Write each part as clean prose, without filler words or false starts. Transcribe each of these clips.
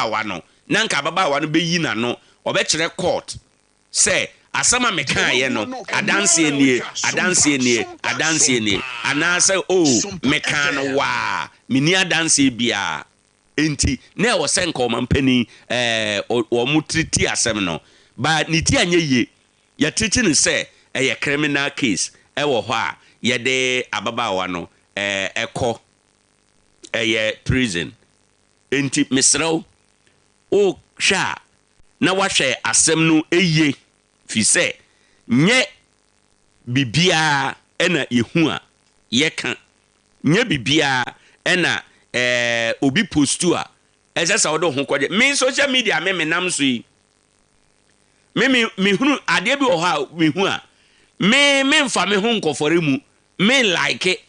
ababaawa no, na nka ababaawa no bɛyi n'ano, ɔbɛkyerɛ court sɛ asɛm a mekaeɛ no, adanseɛ nie, adanseɛ nie, adanseɛ nie, anaasɛ o, mekaa no waa, menni adanseɛ biara. Enti na ɛwɔ sɛ nka ɔmampanin ɛɛ wɔn tiriti asɛm no, ba ne ti anyɛ yie. Yɛtiriti no sɛ ɛyɛ criminal case ɛwɔ hɔ a yɛde ababaawa no ɛɛ ɛkɔ ɛyɛ prison. Enti mesrɛ wo, wohwɛ a na wahwɛ asɛm no yie, fi sɛ nyɛ biribiara ɛna yɛhu a yɛka, nyɛ biribiara ɛna obi post a ɛsɛ sɛ wode wo ho kɔgye. Me social media me menam so yi, me me mehunu adeɛ bi wɔ hɔ a mehu a, me memfa me ho nkɔfɔre mu, me like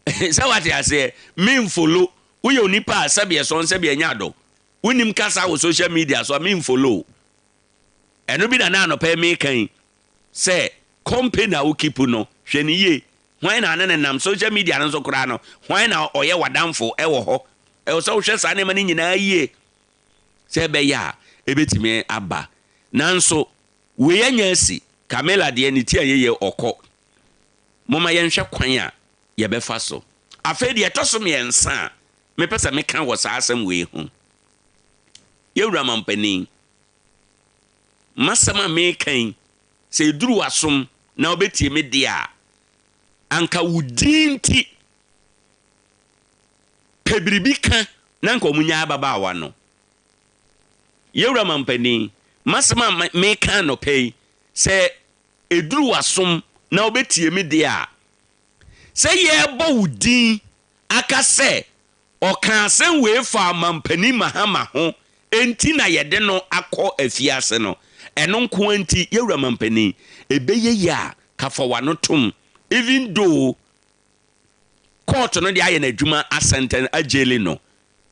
sɛ wate aseɛ, me mfollow. Woyɛ onipa a sɛbi ɛsɔn sɛbi ɛnyɛ adɔ, wonim kasa wɔ social media so a, me mfollow. Ɛno bi na na anɔpɛ meka yi sɛ company a wokeep no, hwɛ ne yie. Hwan na ane ne nam social media no nso koraa no? Hwan na ɔyɛ w'adamfo ɛwɔ hɔ? Ɛwɔ sɛ wohwɛ saa nneɛma no nyinaa yie sɛ ɛbɛyɛ a ɛbɛtumi aba. Nanso wei anya asi. Camilla deɛ, ne ti a yɛyɛ ɔkɔ. Momma yɛnhwɛ kwan a yɛbɛfa so. Afei deɛ ɛtɔ so mmiɛnsa a mepɛ sɛ meka wɔ saa asɛm wei ho, yɛwura mampanin, masɛm a meka yi, sɛ ɛduru w'asom na wobɛtie me deɛ a, anka wo din nti pɛ biribi ka na nka ɔmo nyaa ababaawa no. Yɛwura mampanin, masɛm a meka anɔpɛ yi, sɛ ɛduru w'asom na wobɛtie me deɛ a, sɛ yɛrebɔ wo din aka sɛ ɔka asɛm wei fa mampanin Mahama ho enti na yɛde no akɔ afiase no, ɛno nko nti, yɛwura mampanin, ɛbɛyɛ yie a kafa w'ano tom. Even though court no de ayɛ n'adwuma, asentence ajail no,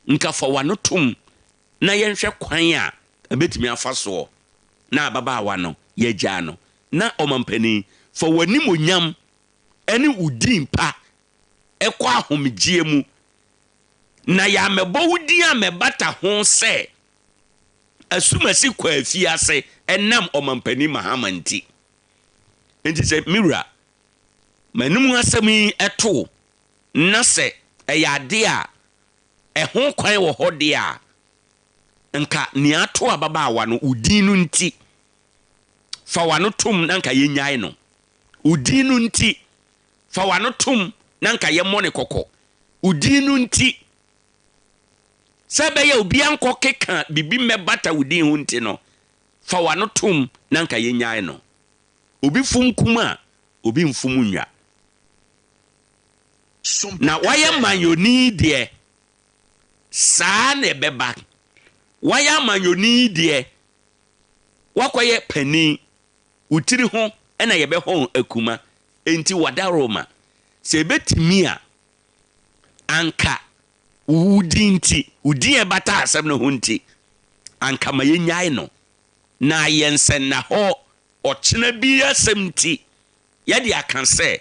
nka fa w'ano tom na yɛnhwɛ kwan a ɛbɛtumi afa soɔ na ababaawa no yɛgyaa no. Na ɔmampanin, fa w'animonyam ɛne wo din pa ɛkɔ ahomegyeɛ mu na yɛamɛbɔ wo din a mɛbata ho sɛ asumasi kɔ afiase ɛnam ɔmampanin Mahama nti. Nti sɛ mewura m'anim asɛm yi ɛto na sɛ ɛyɛ ade a ɛho kwan wɔ hɔ deɛ a, nka nea ato ababaawa no, wo din no nti fa w'ano tom na nka yɛnyae no. Wo din no nti fa w'ano tom na nka yɛmmɔ ne kɔkɔ. Wo din no nti, sɛ ɛbɛyɛ obi ankɔ keka biribi mmɛbata wo din ho nti no, fa w'ano tom na nka yɛnyae no. Obi fom kum a, obi mfom nwa na wayɛ manyɔni deɛ saa na ɛbɛba. Wayɛ amanyɔni deɛ, wakɔyɛ panin, wo tiri ho ɛna yɛbɛhɔn akuma. Enti wadaroma sɛ ɛbɛtumi a, anka wo din nti, wo din a ɛbata asɛm no ho nti, anka ma yɛnyae no na ayɛ nsɛnna hɔ. Ɔkyena bi asɛm nti yɛde aka sɛ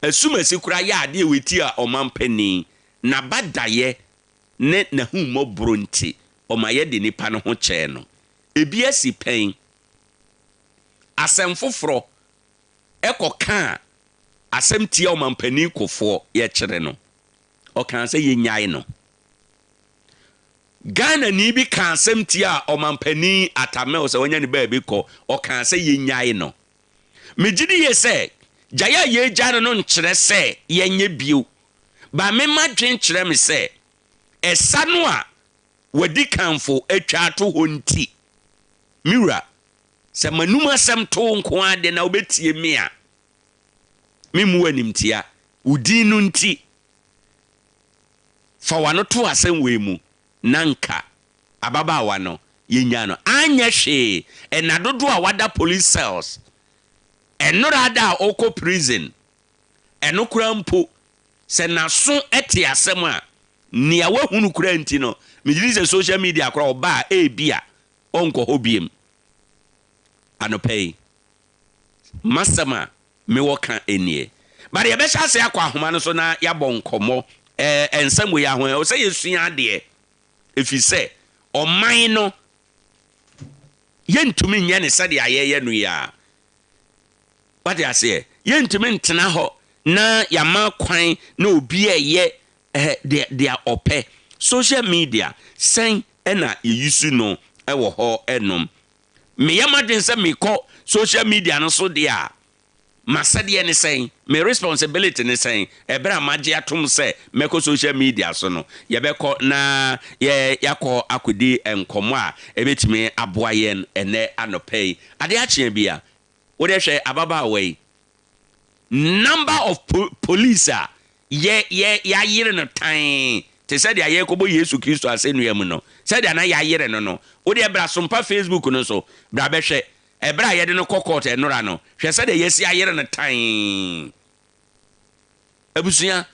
asumasi koraa yɛ adeɛ wɔti a ɔmampanin n'abadayɛ ne n'ahummɔborɔ nti ɔma yɛde nipa no ho kyɛɛ no. Ebi asi pɛn, asɛm foforɔ ɛkɔka asɛm tia ɔmampanin Kofoɔ, yɛkyerɛ no, ɔkaa sɛ yɛnyae no. Ghana ni bi ka asɛm tia ɔmampanin Atta Mills sɛ wɔnya ne baabi kɔ, ɔkaa sɛ yɛnyae no. Megye di yie sɛ gyae a yɛgya no no nkyerɛ sɛ yɛnyɛ bio ba. Mema dwen kyerɛ me sɛ ɛsa no a wadi kanfo atwa ato hɔ nti, mewura, sɛ m'anum asɛm to nko ade na wobɛtie me a, memmu animtia. Wo din no nti fa w'ano to asɛm wei mu na nka ababaawa no yɛnya no. Anyɛ hwee, ɛna dodoɔ a wada police cells, ɛnora da a ɔkɔ prison, ɛno koraa mpo sɛ n'aso te asɛm a nea wahunu koraa nti no, megye di sɛ social media koraa ɔba a, ebi a ɔnkɔ hɔ biem. Anɔpa yi masɛm a mewɔ ka nie, but yɛbɛhyɛ ase akɔ ahoma no so na yɛabɔ nkɔmmɔ. Nsɛm wei aho ɛwɔ sɛ yɛsua adeɛ, ɛfiri sɛ Ɔman no, yɛntumi nyɛ ne sɛdeɛ yɛyɛ no yi a. Wate aseɛ? Yɛntumi ntena hɔ na yɛama kwan na obi a ɛyɛ deɛ ɔpɛ. Social media sɛn ɛna yɛyi no ɛwɔ hɔ ɛnom? Meyɛ m'adwene sɛ mekɔ social media no so deɛ a, masɛdeɛ ne sɛn? Me responsibility ne sɛn ɛberɛ a magye atom sɛ mɛkɔ social media so no? Yɛbɛkɔ na yɛ yɛakɔ akɔdi nkɔmmɔ a ɛbɛtumi aboa yɛn ɛnɛ anɔpɛ yi. Adeɛ akyeɛ bi a wode hwɛ ababaawa yi, number of police a yɛ yɛ yɛayere no tan te sɛ deɛ yɛrekɔbɔ Yesu Kristo asɛnnua mu no, sɛdeɛ na yɛayere no. Wodeɛ bra Sompa Facebook no so, bra bɛhwɛ ɛberɛ a yɛde no kɔ court ɛnora no. Hwɛ sɛdeɛ yɛsi ayere no tan. Abusua,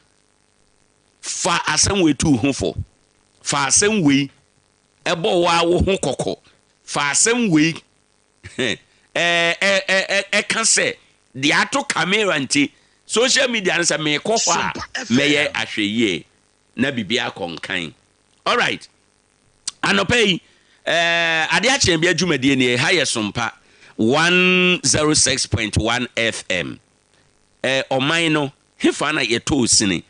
fa asɛm wei tu ho fo, fa asɛm wei ɛbɔ wo a wo ho kɔkɔ, fa asɛm wei ɛka sɛ deɛ ato camera nti social media no sɛ meekɔ hɔ a, mɛyɛ ahwɛ yie na biribi akɔ nkan. Alright, anɔpa yi adeɛ akyɛn bi adwumadie nie. Ha yɛ Sompa 106.1 FM. Ɔman no hefa na yɛtɔɔ sini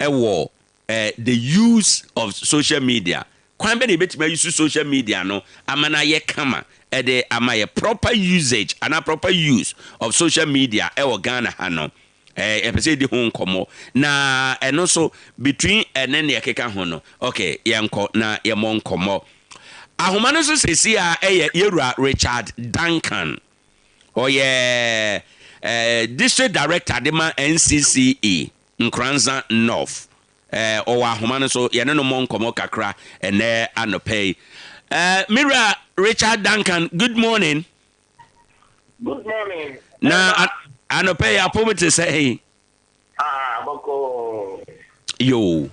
ɛwɔ the use of social media? Kwan bɛ na yɛbɛtumi ayi social media no ama no ayɛ kama ɛde ama yɛ? Proper usage anaa proper use of social media ɛwɔ Ghana ha no, yɛpɛ sɛ yɛdi ho nkɔmmɔ na ɛno nso between ɛne ne ɛkeka ho no. Ok, yɛnkɔ na yɛmmɔ nkɔmmɔ. Ahoma no nso sɛsi a ɛyɛ yɛwura Richard Duncan, ɔyɛ district director de ma NCCE Nkoranza North. Ɔwɔ ahoma no so, yɛne no mmɔ nkɔmmɔ kakra ɛnɛ anɔpɛ yi. Mewura Richard Duncan, good morning. Good morning. Na anɔpɛ yi apom te sɛ? Ah, bɔkɔ. Yo,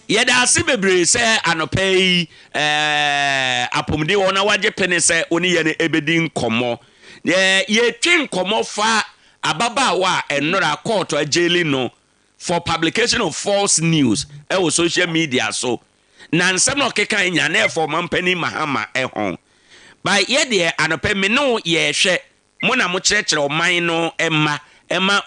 yɛda ase bebree sɛ anɔpɛ yi apɔmuden wɔ na wagye pene sɛ wo ne yɛn ɛbɛdi nkɔmmɔ. Yɛtwe nkɔmmɔ fa ababaawa a ɛnora court ajaili no for publication of false news ɛwɔ social media so, na nsɛm na ɔkeka nya na ɛfɔ ɔmampanin Mahama ɛho ba. Yɛdeɛ anɔpɛ me ne wo yɛhwɛ mo na mo kyerɛkyerɛ ɔman no ɛma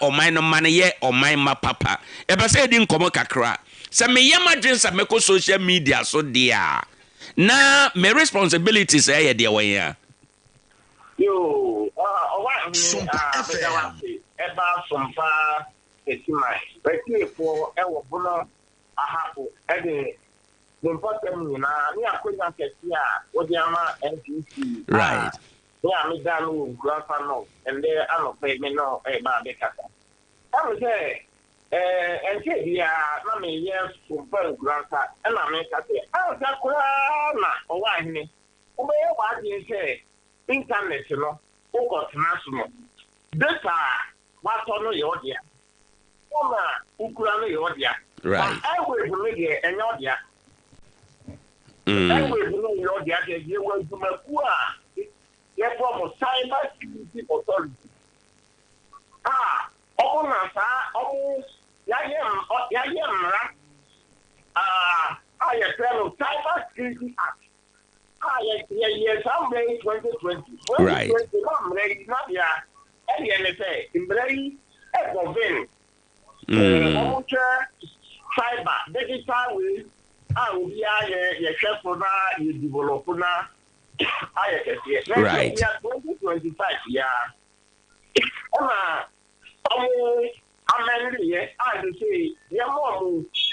ɔman no ma no yɛ ɔman ma papa. Ɛpɛ sɛ yɛdi nkɔmmɔ kakra sɛ meyɛ m'adwene sɛ mɛkɔ social media so deɛ a, na me responsibilities ɛyɛ deɛ wɔyɛ a. Yo, ɔwa hene a meda wase ɛba Sompa Kɛsiman. Atiefoɔ ɛwɔ Bono Ahafo ɛde ne mpɔtam nyinaa ne akonnwa kɛse a wɔde ama NPC a ne a meda no wɔ Nkoranza North ɛndɛ anɔpɛ me no ɛba abɛkasa. Ɛmu sɛ ɛnkyɛ biara na meyɛ Sompa Nkoranza ɛna meka sɛ ansa koraa na ɔwɔ ahene wobɛyɛ w'adwene sɛ internet no wokɔtena so no, data a watɔ no yɛ ɔdea, phone a wokura no yɛ ɔdea, na airwave no deɛ ɛnyɛ ɔdea. Airwave no yɛ ɔdea deɛ, yɛwɔ adwumakuo a yɛfrɛ mo Cyber Security Authority a ɔmo na saa ɔmo yɛayɛ mmara a yɛfrɛ no Cyber Security Act a yɛyɛ saa mmara yi 2020. 2020 na mmara yi na deɛ ɛyɛ ne sɛ mmara yi ɛgovern ɔmo hwɛ cyber digital way a obiara yɛ yɛhwɛ so na yɛ develop na ayɛ kɛseɛ. Na ɛyɛ 2025 yia ɛna ɔmo amend yɛ a sese yɛma ɔmo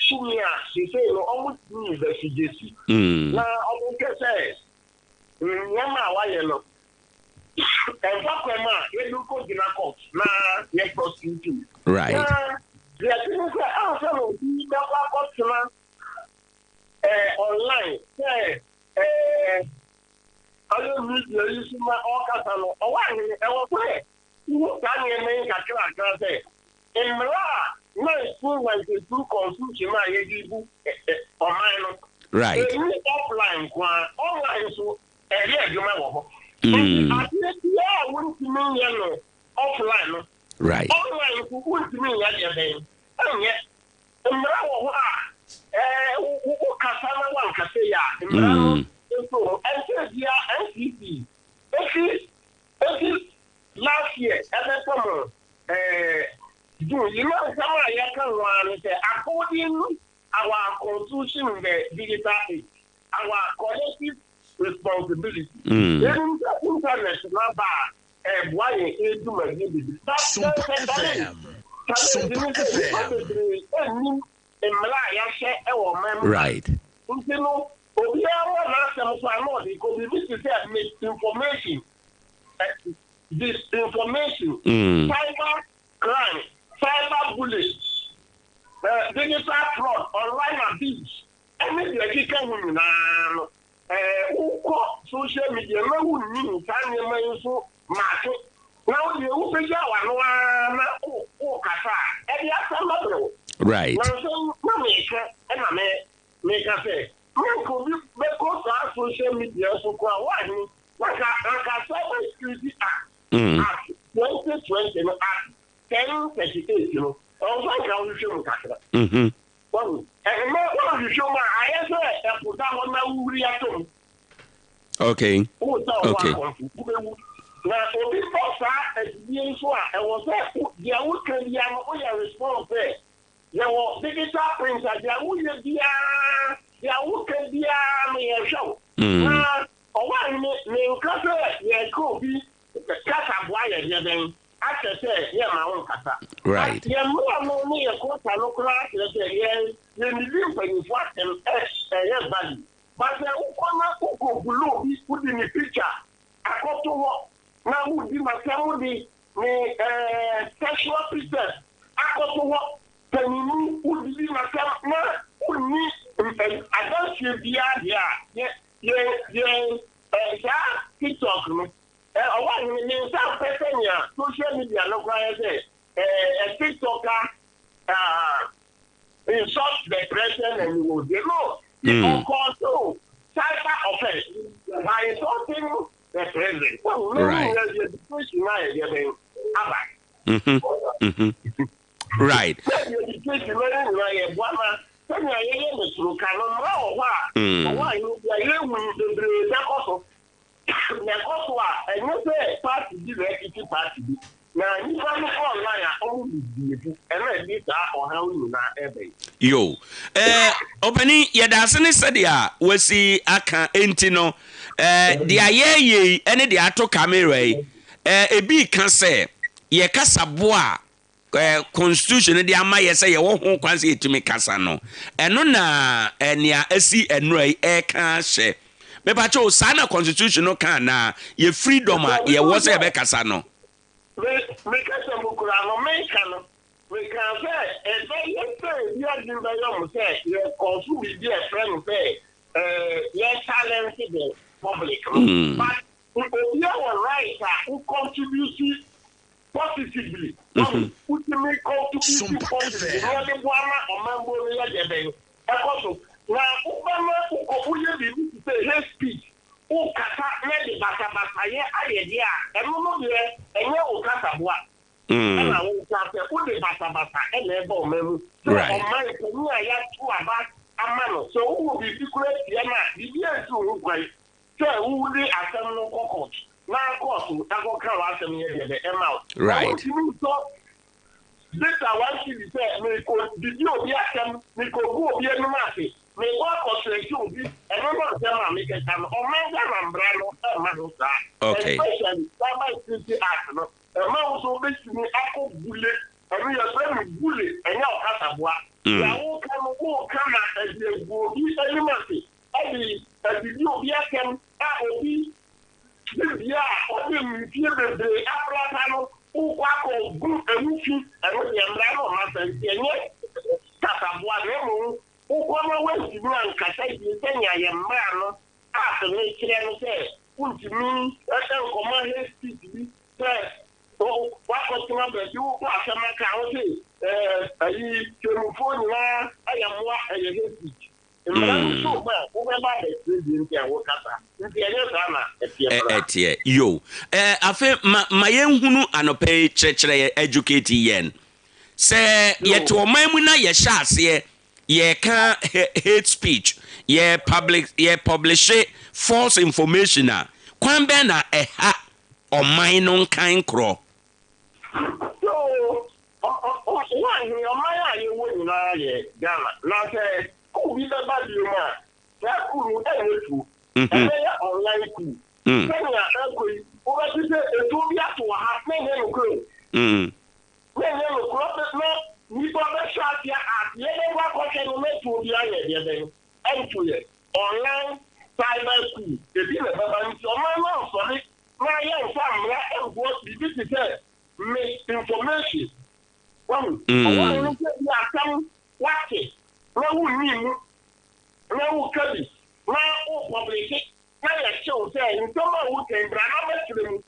tumi a sese no ɔmo tumi investigate na ɔmo hwɛ sɛ nneɛma a wayɛ no ɛnfa kwan mu a yɛde kɔ gyina court na yɛ prosecute. Na deɛ ɛte ne sɛ ansa na obi bɛkɔ akɔtena online sɛ ɔyɛ media yi so ma ɔrekasa no, ɔwɔ ahene ɛwɔ sɛ wohu saa nneɛma yi nkakrakra sɛ mmara a 1992 constitution a yɛde bu ɔman no ɛni offline nko a, online nso ɛyɛ adwuma wɔ hɔ. Nti adeɛ biara a wontumi nyɛ no offline no, online nso wontumi nyɛ deɛ bɛn ɛnyɛ. Mmara wɔ hɔ a. Wo kasa na wankasa yi a, mmara no nso ho. Ɛnkyɛɛ biara NCC efi efi last year ɛbɛtɔ mo June yi na nsɛm a yɛka ho ara ne sɛ according our constitution in the digital age, our collective responsibility. Yɛnim sɛ internet no aba a ɛboa yɛn ɛdwumadie bebree. But Sompa there's a challenge. FM. Challenge Sompa ne sɛ nnipa FM. bebree nnim mmara a yɛahyɛ wɔ ɔman mu ha. Nti no, obiara wɔ n'asɛm so a na ɔde kɔ. Biribi te sɛ misinformation, disinformation, cyber crime, cyber bullying, digital fraud, online abuse, ɛne deɛ ɛkeka ho nyinaa no, wokɔ social media na wonnim saa nneɛma yi nso maake, na wo deɛ wobɛgya w'ano ara na wokasa a, ɛde asɛm bɛbrɛ wo. Nanso na meka ɛna me meka sɛ na nka obi bɛkɔ saa social media so koraa woahene na nka anka Cyber Security Act Act 2020 no Act 1038 no ɛwɔ sɛ nka wohwehwɛ mu kakra. Wahu? Ɛnna woanhwehwɛ mu a, ayɛ sɛ ɛpo da hɔ na wohuri atɔ mu. Wosɛ ɔwɔ akɔmfo, wobɛwu. Na obi bɔ saa afidie yi so a, ɛwɔ sɛ deɛ woka biara no, woyɛ response sɛ, yɛwɔ digital printer, deɛ woyɛ biara, deɛ woka biara no, yɛhwɛ wo. Na ɔwɔ ahene, menka sɛ yɛka obi kasaboa yɛ deɛ bɛn, akyerɛ sɛ yɛmma wo nkasa. But yɛn mmara no ne yɛn culture no koraa kyerɛ sɛ yɛn yɛnnidi mpanyinfoɔ atɛm ɛ ɛyɛ value. But sɛ wokɔ na wokɔ bully obi, wode ne picture akɔto hɔ na wodi n'atɛm, wode ne ɛɛ sexual pictures akɔto hɔ, panyini wodidi n'atɛm na wonni adanseɛ biara deɛ a, yɛ yɛn yɛn ɛ saa TikTok no Ɛ ɔwɔ ahene ne nsa mpɛ sɛnea social media no koraa yɛ sɛ ɛ ɛ TikToker ah insult the president and he was there. No, he ɔkɔɔ so cyber offense by insulting the president. Wɔn ne nyinaa yɛ education a yɛde bɛn aba. Sɛ yɛ education no ne nyinaa yɛ boa ma sɛnea yɛyɛ no soro ka no mmara wɔ hɔ a ɔwɔ ahene bi a yɛhu bebree bɛkɔ so. Na ɛkɔ so a, ɛnyɛ sɛ party bi na ɛtete party bi. Na nnipa no kɔ online a, wɔn misbehave. Ɛna ɛde saa ɔhaw yi nyinaa ɛba yi. Yo. Eh, ɔpanin, yɛda ase ne sɛdeɛ wasi aka enti no, eh, deɛ yɛreyɛ yi ne deɛ ato camera yi, eh, ebi reka sɛ yɛ kasaboa a Constitution no de ama yɛ sɛ yɛwɔ ho kwan sɛ yɛtumi kasa no, ɛno na nea asi nnora yi ɛreka ahyɛ. Mepakyɛ o, saa na Constitution no ka anaa? Yɛ freedom a yɛwɔ sɛ yɛbɛkasa no. Me me kasa mu koraa no, meka no, mekaa sɛ ɛbɛyɛ sɛ ebi adwene bɛyɛ wɔn sɛ yɛkɔɔ so biribi a ɛfrɛ no sɛ yɛ challenge the public no. But obiara wɔ right a wo contribute positively, wahu, wotumi contribute Sompa positively na FM. wɔde boa ma ɔmambuo no yɛ deɛ bɛn ɛkɔ so. Na wobɛma wokɔ woyɛ biribi te sɛ hate speech, wokasa na ɛde basabasayɛ ayɛ deɛ a, ɛno no deɛ ɛnyɛ wo kasaboa ɛna woka sɛ wode basabasa ɛna ɛba ɔman mu. Sɛ ɔman panin a yɛato aba ama no, sɛ wowɔ biribi koraa tia no a, biribi ansi wo ho kwan Sɛ wode asɛm no kɔ court na court akɔka w'asɛm yɛ deɛ bɛ ɛma wo. Na wontumi ntɔ data one cedi sɛ mekɔ didi obi asɛm, mekɔ gu obi anim ase, mekɔ akɔ threaten obi, ɛno ne asɛm a mekɛka no. Ɔman Ghana mmra no ɛmma ho saa. Especially Cyber Security Act no ɛma wo sɛ wobɛtumi akɔ bule, ɛno yɛfrɛ no bule, ɛnyɛ ɔkasaboa. Deɛ woka no woka na ɛde agu obi anim ase. de adidi obi atɛm a obi dibea a ɔde mfie bebree aprata no wokɔ akɔgu ɛho fi, ɛno deɛ mmara no mma saa, nti ɛnyɛ kasaboa na mmom wokɔ na woantumi ankasa yie sɛnea yɛn mmara no Act no kyerɛ no sɛ wontumi nkɔma hate speech bi sɛ woakɔtena baabi wokɔ asɛm aka a wose ayi tɛmufoɔ nyinaa yɛ mmoa, ɛyɛ hate speech. Mmara no so ma wobɛba abɛkyerɛ deɛ nti a wokasa. Nti ɛnyɛ saa na ɛteɛ koraa. Ɛteɛ. Yo. Ɛɛ, afei ma, ma yɛnhunu anɔpa yi, kyerɛkyerɛ yɛn, educate yɛn. Sɛ yɛte ɔman mu na yɛhyɛ aseɛ Yɛka hate speech, yɛ public, yɛ publish false information a, kwan bɛn na ɛha ɔman no nkan korɔ? So wɔn ɔman a yɛwɔ nyinaa yɛ Ghana, na sɛ coup bi bɛba bio mu a, saa coup no ɛnyɛ tuo, ɛbɛyɛ online coup. Sɛnea ɛkɔ yi, wobɛte sɛ etuo bi ato wɔ ha na ɛnyɛ nokorɛ o, na ɛnyɛ nokorɛ na nnipa bɛhyɛ aseɛ ase, yɛbɛkɔ akɔhwɛ no na tuo bi ayɛ deɛ bɛn ɛnto yɛ. Online cyber coup ebi na ɛbɛba, nti ɔman no ansɔre na yɛmfa mmara mboa biribi te sɛ misinformation. Wahu? Ɔwɔ no sɛ bi asɛm wate na wonni mu na woka bi na wo publish na yɛkyew sɛ nsɛm a woka yi, bra na bɛkyerɛ mu,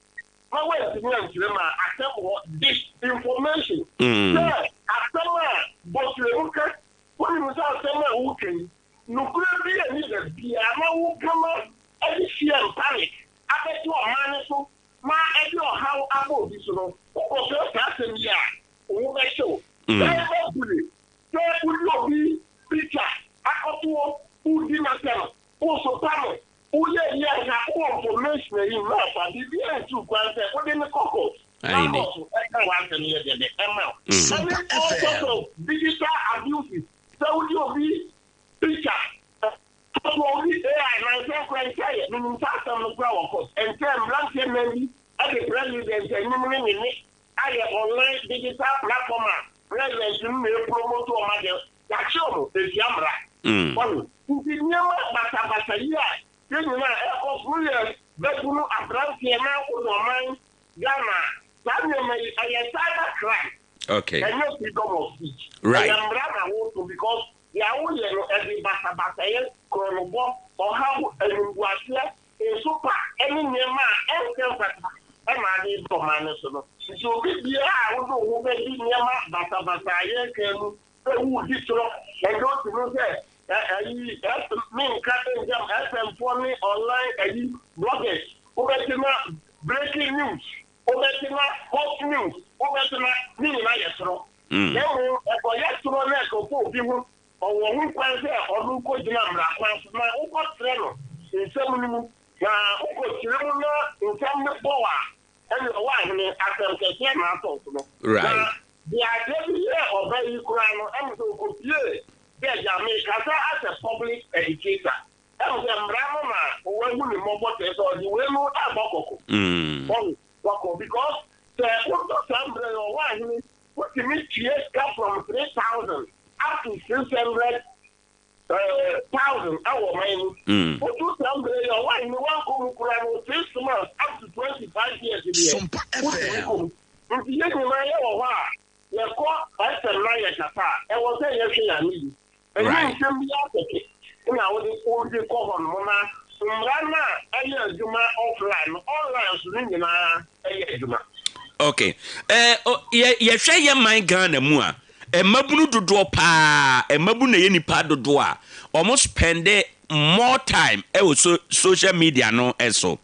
na woantumi ankyerɛ mu a, asɛm wɔ disinformation. Sɛ asɛm a bɔkyerɛ mu ka, wonim sɛ asɛm a woka yi, nokorɛ bi ani baabiara, na woka ma ɛde fear and panic abɛto ɔman no so na ɛde ɔhaw abɔ obi so no, wokɔsrɛ saa asɛm yi a, wo bɛhyew. Cyber bully, sɛ wode obi picture akɔtoɔ, wodi n'asɛm, wosopa no, woyɛ yi a, nka wowɔ information ayi na afa biribiara nsiw kwan sɛ wode ne kɔ court na court ɛka w'asɛm yɛ deɛ ɛma wo. Ɛne all sorts of digital abuses, sɛ wode obi picture akɔtoɔ, wode AI na nsɛn kora nkyɛ yɛ menim saa asɛm no kora wɔ court nkyɛ mmeranteɛ nnan bi ɛde president anim ne ne ne ayɛ online digital platform a president no na e promote ɔma deɛ yɛakye ɔmo etia mmara. Wɔn nti nneɛma basabasa yi a yɛn nyinaa ɛkɔ so no yɛ bɛbunu aberanteɛ na wode ɔman Ghana, saa nneɛma yi ɛyɛ cyber crime. Ɛnyɛ freedom of speech. Ɛyɛ mmara na woto, because deɛ woyɛ no ɛde basabasa, yɛ korɔnobɔ, ɔhaw, animguaseɛ, nsopa ɛne nneɛma a ɛnsɛ mfata ɛma ade ba ɔman no so no. Nti obi biara a wode wo ho bɛdi nneɛma basabasa a yɛreka mu sɛ wodi torɔ, ɛnde otumi sɛ ɛyi menka ngyam FM foɔ ne online ayi bloggers, wobɛte na breaking news, wobɛte na hot news, wobɛte na ne nyinaa yɛ torɔ. Na mmom ɛkɔyɛ torɔ na ɛkɔfɔ obi ho, ɔwɔ ho kwan sɛ ɔno kɔgyina mmara kwan so na wokɔkyerɛ no nsɛm no mu, na wokɔkyerɛ mu na nsɛm no bɔ a, ɛne ɔwɔ ahene asɛm kɛseɛ na atɔ so no. Na deɛ adeɛ bi yɛ ɔba yi koraa no, ɛmu sɛ ɔkɔpie sɛ agya, mekasa as a public educator, ɛmu sɛ mmara no na wahu ne mmɔbɔ kyerɛ sɛ ɔde wei no ɛbɔ kɔkɔ. Ɔho kɔkɔ, because sɛ wotɔ saa mmerɛ yi, ɔwɔ ahene, wotumi tue sika from 3,000 up to 600,000 ɛwɔ ɔman mu. Wotu saa mmerɛ yi, ɔwɔ ahene, wankɔ mu koraa no, 6 months up to 25 years deɛ wotumi kɔ mu. Nti yɛn nyinaa yɛwɔ hɔ a yɛkɔ FM na yɛ kasa a, ɛwɔ sɛ yɛhwɛ yɛn ano yi. Ɛnyɛ nsɛm bi akɛkɛ na wode kɔ hɔ nom, na mmara no a ɛyɛ adwuma offline no, online so no nyinaa ɛyɛ adwuma. Okay, yɛhwɛ yɛ man Ghana mu a, mmabunu dodoɔ paa, mmabunu na ɛyɛ nipa dodoɔ a wɔn spend more time ɛwɔ so social media no. Ɛso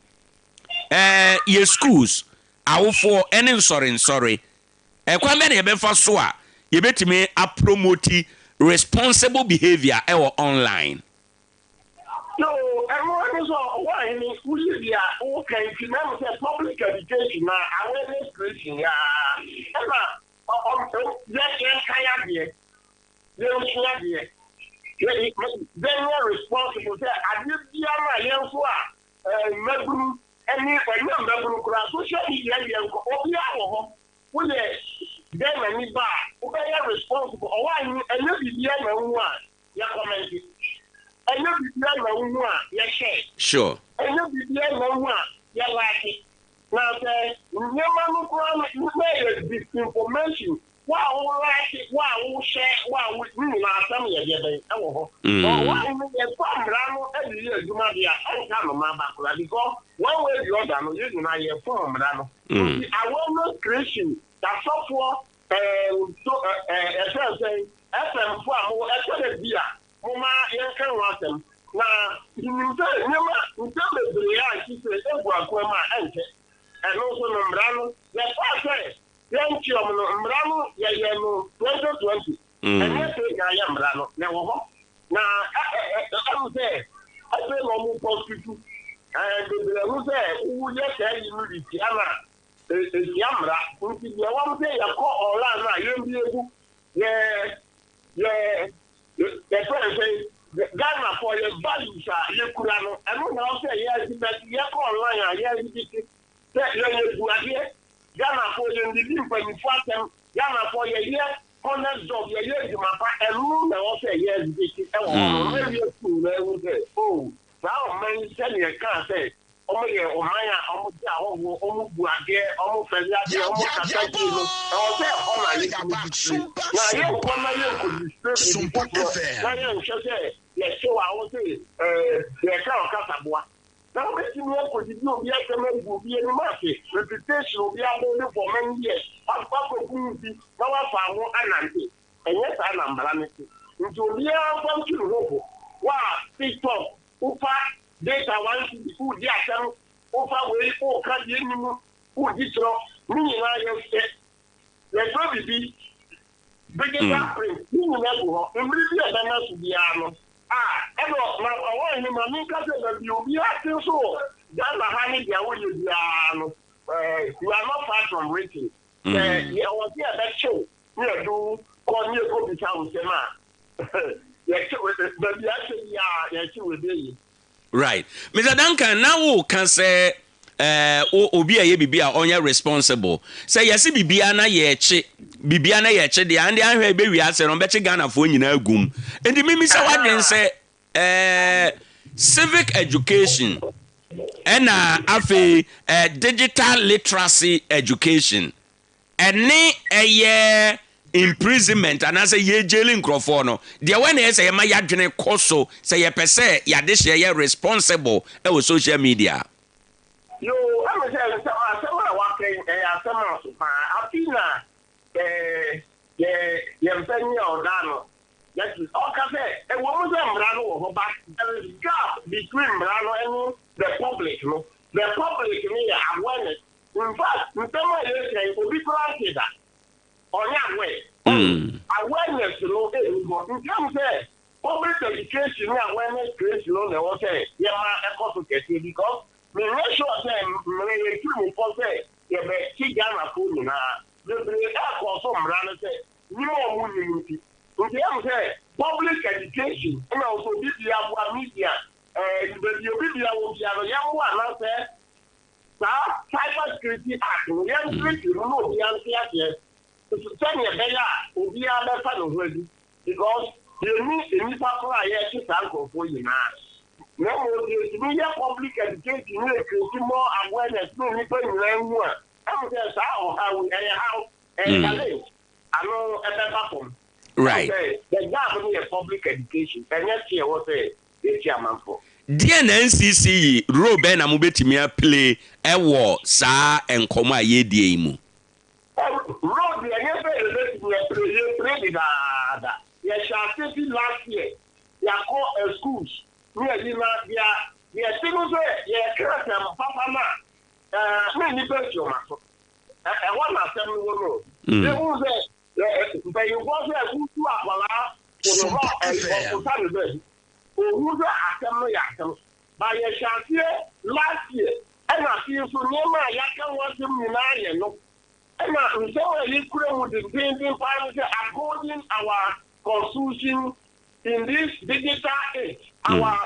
yɛ schools, awofoɔ ɛne nsɔre nsɔre, ɛkwan bɛ na yɛbɛfa so a yɛbɛtumi a promote responsible behaviour ɛwɔ online? No, ɛno ɛne sɛ ɔwɔ ahene woyɛ bi a woka nti na ɛmo sɛ public education na awareness creation yaa, ɛna yɛnkae adeɛ, yɛnsua adeɛ, yɛnyɛ responsible sɛ adeɛ biara a yɛn nso a mmabunu ɛne ɛnyɛ mmabunu koraa, social media deɛ nkɔ obiara wɔ hɔ. Woyɛ Ghana ni ba a, wobɛyɛ responsible. Ɔwɔ ahene, ɛnyɛ biribiara na wohu a yɛ comment, ɛnyɛ biribiara na wohu a yɛhyɛ, ɛnyɛ biribiara na wohu a yɛ like. Na sɛ nneɛma no koraa no na yɛ disinformation, wo a wo like, wo a wo hyɛ, wo a wo ne nyinaa, asɛm yɛ deɛ bɛn ɛwɔ hɔ. Ɔwɔ ahene, yɛfa mmara no de yɛ adwuma deɛ a ɛnka noma ba koraa, because one way the other no, yɛn nyinaa yɛfɔm mmara no. Nti awareness creation, asɔfoɔ, so ɛɛ ɛfɛn sɛn, FM fo a mo ɛtɔ dɛ bi a moma yɛnka ho asɛm, na nim sɛ nneɛma nsɛm bebree a ɛsi sɛ egu akwan mu a ɛnkyɛ ɛno nso no, mmara no yɛfa sɛ yɛnkye ɔmo no, mmara no yɛyɛ no 2020, ɛnyɛ sɛ yɛayɛ mmara no na ɛwɔ hɔ. Bebree hu sɛ woyɛ saa yi no de tia no a, ɛtia mmara. Nti deɛ wɔm sɛ yɛkɔ online no a, yɛmbie gu yɛ yɛ yɛfrɛ no sɛ Ghanafoɔ yɛ values a yɛkura no, ɛno na ɛwɔ sɛ yɛ exhibit. Yɛkɔ online a, yɛ exhibit sɛ yɛyɛ bu adeɛ. Ghanafoɔ yɛndidi mpanyinfoɔ atɛm. Ghanafoɔ yɛyɛ honest job, yɛyɛ adwuma pa. Ɛno na ɛwɔ sɛ yɛ exhibit ɛwɔ hɔ no na wie school na ɛhu sɛ, oh, saa ɔman yi, sɛdeɛ kaa sɛ ɔmo yɛ ɔman a ɔmo gye ahɔhoɔ, ɔmo bu adeɛ, ɔmo fɛre adeɛ, ɔmo kasa yie no, ɛwɔ sɛ ɛhɔ na yɛtumi display na yɛnkɔ na yɛnkɔ display biribi foforɔ na yɛnhwɛ sɛ yɛhyew a wo se yɛka ɔkasaboa na wobɛtumi akɔdidi obi asɛm agu obi anim ase, reputation obi abuild for many years, wakɔgu bi na wafa ho anante. Ɛnyɛ saa na mmara no te. Nti obiara mfa nto ne ho bo wo a TikTok wofa data 1 cedi wodi asɛm, wofa wei woka deɛ nni mu wodi torɔ ne nyinaa. Yɛhwɛ, yɛfrɛ biribi digital print ne nyinaa gu hɔ. Mmere bi a ɛbɛma so biara no a ɛnɔ na ɔwɔ ahema menka sɛ baabi obiara te nso wɔ Ghana ha ne deɛ woyɛ biara no, you are not far from written sɛ yɛwɔ sɛ yɛbɛkyew ne yɛde kɔ ne yɛkɔbisa wo nsɛm a yɛkyew baabi ahyɛ biara, yɛkyew ɛbɛyi. Right, Mr Duncan, na wo ka sɛ obi a ɛyɛ biribi a ɔnyɛ responsible sɛ yɛse biribiara na yɛkye biribiara na yɛkye deɛ ande ahwɛ ɛbɛwie asɛ no ɔbɛkye Ghanafoɔ nyinaa gum. Nti mimi sɛ wadwen sɛ civic education ɛna afei digital literacy education ɛne ɛyɛ imprisonment anaasɛ yɛgyeli nkurɔfoɔ no deɛ, wɔn na ɛyɛ sɛ yɛma yɛadwene kɔ so sɛ yɛpɛ sɛ yɛade hyɛ yɛ responsible ɛwɔ social media. Yo, ɛmi sɛ nsɛm asɛm a waka yi ɛyɛ asɛm a so paa. Afi na yɛ yɛn mpanyin a ɔda no yɛsi ɔka sɛ ɛwɔ mu sɛ mmara no wɔ hɔ, but there is gap between mmara no ɛne the public no. The public no yɛ awareness. In fact, nsɛm a yɛka yi, obi koraa nte da, ɔnyɛ aware. Awareness no ɛni hɔ. Nti ɛmu sɛ public education ne awareness creation no na ɛwɔ sɛ yɛma ɛkɔ so kɛseɛ, because menyɛ sure sɛ mmerɛ yɛtiri mu pɔ sɛ yɛbɛkye Ghanafoɔ nyinaa bebree ɛkɔ so mmara no sɛ nim a ɔmo nim. Nti ɛmu sɛ public education ɛna ɔsɛ obi bia aboa media, baabi obi bia wɔ bia no, yɛmmoa anaasɛ saa Cyber Security Act no yɛnkyerɛkyerɛ mu na obiara nte aseɛ sɛnea ɛbɛyɛ a obiara bɛfa ne ho adi, because yɛni nnipa koro a yɛte saa nkurɔfoɔ nyinaa. Na mmom deɛ yɛtumi yɛ public education ne yɛcreate more awareness ne nnipa nyinaa hu a, ɛmu sɛ saa ɔhaw yi ɛyɛ haw, ɛyɛ challenge ano ɛbɛba fam. Sɛ the gap no yɛ public education, ɛnyɛ teɛ wɔ sɛ yɛkyi amanfoɔ. Deɛ na NCC yi role bɛn na mobɛtumi aplay ɛwɔ saa nkɔmɔ a yɛredie yi mu? Role deɛ, ɛnyɛ sɛ yɛbɛtumi aplay, yɛplay dedaada. Yɛhyɛ ase fi last year, yɛakɔ schools ne ayi na deɛ yɛte no sɛ yɛka asɛm papa no a na nnipa si ɔma so. Ɛhɔ na asɛm no wɔ no. Yɛhu sɛ mpanyinfoɔ sɛ wotu akwaraa wɔ ne hɔ, ɔkosa ne baabi ohu sɛ asɛm no yɛ asɛm ba. Yɛhyɛ aseɛ last year, ɛna afei nso nneɛma a yɛaka ho asɛm nyinaa yɛ no, ɛna nsɛm a yɛkura mu dendenden paa no sɛ upholding our constitution in this digital age, our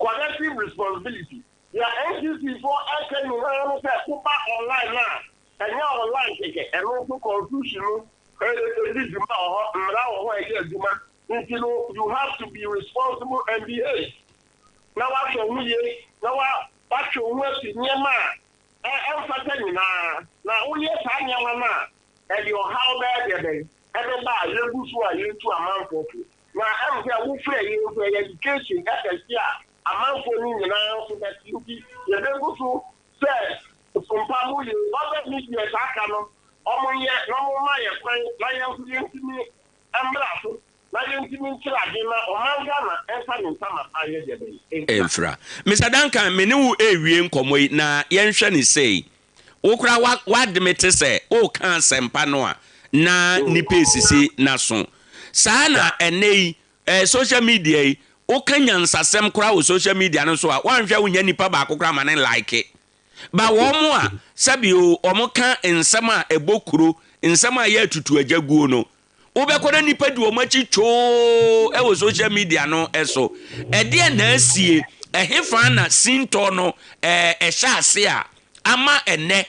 collective responsibility. Yɛ NCC foɔ ɛka nyinaa no sɛ woba online a, ɛnyɛ online kɛkɛ, ɛno nso constitution no ɛdi dwuma wɔ hɔ, mmara wɔ hɔ a ɛyɛ adwuma. Nti no you have to be responsible and behave na wahwɛ ho yie na wahwɛ wo ho afi nneɛma a ɛmfata nyinaa. Na woyɛ saa nneɛma no a, ɛde ɔhaw bɛyɛ deɛ bɛn ɛbɛba a yɛgu so a yɛtu amanfoɔ fo. Na ɛm sɛ wofrɛ yɛn nso, ɛyɛ education ɛkɛse a amanfoɔ no nyinaa nso bɛte. Nti yɛbɛgu so sɛ mpa mo yie ɔbɛ media saa ka no ɔmo nyɛ na ɔmo ma yɛ kwan na yɛn nso yɛntumi mmra so na yɛntumi nkyerɛ ade na ɔman Ghana ɛmfa ne ntama pa yɛ deɛ bɛn. Ɛmfira. Mr Duncan, me ne wo ɛrewie nkɔmmɔ yi na yɛnhwɛ ne sei. Wo koraa wade me te sɛ woka asɛmpa no a na nipa esisi n'aso saa na ɛnɛ yi social media yi. Woka nyansasɛm koraa wɔ social media no so a, woanhwɛ a wonnya nipa baako koraa ma ne like. Ba wɔn a sɛbi o, wɔka nsɛm a ɛbɔ kuro, nsɛm a ɛyɛ atutuagya guo no, wobɛkɔ na nnipa di wɔn akyi twoo wɔ social media no so. Ɛdeɛn na asie? Ɛhefa na sintɔ no hyɛ ase a ama ɛnnɛ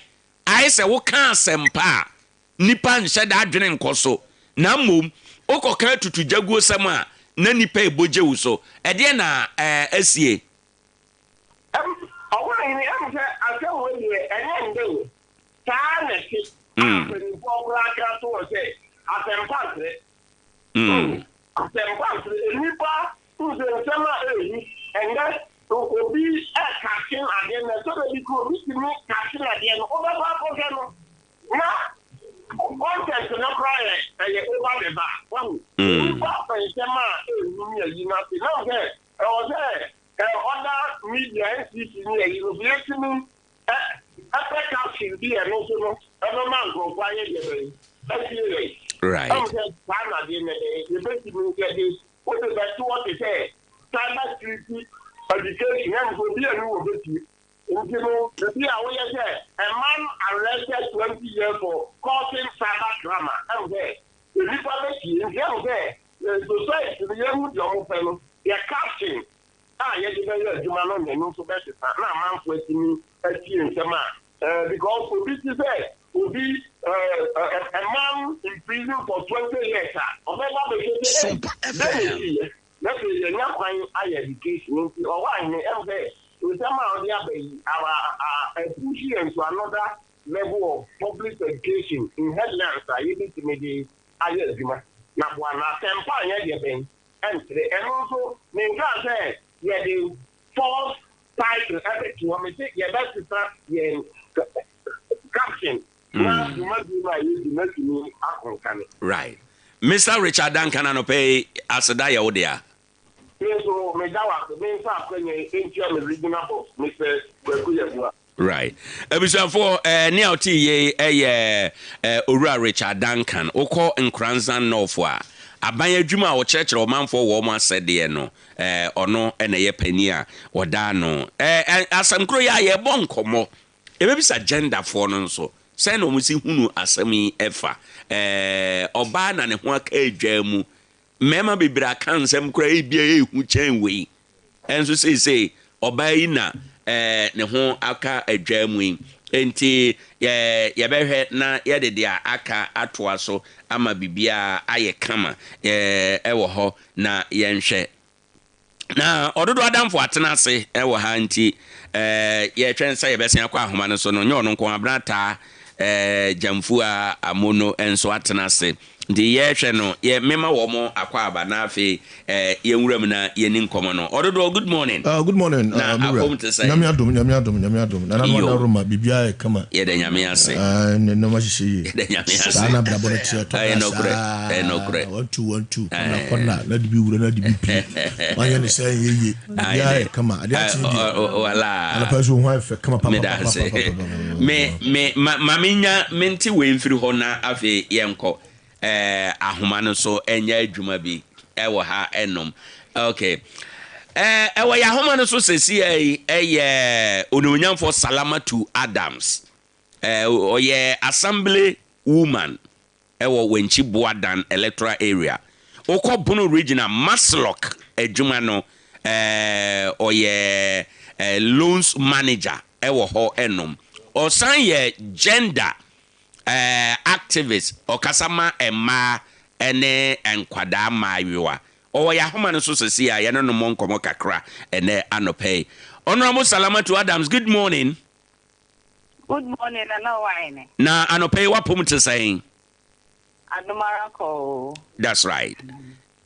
ayɛ sɛ woka asɛmpa a, nnipa nhyɛ da adwene nkɔ so, na mmom wokɔka atutugyaguosɛm a, na nnipa rebɔ gye wo so? Ɛdeɛn na asie? Ɛm, Ɔwɔhene, ɛm sɛ asɛm wei deɛ ɛnyɛ ndɛ o, saa na ɛte a mpanimfoɔ koraa ka to hɔ sɛ asɛmpa ntere. So, asɛmpa ntere. Nnipa hu sɛ nsɛm a ɛrehu ɛndɛ, obi ɛrekakyen adeɛ na ɛtɔ da bi koraa obi tumi kakyen adeɛ no, wobɛkɔ akɔhwɛ no na content no koraa yɛ ɛyɛ over the bar. Wahu? Nnipa pɛ nsɛm a ɛrehu ne ayi no ase. Na sɛ ɛwɔ sɛ Ɛ other media NCC ne ayi no so yɛtumi ɛ ɛpɛ caption bi ɛno nso no ɛbɛma nkurɔfoɔ ayɛ deɛ bɛn atie yɛn. Right. Ɛmu sɛ saa na adeɛ no ɛdɛn yɛbɛtumi yɛde wode bɛto hɔ te sɛ cyber security education ɛmu sɛ obi ani wɔ bɛtie nti no ebi a woyɛ sɛ a man arrested 20 years for causing cyber crime a ɛmu sɛ nnipa bɛtie nti ɛmu sɛ Society no yɛhu deɛ wɔn pɛ no, yɛ caption a yɛde bɛyɛ adwuma no na ɛno nso bɛsesa na amanfoɔ atumi atie nsɛm a eh, because obi te sɛ obi eh, a man in prison for 20 years a ɔbɛba bɛhwɛ sɛ ei Sompa dɛn na FM. ɛsiiɛ na afei yɛnya kwan ayɛ education nti ɔwɔ ahene ɛm sɛ nsɛm a ɔde aba yi awa a apush yɛn to another level of public education in headlands a yɛbɛtumi de ayɛ adwuma na boa no. Asɛmpa anyɛ deɛ bɛn ɛntere. Ɛno nso menkaa sɛ yɛde false title ɛbɛto hɔ, mese yɛbɛsesa yɛn caption na dwumadie no a yɛdi no atumi akɔnkane. Right. Mister Richard Duncan anɔpa yi aseda yɛ wo dea. Me nso meda wo ase. Memfa akwanya yi nkyia me regional boss, Mister Kwaku Yeboah. Right. Abusuafoɔ, eh, nea ɔte yei yɛ eh, Owura Richard Duncan. Wokɔ Nkoranzan North a, aban adwuma a ɔkyerɛkyerɛ ɔmanfoɔ wɔn asɛdeɛ no, eh, ɔno na ɛyɛ panin a ɔda ano. Eh, eh, asɛm koro yi a yɛrebɔ nkɔmmɔ, yɛbɛbisa genderfoɔ no nso, sɛn na wɔn si hunu asɛm yi fa? Eh, ɔbaa na ne ho aka adwaa mu. Mmarima bebree aka nsɛm koraa ebia ɛyɛ hu kyɛn wei. Nso seesei ɔbaa yi na ne ho aka adwaa mu yi. Enti yɛbɛhwɛ na yɛde deɛ aka atoa so ama biribiara ayɛ kama wɔ hɔ na yɛnhwɛ. Na ɔdodoɔ adamfo atena ase wɔ ha nti yɛtwɛn sɛ yɛbɛsen akɔ ahoma no so no, nyɛ ɔno nko, Abena Taa Gyamfua Amono nso atena ase. Nti yɛhwɛ no, yɛ mema wɔn akwaaba na afei yɛn wura mu na yɛni nkɔmɔ no. Ɔdodoɔ, good morning. Good morning, Na me wura. apom te sɛn? Nyame adom, Nyame adom, Nyame adom. Nana no Yo. adaworoma, biribiara yɛ kama. Yɛda Nyame ase. Ne nneɛma hyehyɛ yie. Yɛda Nyame ase. Saa na abrabɔ no teɛ, ɛtɔ Ɛyɛ da nokorɛ, ɛyɛ saa. nokorɛ. One two, one two, kɔna kɔna, na de bi wura na de bi pie. Wanyɛ ne sɛ ɛnyɛ yie. Biribiara yɛ kama. Adeɛ akye deɛ. Wala. Anɔpa nso wo ho ayɛ fɛ kama Meda ase. papapapapapapapa. Me, me, ma, ma menya, mente wei mfiri hɔ na afei yɛnkɔ. Eh, ahoma no so ɛnyɛ adwuma bi ɛwɔ ha ɛnom. Okay. Eh, ɛwɔ yɛ ahoma no so sɛsi yi ɛyɛ Onimonyamfoɔ Salamatu Adams. Eh, ɔyɛ Assembly woman ɛwɔ Wenchi Boadan Electoral Area. Wokɔ Bono Region a, Masloc adwuma no, eh, ɔyɛ eh, loans manager ɛwɔ hɔ ɛnom. Ɔsan yɛ gender eh, activist, ɔkasa ma mmaa ne nkwadaa mmaayewa. Ɔwɔ yɛn ahoma no so sɛsi a yɛne no mmɔ nkɔmmɔ kakra ɛnɛ anɔpa yi. Honourable Salamatu Adams, good morning. Good morning, Nana Ɔwahene. Na anɔpa yi w'apom te sɛn? Adom ara kɔ o. That's right.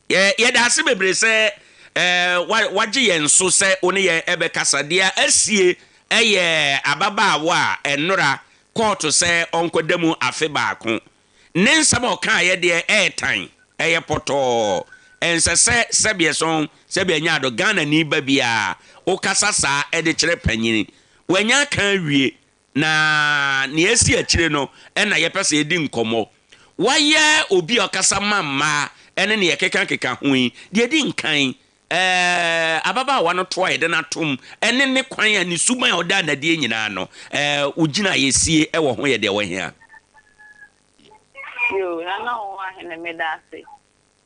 Yɛ yɛda ase bebree sɛ ɛɛ wa wagye yɛn so sɛ wo ne yɛn ɛbɛkasa. Deɛ asie ɛyɛ ababaawa a ɛnora kɔɔto sɛ ɔnkɔda mu afe baako. Ne nsɛm a ɔkaeɛ deɛ ɛɛtan, ɛyɛ pɔtɔɔ. Ɛnsɛ sɛ sɛbeɛsɔn sɛbe anya ado Ghanani ba biara wokasa saa ɛde kyerɛ panyini. Wanya aka awie Na nea asi akyire no na yɛpɛ sɛ yɛdi nkɔmmɔ. Woayɛ obi a ɔkasa ma mmaa ne nea ɛkekakeka ho yi, deɛ ɛdi nkan, Ɛɛ, ababaawa no to a yɛde no atom ne ne kwan a ne suban a ɔda no adie nyinaa no, ɛɛ, wo gyinaeɛsie wɔ ho yɛ deɛ ɛwɔ he a? Yoo, Nana Ɔwɔahene meda ase.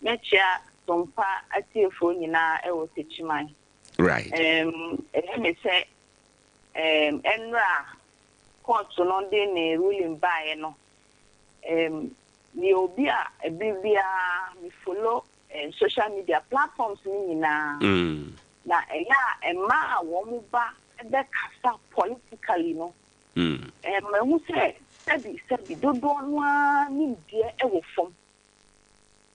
Mɛkyea Sompa atiefoɔ nyinaa wɔ Techiman. Right. Ɛɛm, ɛyɛ me sɛ ɛɛm, ɛnora a kɔɔto no de ne ruling baeɛ no, ɛɛm, meyɛ obi a ɛbere biara me follow ɛɛm, social media platforms no nyinaa. Na ɛyɛ a mmaa a wɔn ba bɛkasa politically no, ɛɛm, mahu sɛ sɛbi sɛbi dodoɔ no ara nimdeɛ wɔ fam.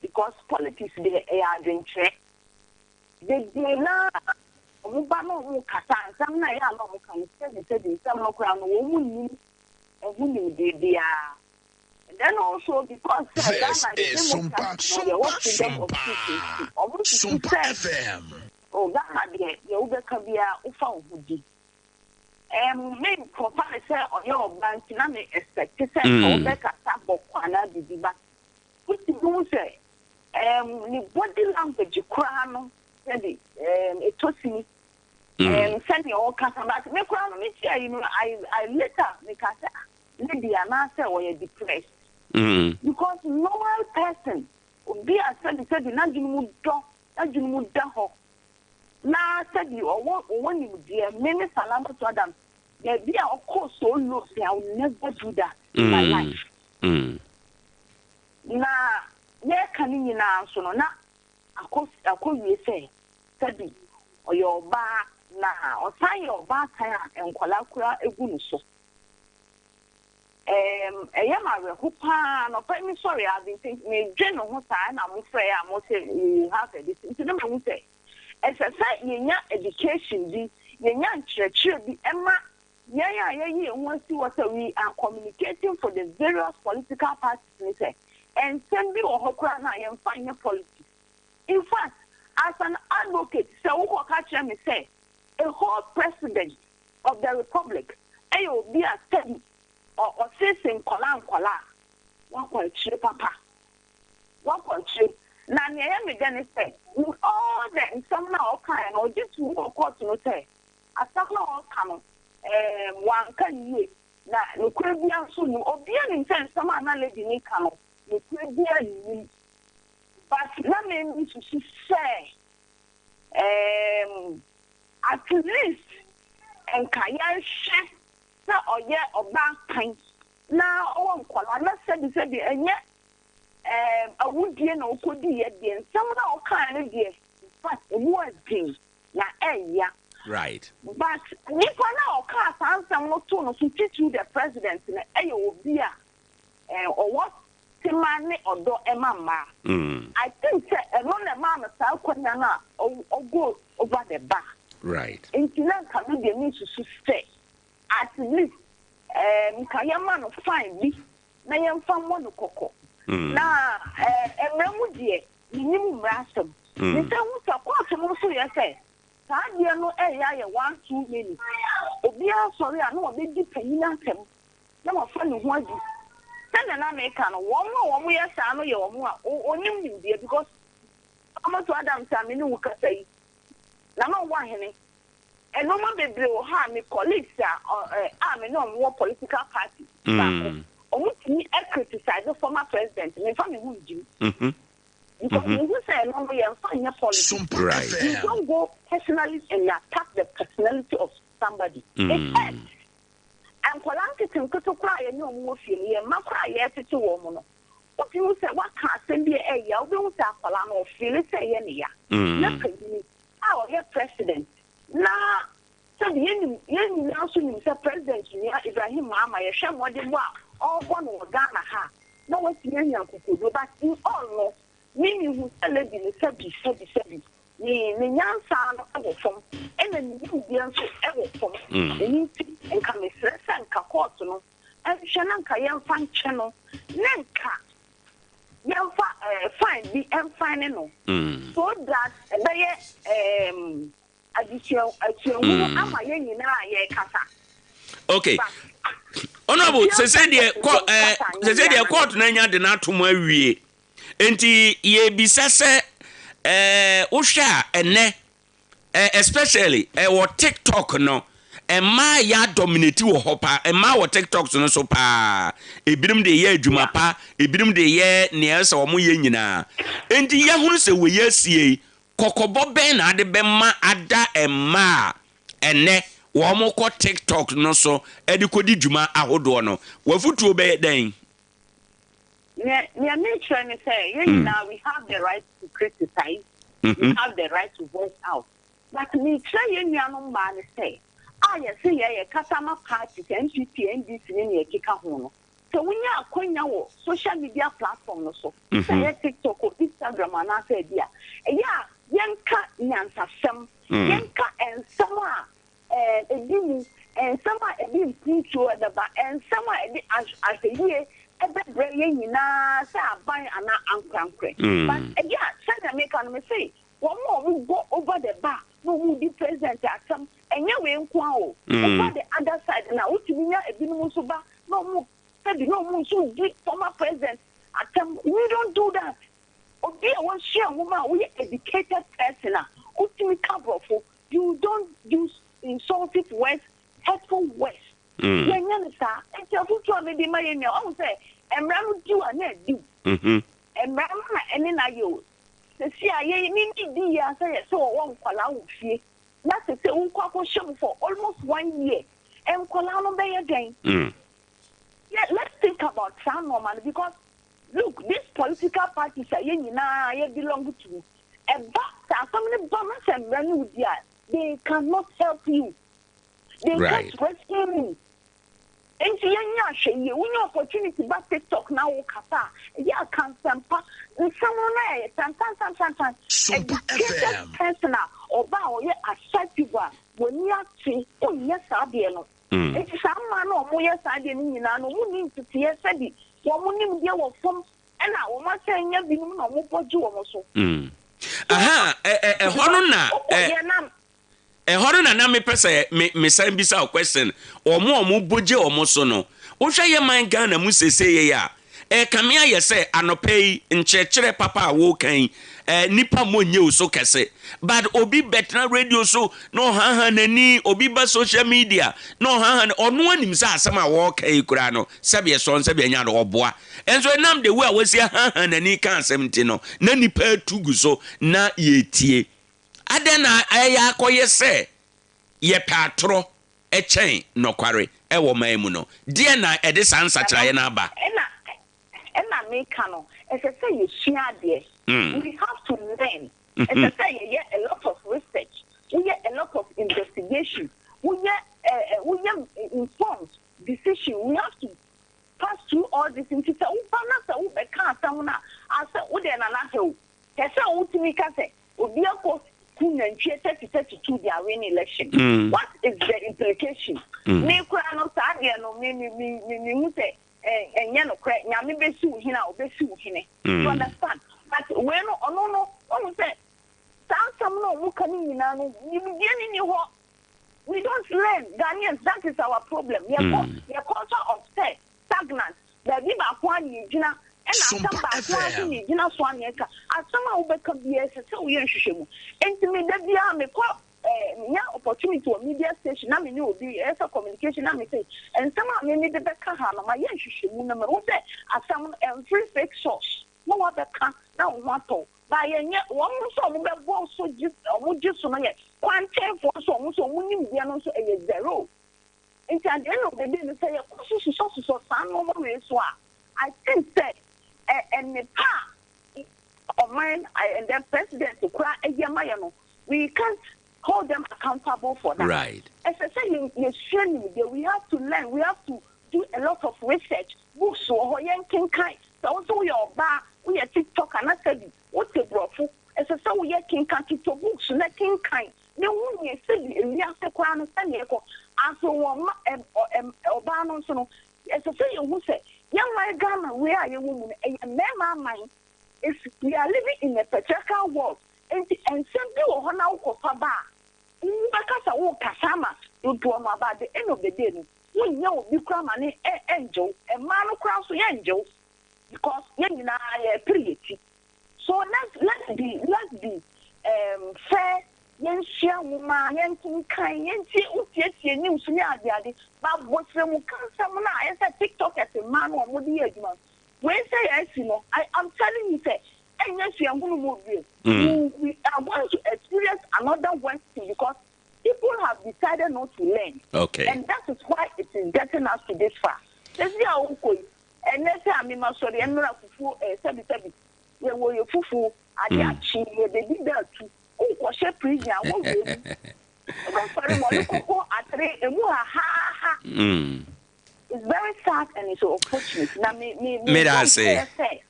Because politics deɛ ɛyɛ adwenkyerɛ. Bebree no ara wɔn ba na wɔn kasa a, nsɛm no a ɛyɛ a na wɔn ka no sɛbi sɛbi nsɛm no koraa no wɔn nnim ɛho nimdeɛ biara. And then also because sɛ This Ghana yɛ is Sumpa democracy no Sumpa yɛwɔ freedom of speech Sumpa nti wɔn susu Sumpa sɛ FM. oh Ghana deɛ deɛ wobɛka biara wofa wo ho di. Ɛɛm me nkɔfa no sɛ ɔyɛ ɔbaa nti na me expect sɛ nka ɔbɛkasa bɔkɔ anaa biribi but wotumi hu sɛ ɛɛm ne body language koraa no sɛbi ɛɛm ɛtɔ sini ɛɛm sɛnea ɔkasa but me koraa no me tia yi no I I later me ka sɛ ah lady anaasɛ ɔyɛ depressed because normal person obi a sɛbi sɛbi n'adwene mu dɔ n'adwene mu da hɔ na sɛbi ɔwɔ ɔwɔ nimdeɛ me ne Salamatu Adams baabi a ɔkɔ so low sɛ I will never do that in my life. Na yɛreka ne nyinaa nso no, na akɔ akɔwie sɛ sɛbi ɔyɛ ɔbaa na ɔsan yɛ ɔbaatan a nkwadaa koraa gu ne so. Ɛɛm, ɛyɛ me awerɛho paa. Anɔpa yi mesɔre a, I've been thinking, medwen ne ho saa ɛna mofrɛɛ a mose we have a this nti na mahu sɛ ɛsɛ sɛ yɛnya education bi, yɛnya nkyerɛkyerɛ bi ɛma Yɛn a yɛayi yɛn ho asi hɔ sɛ we are communicating for the various political parties ne sɛ, nsɛm bi wɔ hɔ koraa no a yɛmfa nyɛ politics. In fact, as an advocate, sɛ wokɔka kyerɛ me sɛ a whole president of the republic yɛ obi a sɛbi ɔseese nkwadaa nkwadaa a, woakɔ akyire papa. Woakɔ akyire. Na nea ɛyɛ me dɛ ne sɛ, with all the nsɛm no a ɔkaeɛ no, ɔgye too mu wɔ court no sɛ, Asɛm no a ɔreka no, ɛɛm, wanka no yie, na nokorɛ biara nso nnim. Obiara nim sɛ nsɛm a na lady no reka no, nokorɛ biara nnim. But na me mesusu sɛ, ɛɛm, at least nka yɛnhwɛ sɛ ɔyɛ ɔbaatan na ɔwɔ nkwadaa, na sɛbisɛbi ɛnyɛ ɛɛm, awudie na ɔkɔdiiɛ deɛ, nsɛm no a ɔkaeɛ no deɛ, in fact, ɛmu ɛden. na ɛya. Right. But nipa no a ɔkaa saa nsɛm no too no so titiriw the president no yɛ obi a ɔwɔ tema ne ɔdɔ ma mmaa. I think sɛ ɛno na ɛmaa no saa akwanya no a ɔ go over the bar. Right. Nti na nka me deɛ me susu sɛ at least nka yɛma no fine bi na yɛmfa mmɔ no kɔkɔ. Na mmara mu deɛ Mennim mmara asɛm. Mesan hu sɛ kɔɔto no nso yɛ sɛ saa adeɛ no reyɛ ayɛ one too many. Obiara sɔre a na wabɛdi panin atɛm na wafa ne ho adi. Sɛdeɛ na meka no, wɔn a wɔyɛ saa no yɛ wɔn a wɔnnim nimdeɛ because Amoto Adams a me ne wo kasa yi, na na ɔwɔ ahene. Nnoɔma bebree wɔ hɔ a me colleagues a a me ne wɔn wɔ political party baako, wɔn tumi criticize former president, me nfa me ho ngyim. Because me hu sɛ ɛno no yɛn fa nyɛ politics. You don't go personally and attack the personality of somebody. It hurts. Nkwadaa nketenkete koraa a yɛne wɔn wɔ fie no, yɛn mma koraa a yɛretete wɔn no, wotumi hu sɛ waka asɛm bi a ɛyɛ ya, wobɛhu sɛ akwadaa no ɔfeele sɛ ɛyɛ ne ya. Na panyini a ɔyɛ president na sɛbi yɛnim yɛn nyinaa nso nim sɛ president nua Ibrahim Mahama yɛhwɛ mmɔdenbɔ a ɔrebɔ no wɔ Ghana ha a na watumi anya akokoduro but in all no me mehu sɛ lady no sɛbi sɛbi sɛbi ne ne nyansa no wɔ fam ɛna ne nimdeɛ nso wɔ fam ɛno nti nka mesrɛ sɛ nka court no nhwɛ na nka yɛmfa nkyɛ no ne nka yɛmfa eh, fine bi mfine no so that ɛbɛyɛ ehm, adesua asuahunu ama yɛn nyinaa a yɛrekasa. Okay. But Honorable, obiara sese mfa deɛ kɔ kɔkɔbɔ ɛɛ kasa nyɛ sese nea deɛ ano. court no anya de no ato mu awie. Nti yɛbisa sɛ ɛɛ wohwɛ a ɛnɛ. Especially wɔ TikTok no, mmaa yɛ adominate wɔ hɔ paa. Mmaa wɔ TikTok no so paa. Ebinom de yɛ adwuma pa, ebinom de yɛ nea ɛsɛ sɛ wɔyɛ nyinaa. Enti yɛahunu sɛ wei asie yi, kɔkɔbɔ bɛn na ade bɛma ada mmaa a ɛnnɛ wɔkɔ TikTok no so de kɔdi dwuma ahodoɔ no? W'afotuo bɛyɛ dɛn? Nea mekyerɛ ne sɛ yɛn nyinaa we have the right to criticize, we have the right to voice out. But mekyerɛ yɛn nuanom mmaa no sɛ a yɛse yɛ yɛkasa ma parties, NPP, NDC ne nea ɛkeka ho no, sɛ wonya akwanya wɔ social media platform no so, sɛ ɛyɛ TikTok o, Instagram anaasɛ ɛbi a, ɛyɛ a yɛnka nyansasɛm, yɛnka nsɛm a ɛdi mu, nsɛm a ɛde mpuntuo bɛba, nsɛm a ɛde ahwɛyie bɛbrɛ yɛn nyinaa sɛ aban anaa ankorankorɛ. But ɛyɛ a sɛdeɛ meka no, mese wɔn a wɔn go over the bar na wɔn redi president asɛm, ɛnyɛ wei nko ara o. Woba the other side no a, wotumi nya ebinom nso ba na wɔn sɛbi na wɔn nso di former president atɛm. We don't do that. Obi a wasua nwoma a woyɛ educated person a wotumi ka borɔfo, you don't use insultive words, hurtful words. Yɛnyɛ no saa. Nti afotu a mede ma yɛn nua, wahu sɛ mmara no diw a na adiw. Mmara no na ɛne no ayɛ o. Sɛsi a yɛ me ne di yie a sɛ yɛ sɛ wɔwɔ nkwadaa wɔ fie na sɛsɛ wokɔ akɔhyɛ mu for almost one year, nkwadaa no bɛyɛ dɛn? Yeah, let's think about saa nneɛma no because look, these political parties a yɛn nyinaa yɛ belong to, ɛba sɛ asɛm no ba na sɛ mmara no di a, they cannot help you. They can't rescue you. Nti yɛnyɛ ahwɛ yie. Wonya opportunity ba TikTok na wo kasa a, ɛyɛ a ka nsɛmpa. Nsɛm no na ɛyɛ tantantantantan. Sompa Educated FM. person a ɔba a ɔyɛ assertive a w'ani ate, wonyɛ saa adeɛ no. Nti saa mmaa no a wɔyɛ saa adeɛ no nyinaa no, wɔn nni nteteeɛ sɛbi wɔn nimdeɛ wɔ fam ɛna wɔn asan nya binom na wɔn bɔ gye wɔn so. Aha, ɛhɔ no na Wokɔ yɛ na ɛhɔ no na na mepɛ sɛ me mesan bisa wo question. Wɔn a wɔn bɔ gye wɔn so no, wohwɛ yɛ man Ghana mu seesei yi a, ɛkame ayɛ sɛ anɔpa yi nkyerɛkyerɛ papa a wɔreka yi, nipa mmɔ nye wo so kɛse. But obi bɛtena radio so na ɔhaha n'ani, obi ba social media na ɔhaha ne, ɔno anim sɛ asɛm a wɔreka yi koraa no, sɛbi ɛsɔ sɛbi ɛnya no ɔboa. Nso ɛnam the way a wɔasi ahaha n'ani ka asɛm nti no, na nipa atu gu so na yɛtie. Adɛn na ɛyɛ akɔyɛ sɛ yɛpɛ atorɔ ɛkyɛn nɔkware ɛwɔ man mu no? Deɛ na ɛde saa nsakyeraeɛ no aba? Ɛna meka no, ɛsɛ sɛ yɛsua adeɛ. We have to learn. Ɛsɛ sɛ yɛyɛ a lot of research, woyɛ a lot of investigation, woyɛ informed decision. We have to pass through all this. Nti sɛ woba na sɛ wobɛka asɛm no a, asɛ wode nana hɛ o, kɛ sɛ wotumi ka sɛ obi akɔ ku nantwie 3032 de awin election. What is the implication? Me koraa no, saa deɛ no, me hu sɛ ɛnyɛ nokorɛ. Nyame bɛsi wo hene a, ɔbɛsi wo hene. You understand? But wei no, ɔno no, ɔhu sɛ saa nsɛm no a ɔmo ka no nyinaa no, nimdeɛ no ni hɔ. We don't learn. Ghanaians, that is our problem. Yɛkɔ yɛ culture of sɛ stagnant. Baabi baako a na yɛgyina, ɛna asɛm Sompa baako a nso FM. na yɛgyina so a na yɛka. Asɛm a wobɛka biara, ɛsɛ sɛ woyɛ nhwehwɛmu. Nti me da biara mekɔ nya opportunity wɔ media station na me ne obi ɛyɛ sɛ communication na me sɛ nsɛm a me mede bɛka ha no, mayɛ nhwehwɛmu na mahu sɛ asɛm no ɛmfiri fake source na wabɛka na wo ho atɔ. Ba yɛnyɛ wɔn nso a wɔbɛbɔ so gye wɔn gye so no yɛ kwankyɛnfoɔ nso, wɔn nso wɔn nimdeɛ no nso ɛyɛ zero. Nti at the end of the day no, sɛ yɛkɔ so sosɔsosɔ saa nneɛma wei so a, I think sɛ nnepa a ɔman and then president koraa ɛyɛ ma yɛ no, we can't hold them accountable for that. Ɛsɛ sɛ yɛsua nimdeɛ. We have to learn, we have to do a lot of research. Books wɔ hɔ, yɛnkenkan. Sɛ wo nso woyɛ ɔbaa, woyɛ TikTok anaasɛ bi wote borɔfo, ɛsɛ sɛ woyɛ kenkan, totɔ books na kenkan ne ho nyɛ sɛbi ewiase koraa no sɛnea ɛkɔ aso. Wɔn ma ɔbaa no nso no, ɛsɛ sɛ yɛhu sɛ yɛn man Ghana wei a yɛwɔ mu no, ɛyɛ mmarima aman. It's we are living in a patriarchal world. Nti nsɛm bi wɔ hɔ na wokɔfa ba a, wobɛkasa, wokasa ama dodoɔ no aba. At the end of the day no, wonyɛ obi koraa ma ne ɛngye wo. Mmaa no koraa nso yɛngye wo because yɛn nyinaa yɛpere yɛ ti. So let's be fair. Yɛnsua nwoma, yɛnkenkan, yɛntie, wotietie news ne adeade. But bosrɛmuka nsɛm no a ayɛ sɛ tiktokers mmaa no a wɔde yɛ adwuma no, wei sɛ yɛasi no, I am telling you sɛ ɛnyɛ suahunu mu bio. We, we are going to experience another worse thing because people have decided not to learn. And that is why it is getting us to this far. Sɛsi a wokɔ yi, ɛnɛ sɛ a mema sɔre ɛnora fufuo, eh, sɛbi sɛbi, yɛwɔ yɛ fufuo, ade akye, yɛbɛdi da atu. Wokɔhyɛ prison a, wowie mu. Wobɛsɔre ma ɔde kɔkɔ atere emu hahaha. It's very sad and it's unfortunate. Na me me me Meda bɔ ase. mpaeɛ sɛ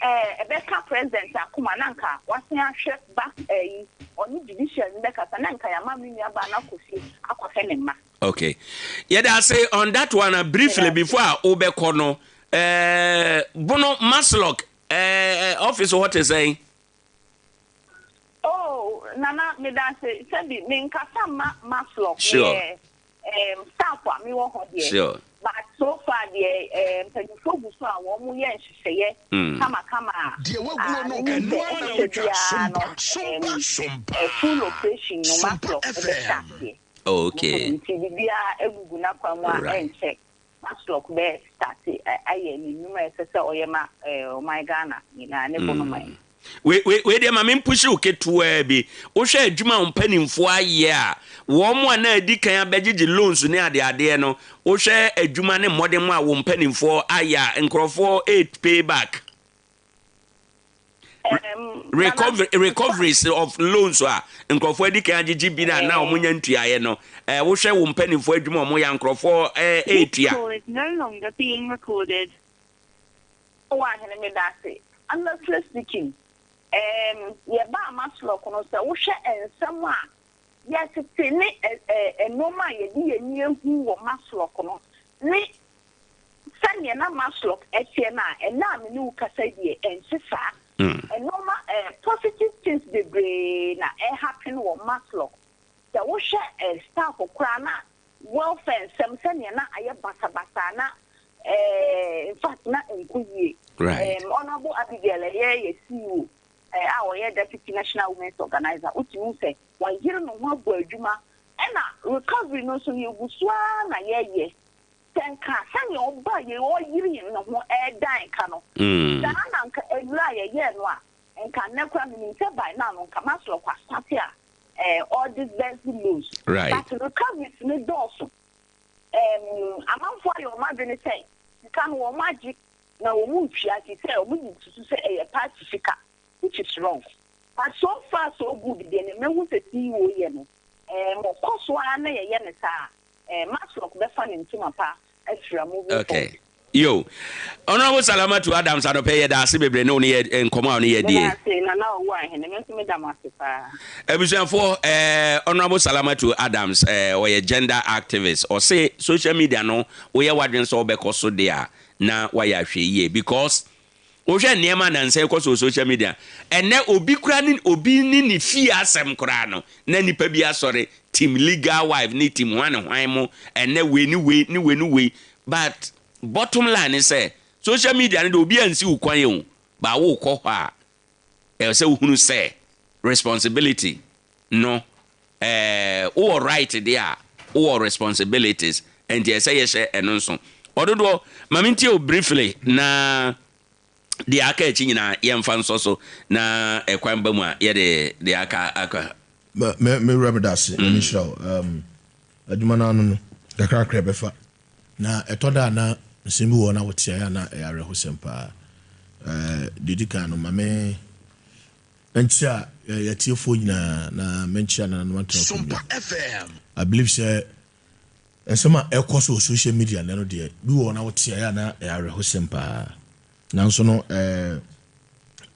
ɛɛ ɛbɛka president akoma na nka wasen ahwɛ ba ɛyi ɔne judicial no bɛkasa na nka yɛama me nua baa no akɔ fie akɔhwɛ ne mma. Okay. Yɛda ase on that one briefly Meda ase. before a wobɛkɔ no. Bono Masloc office hɔ te sɛn? Oh, Nana, meda ase. Sɛbi, menkasa mma Masloc. Meyɛ staff a mewɔ hɔ deɛ. But so far deɛ, mpanyinfoɔ gu so a wɔn yɛ nhyehyɛeɛ kamakama a, Deɛ waguo a no, menim ɛno sɛ ara na ɛnkyɛ wotwa. biara Sompa, no, sompa, sompa. full operation no Sompa Masloc bɛhyɛ FM. aseɛ. Oh, okay. Nti biribiara egugu n'akwan mu a ɛnkyɛ Masloc bɛ start ayɛ ne nnwuma a ɛsɛ sɛ ɔyɛ ma ɔman Ghana nyinaa ne bonoman. Wei wei wei deɛ ma me mpushi wo ketewaa bi. Wohwɛ adwuma a wo mpanimfoɔ ayɛ a, wɔn a na adi kan abɛgyegye loans ne adeadeɛ no, wohwɛ adwuma ne mmɔdemmɔ a wo mpanimfoɔ ayɛ a, nkurɔfoɔ ɛret pay back. Nana, Recoveries of loans a nkurɔfoɔ adi kan agyegye bi na na wɔn nya ntuaeɛ no, wohwɛ wo mpanimfoɔ adwuma a wɔyɛ a, nkurɔfoɔ This ɛretua. call is no longer being recorded. Wɔ ahene meda ase. Honestly speaking, yɛbaa Masloc no sɛ wohwɛ nsɛm a yɛtete ne nneɛma a yɛde yɛn ani ahu wɔ Masloc no ne sɛdeɛ na Masloc ɛteɛ no a, ɛnɛ a me ne wo kasa yi deɛ ɛnte saa. Nneɛma positive things bebree na ɛhappen wɔ Masloc. Sɛ wohwɛ staff koraa na welfare nsɛm sɛnea na ayɛ basabasa na in fact na nkɔ yie. Honourable Abigail ɛyɛ yɛ CEO a ɔyɛ deputy national women's organizer, wotumi hu sɛ wayere ne ho abɔ adwuma ɛna recovery no nso no yɛgu so ara na yɛyɛ. Sɛ nka sɛnea ɔba yɛ ɔyere ne ho ɛɛdan ka no, saa na nka awura a yɛyɛɛ no a, nka nnɛ koraa menim sɛ by now no nka Masloc asate a ɔdisburse loans. But recoveries no dɔɔso. Amanfoɔ ayɛ wɔn adwene sɛ sika no wɔn agye na wɔn ntua nti sɛ wɔn de susu sɛ ɛyɛ party sika, which is wrong. But so far so good deɛ ne mehu sɛ CEO yɛ no, ɔkɔ so ara na yɛyɛ no saa a, Masloc bɛfa ne ntoma pa afira moving forward. Yo. Honorable Salamatu Adams anɔpɛ yɛda ase bebree ne wo ne yɛ nkɔmmɔ a wo ne yɛ die. Meda ase Nana Owuo Ahene, me nso meda mo ase paa. Abusuafoɔ, Honorable Salamatu Adams, ɔyɛ gender activist. Ɔse social media no woyɛ w'adwene sɛ wobɛkɔ so de a na wayɛ ahwɛ yie because wohwɛ nneɛma nansa ɛkɔ so wɔ social media ɛnɛ obi koraa ne obi ne ne fie asɛm koraa no na nipa bi asɔre team legal wife ne team hwan ne hwan mo ɛnɛ wei ne wei ne wei ne wei, but bottom line ne sɛ social media no de obi ansi wo kwan o ba wokɔ hɔ a ɛwɔ sɛ wohunu sɛ responsibility no, wowɔ right deɛ a, wowɔ responsibilities, nti ɛsɛ yɛhyɛ ɛno nso. Ɔdodoɔ ma mentie wo briefly na deɛ aka akyi nyinaa yɛmfa nsɔ so na ɛkwan ba mu a yɛde deɛ aka aka. Me wura, meda ase na mehyira wo. Adwuma no ano no kakrakra ɛbɛfa na ɛtɔ da a na nsɛm bi wɔ hɔ na wote a na ɛyɛ awerɛhosɛm paa. Deɛ ɛdi kan no, ma me nkyia yɛtiefoɔ nyinaa na menkyia nananom atena Sompa akonnwa. FM. I believe sɛ nsɛm a ɛkɔ so wɔ social media nnɛ no deɛ, bi wɔ hɔ na wote a na ɛyɛ awerɛhosɛm paa, nanso no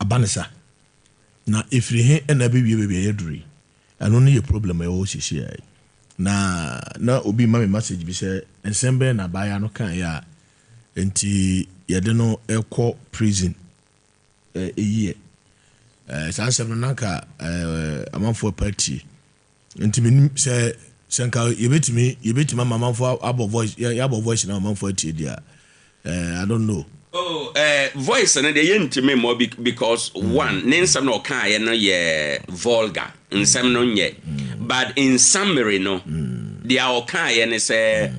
aba ne sa na ɛfiri he ɛna ɛbɛwie baabi a yɛaduru yi, ɛno no yɛ problem a ɛwɔ hɔ seesei yi. Na obi ma me message bi sɛ nsɛm bɛyɛ na abaayewa no kaeɛ a nti yɛde no ɛkɔ prison ɛyiɛ saa nsɛm no nanka amanfoɔ pa tie nti menim sɛ nka yɛbɛtumi ama amanfoɔ abɔ voice, yɛabɔ voice na amanfoɔ atie deɛ a, I don't know. Oh, eh, voice no deɛ yɛntumi mmɔ because one, ne nsɛm na ɔkaeɛ no yɛ vulgar, nsɛm no nyɛ. But in summary no, deɛ ɔkaeɛ ne sɛ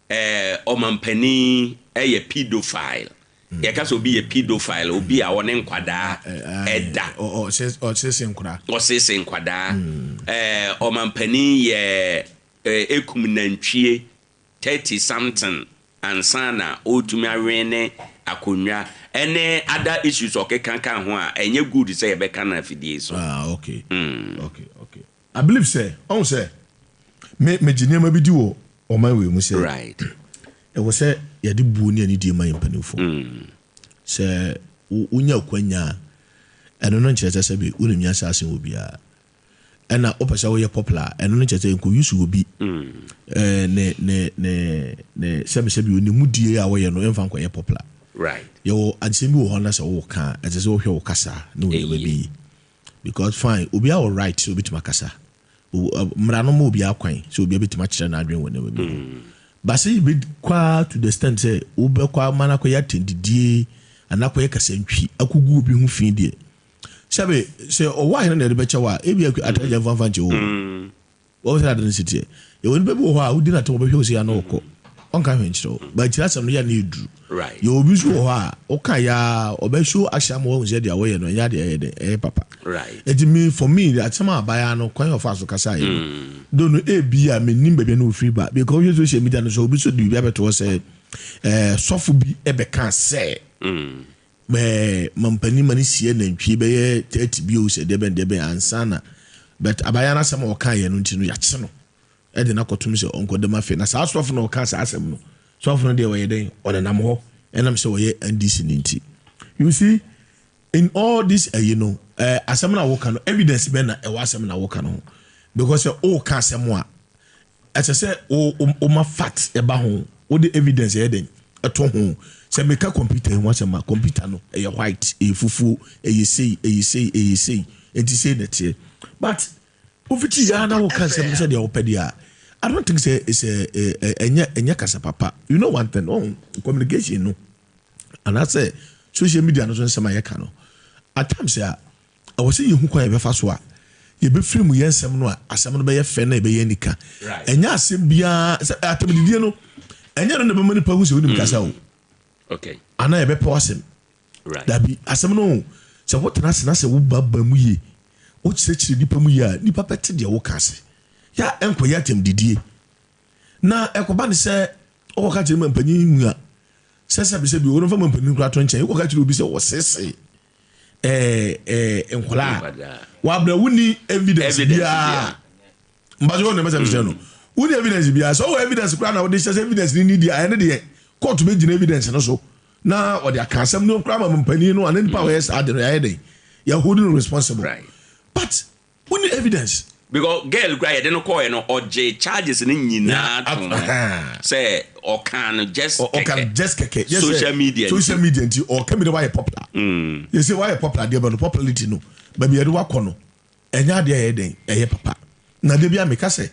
eh, ɔmampanin yɛ pedophile. Yɛka sɛ obi yɛ pedophile, obi a ɔne nkwadaa ɛda. Ɔsese nkwadaa. Ɔsese nkwadaa. Eh, ɔmampanin yɛ eh, ekum nantwie 30 something ansa na ɔretumi awen ne akonnwa ɛne other issues ɔkeka ka ho a ɛnyɛ good sɛ yɛbɛka no afidie so. Ah, okay. Okay. I believe sɛ ɔn sɛ me megye nneɛma bi di wɔ ɔman wei mu sɛ ɛwɔ sɛ yɛde buo ne anidie ma yɛn mpanimfoɔ. Sɛ wonya akwanya a, ɛno no nkyerɛ sɛ sɛbi wonim nyansa asen wɔ biara. Ɛna wopɛ sɛ woyɛ popular, ɛno no kyerɛ sɛ nkɔ use obi ne ne ne ne sɛbi sɛbi ne mudie a wɔyɛ no ɛmfa nkɔyɛ popular. Yɛwɔ adesɛm bi wɔ hɔ na sɛ wowɔ ka a, ɛsɛ sɛ wohwɛ wo kasa ne wo nneɛma bi yi. Because fine, obiara wɔ right sɛ obɛtumi akasa. Mmara no ma obiara kwan sɛ obiara bɛtumi akyerɛ n'adwene wɔ nneɛma bi ho. But sɛ yɛbɛkɔ to the extent sɛ wobɛkɔ ama no akɔyɛ atɛndidie anaa akɔyɛ kasantwi akɔgu obi ho fi deɛ, sɛbe sɛ ɔwɔ ahene na yɛde bɛkyɛ wo a, ebi atagya mfa nkyɛ wo. Wɔn sɛ ade no si teɛ. Yɛwɔ nipa bi wɔ hɔ a wodi n'atɛm wɔbɛhwɛ wo sɛ ya na ɔkɔ. Ɔnka hwee nkyerɛ wo. But akyire asɛm no yɛ na ɛduru. Yɛwɔ obi nso wɔ hɔ a woka ya a ɔbɛhyew ahyɛ ama wahu sɛ deɛ wɔyɛ no ɛnyɛ adeɛ ɛyɛ dɛ ɛyɛ papa. Nti me for me asɛm a abaayewa no kwan a ɔfa so kasa yɛ no do no ebi a menim baabi a na ofiri ba because wohwɛ social media no so obi so de biribi abɛto hɔ sɛ ɛɛ sɔfo bi ɛbɛka sɛ mɛɛ mampanin ma ne sie nantwie bɛyɛ 30 bi o sɛ deɛ bɛn deɛ bɛn ansa na but abaayewa no asɛm a ɔka yɛ no nti no yɛakye no ɛde no akɔtom sɛ ɔnkɔdam afei na saa sɔfo no ɔka saa asɛm no sɔfo no deɛ ɔyɛ dɛn ɔnenam hɔ ɛnam sɛ ɔyɛ NDC no nti you see in all this ayi no asɛm no a woka no evidence bɛn na ɛwɔ asɛm na woka no ho because sɛ woka asɛm a ɛsɛ sɛ woma fact ɛba ho wode evidence ɛyɛ dɛn ɛto ho sɛ meka computer ho asɛm a computer no ɛyɛ white ɛyɛ fufuo ɛyɛ sei ɛyɛ sei ɛyɛ sei nti sei na ɛteɛ but wofiti yɛ na woka nsɛm sɛ deɛ wopɛ deɛ a I don't think sɛ it's a ɛnyɛ ɛnyɛ kasa papa. You know one thing, oh, communication no anaasɛ social media no so nsɛm a yɛka no at times a ɛwɔ sɛ yɛhu kwan yɛbɛfa so a yɛbɛfiri mu yɛ nsɛm no a asɛm no bɛyɛ fɛ na ɛbɛyɛ nika. Ɛnyɛ asɛm biara sɛ atɛmdidie no ɛnyɛ no na ɛbɛma nipa hu sɛ wonim kasa o anaa yɛbɛpɛ w'asɛm. Dabi asɛm no sɛ wotena ase na sɛ wobaba mu yie wokyerɛkyerɛ nipa mu yie a nipa bɛte deɛ woka ase yɛ ɛnkɔyɛ atɛmdidie na ɛkɔba ne sɛ wokɔka kyerɛ ma mpanyin mu a sɛ sɛbi sɛbi wɔn mfa ma mpanyin koraa to nkyɛn wokɔka kyerɛ obi sɛ wɔsese ɛɛ nkɔlaa wabra wuni evidence biara mbasɛ wɔn na ɛbɛsɛ kyerɛ no wuni evidence biara sɛ ɔwɔ evidence koraa na wɔde hyɛ sɛ evidence ni ni deɛ ɛne deɛ court bɛ gyina evidence no so na ɔde aka asɛm no koraa ma mpanyin no ana nipa a wɔyɛ saa de no yɛayɛ den yɛ holding no responsible but wuni evidence. Because girl kura yɛde no kɔɛ no ɔgye charges no nyinaa to ho sɛ ɔka no just kɛkɛ ɔka just kɛkɛ social media social media nti ɔka mi de wayɛ popular yɛsɛ wayɛ popular deɛ bɛ no popularity no baabi yɛde wakɔ no ɛnyɛ adeɛ yɛ den ɛyɛ papa na de bi a meka sɛ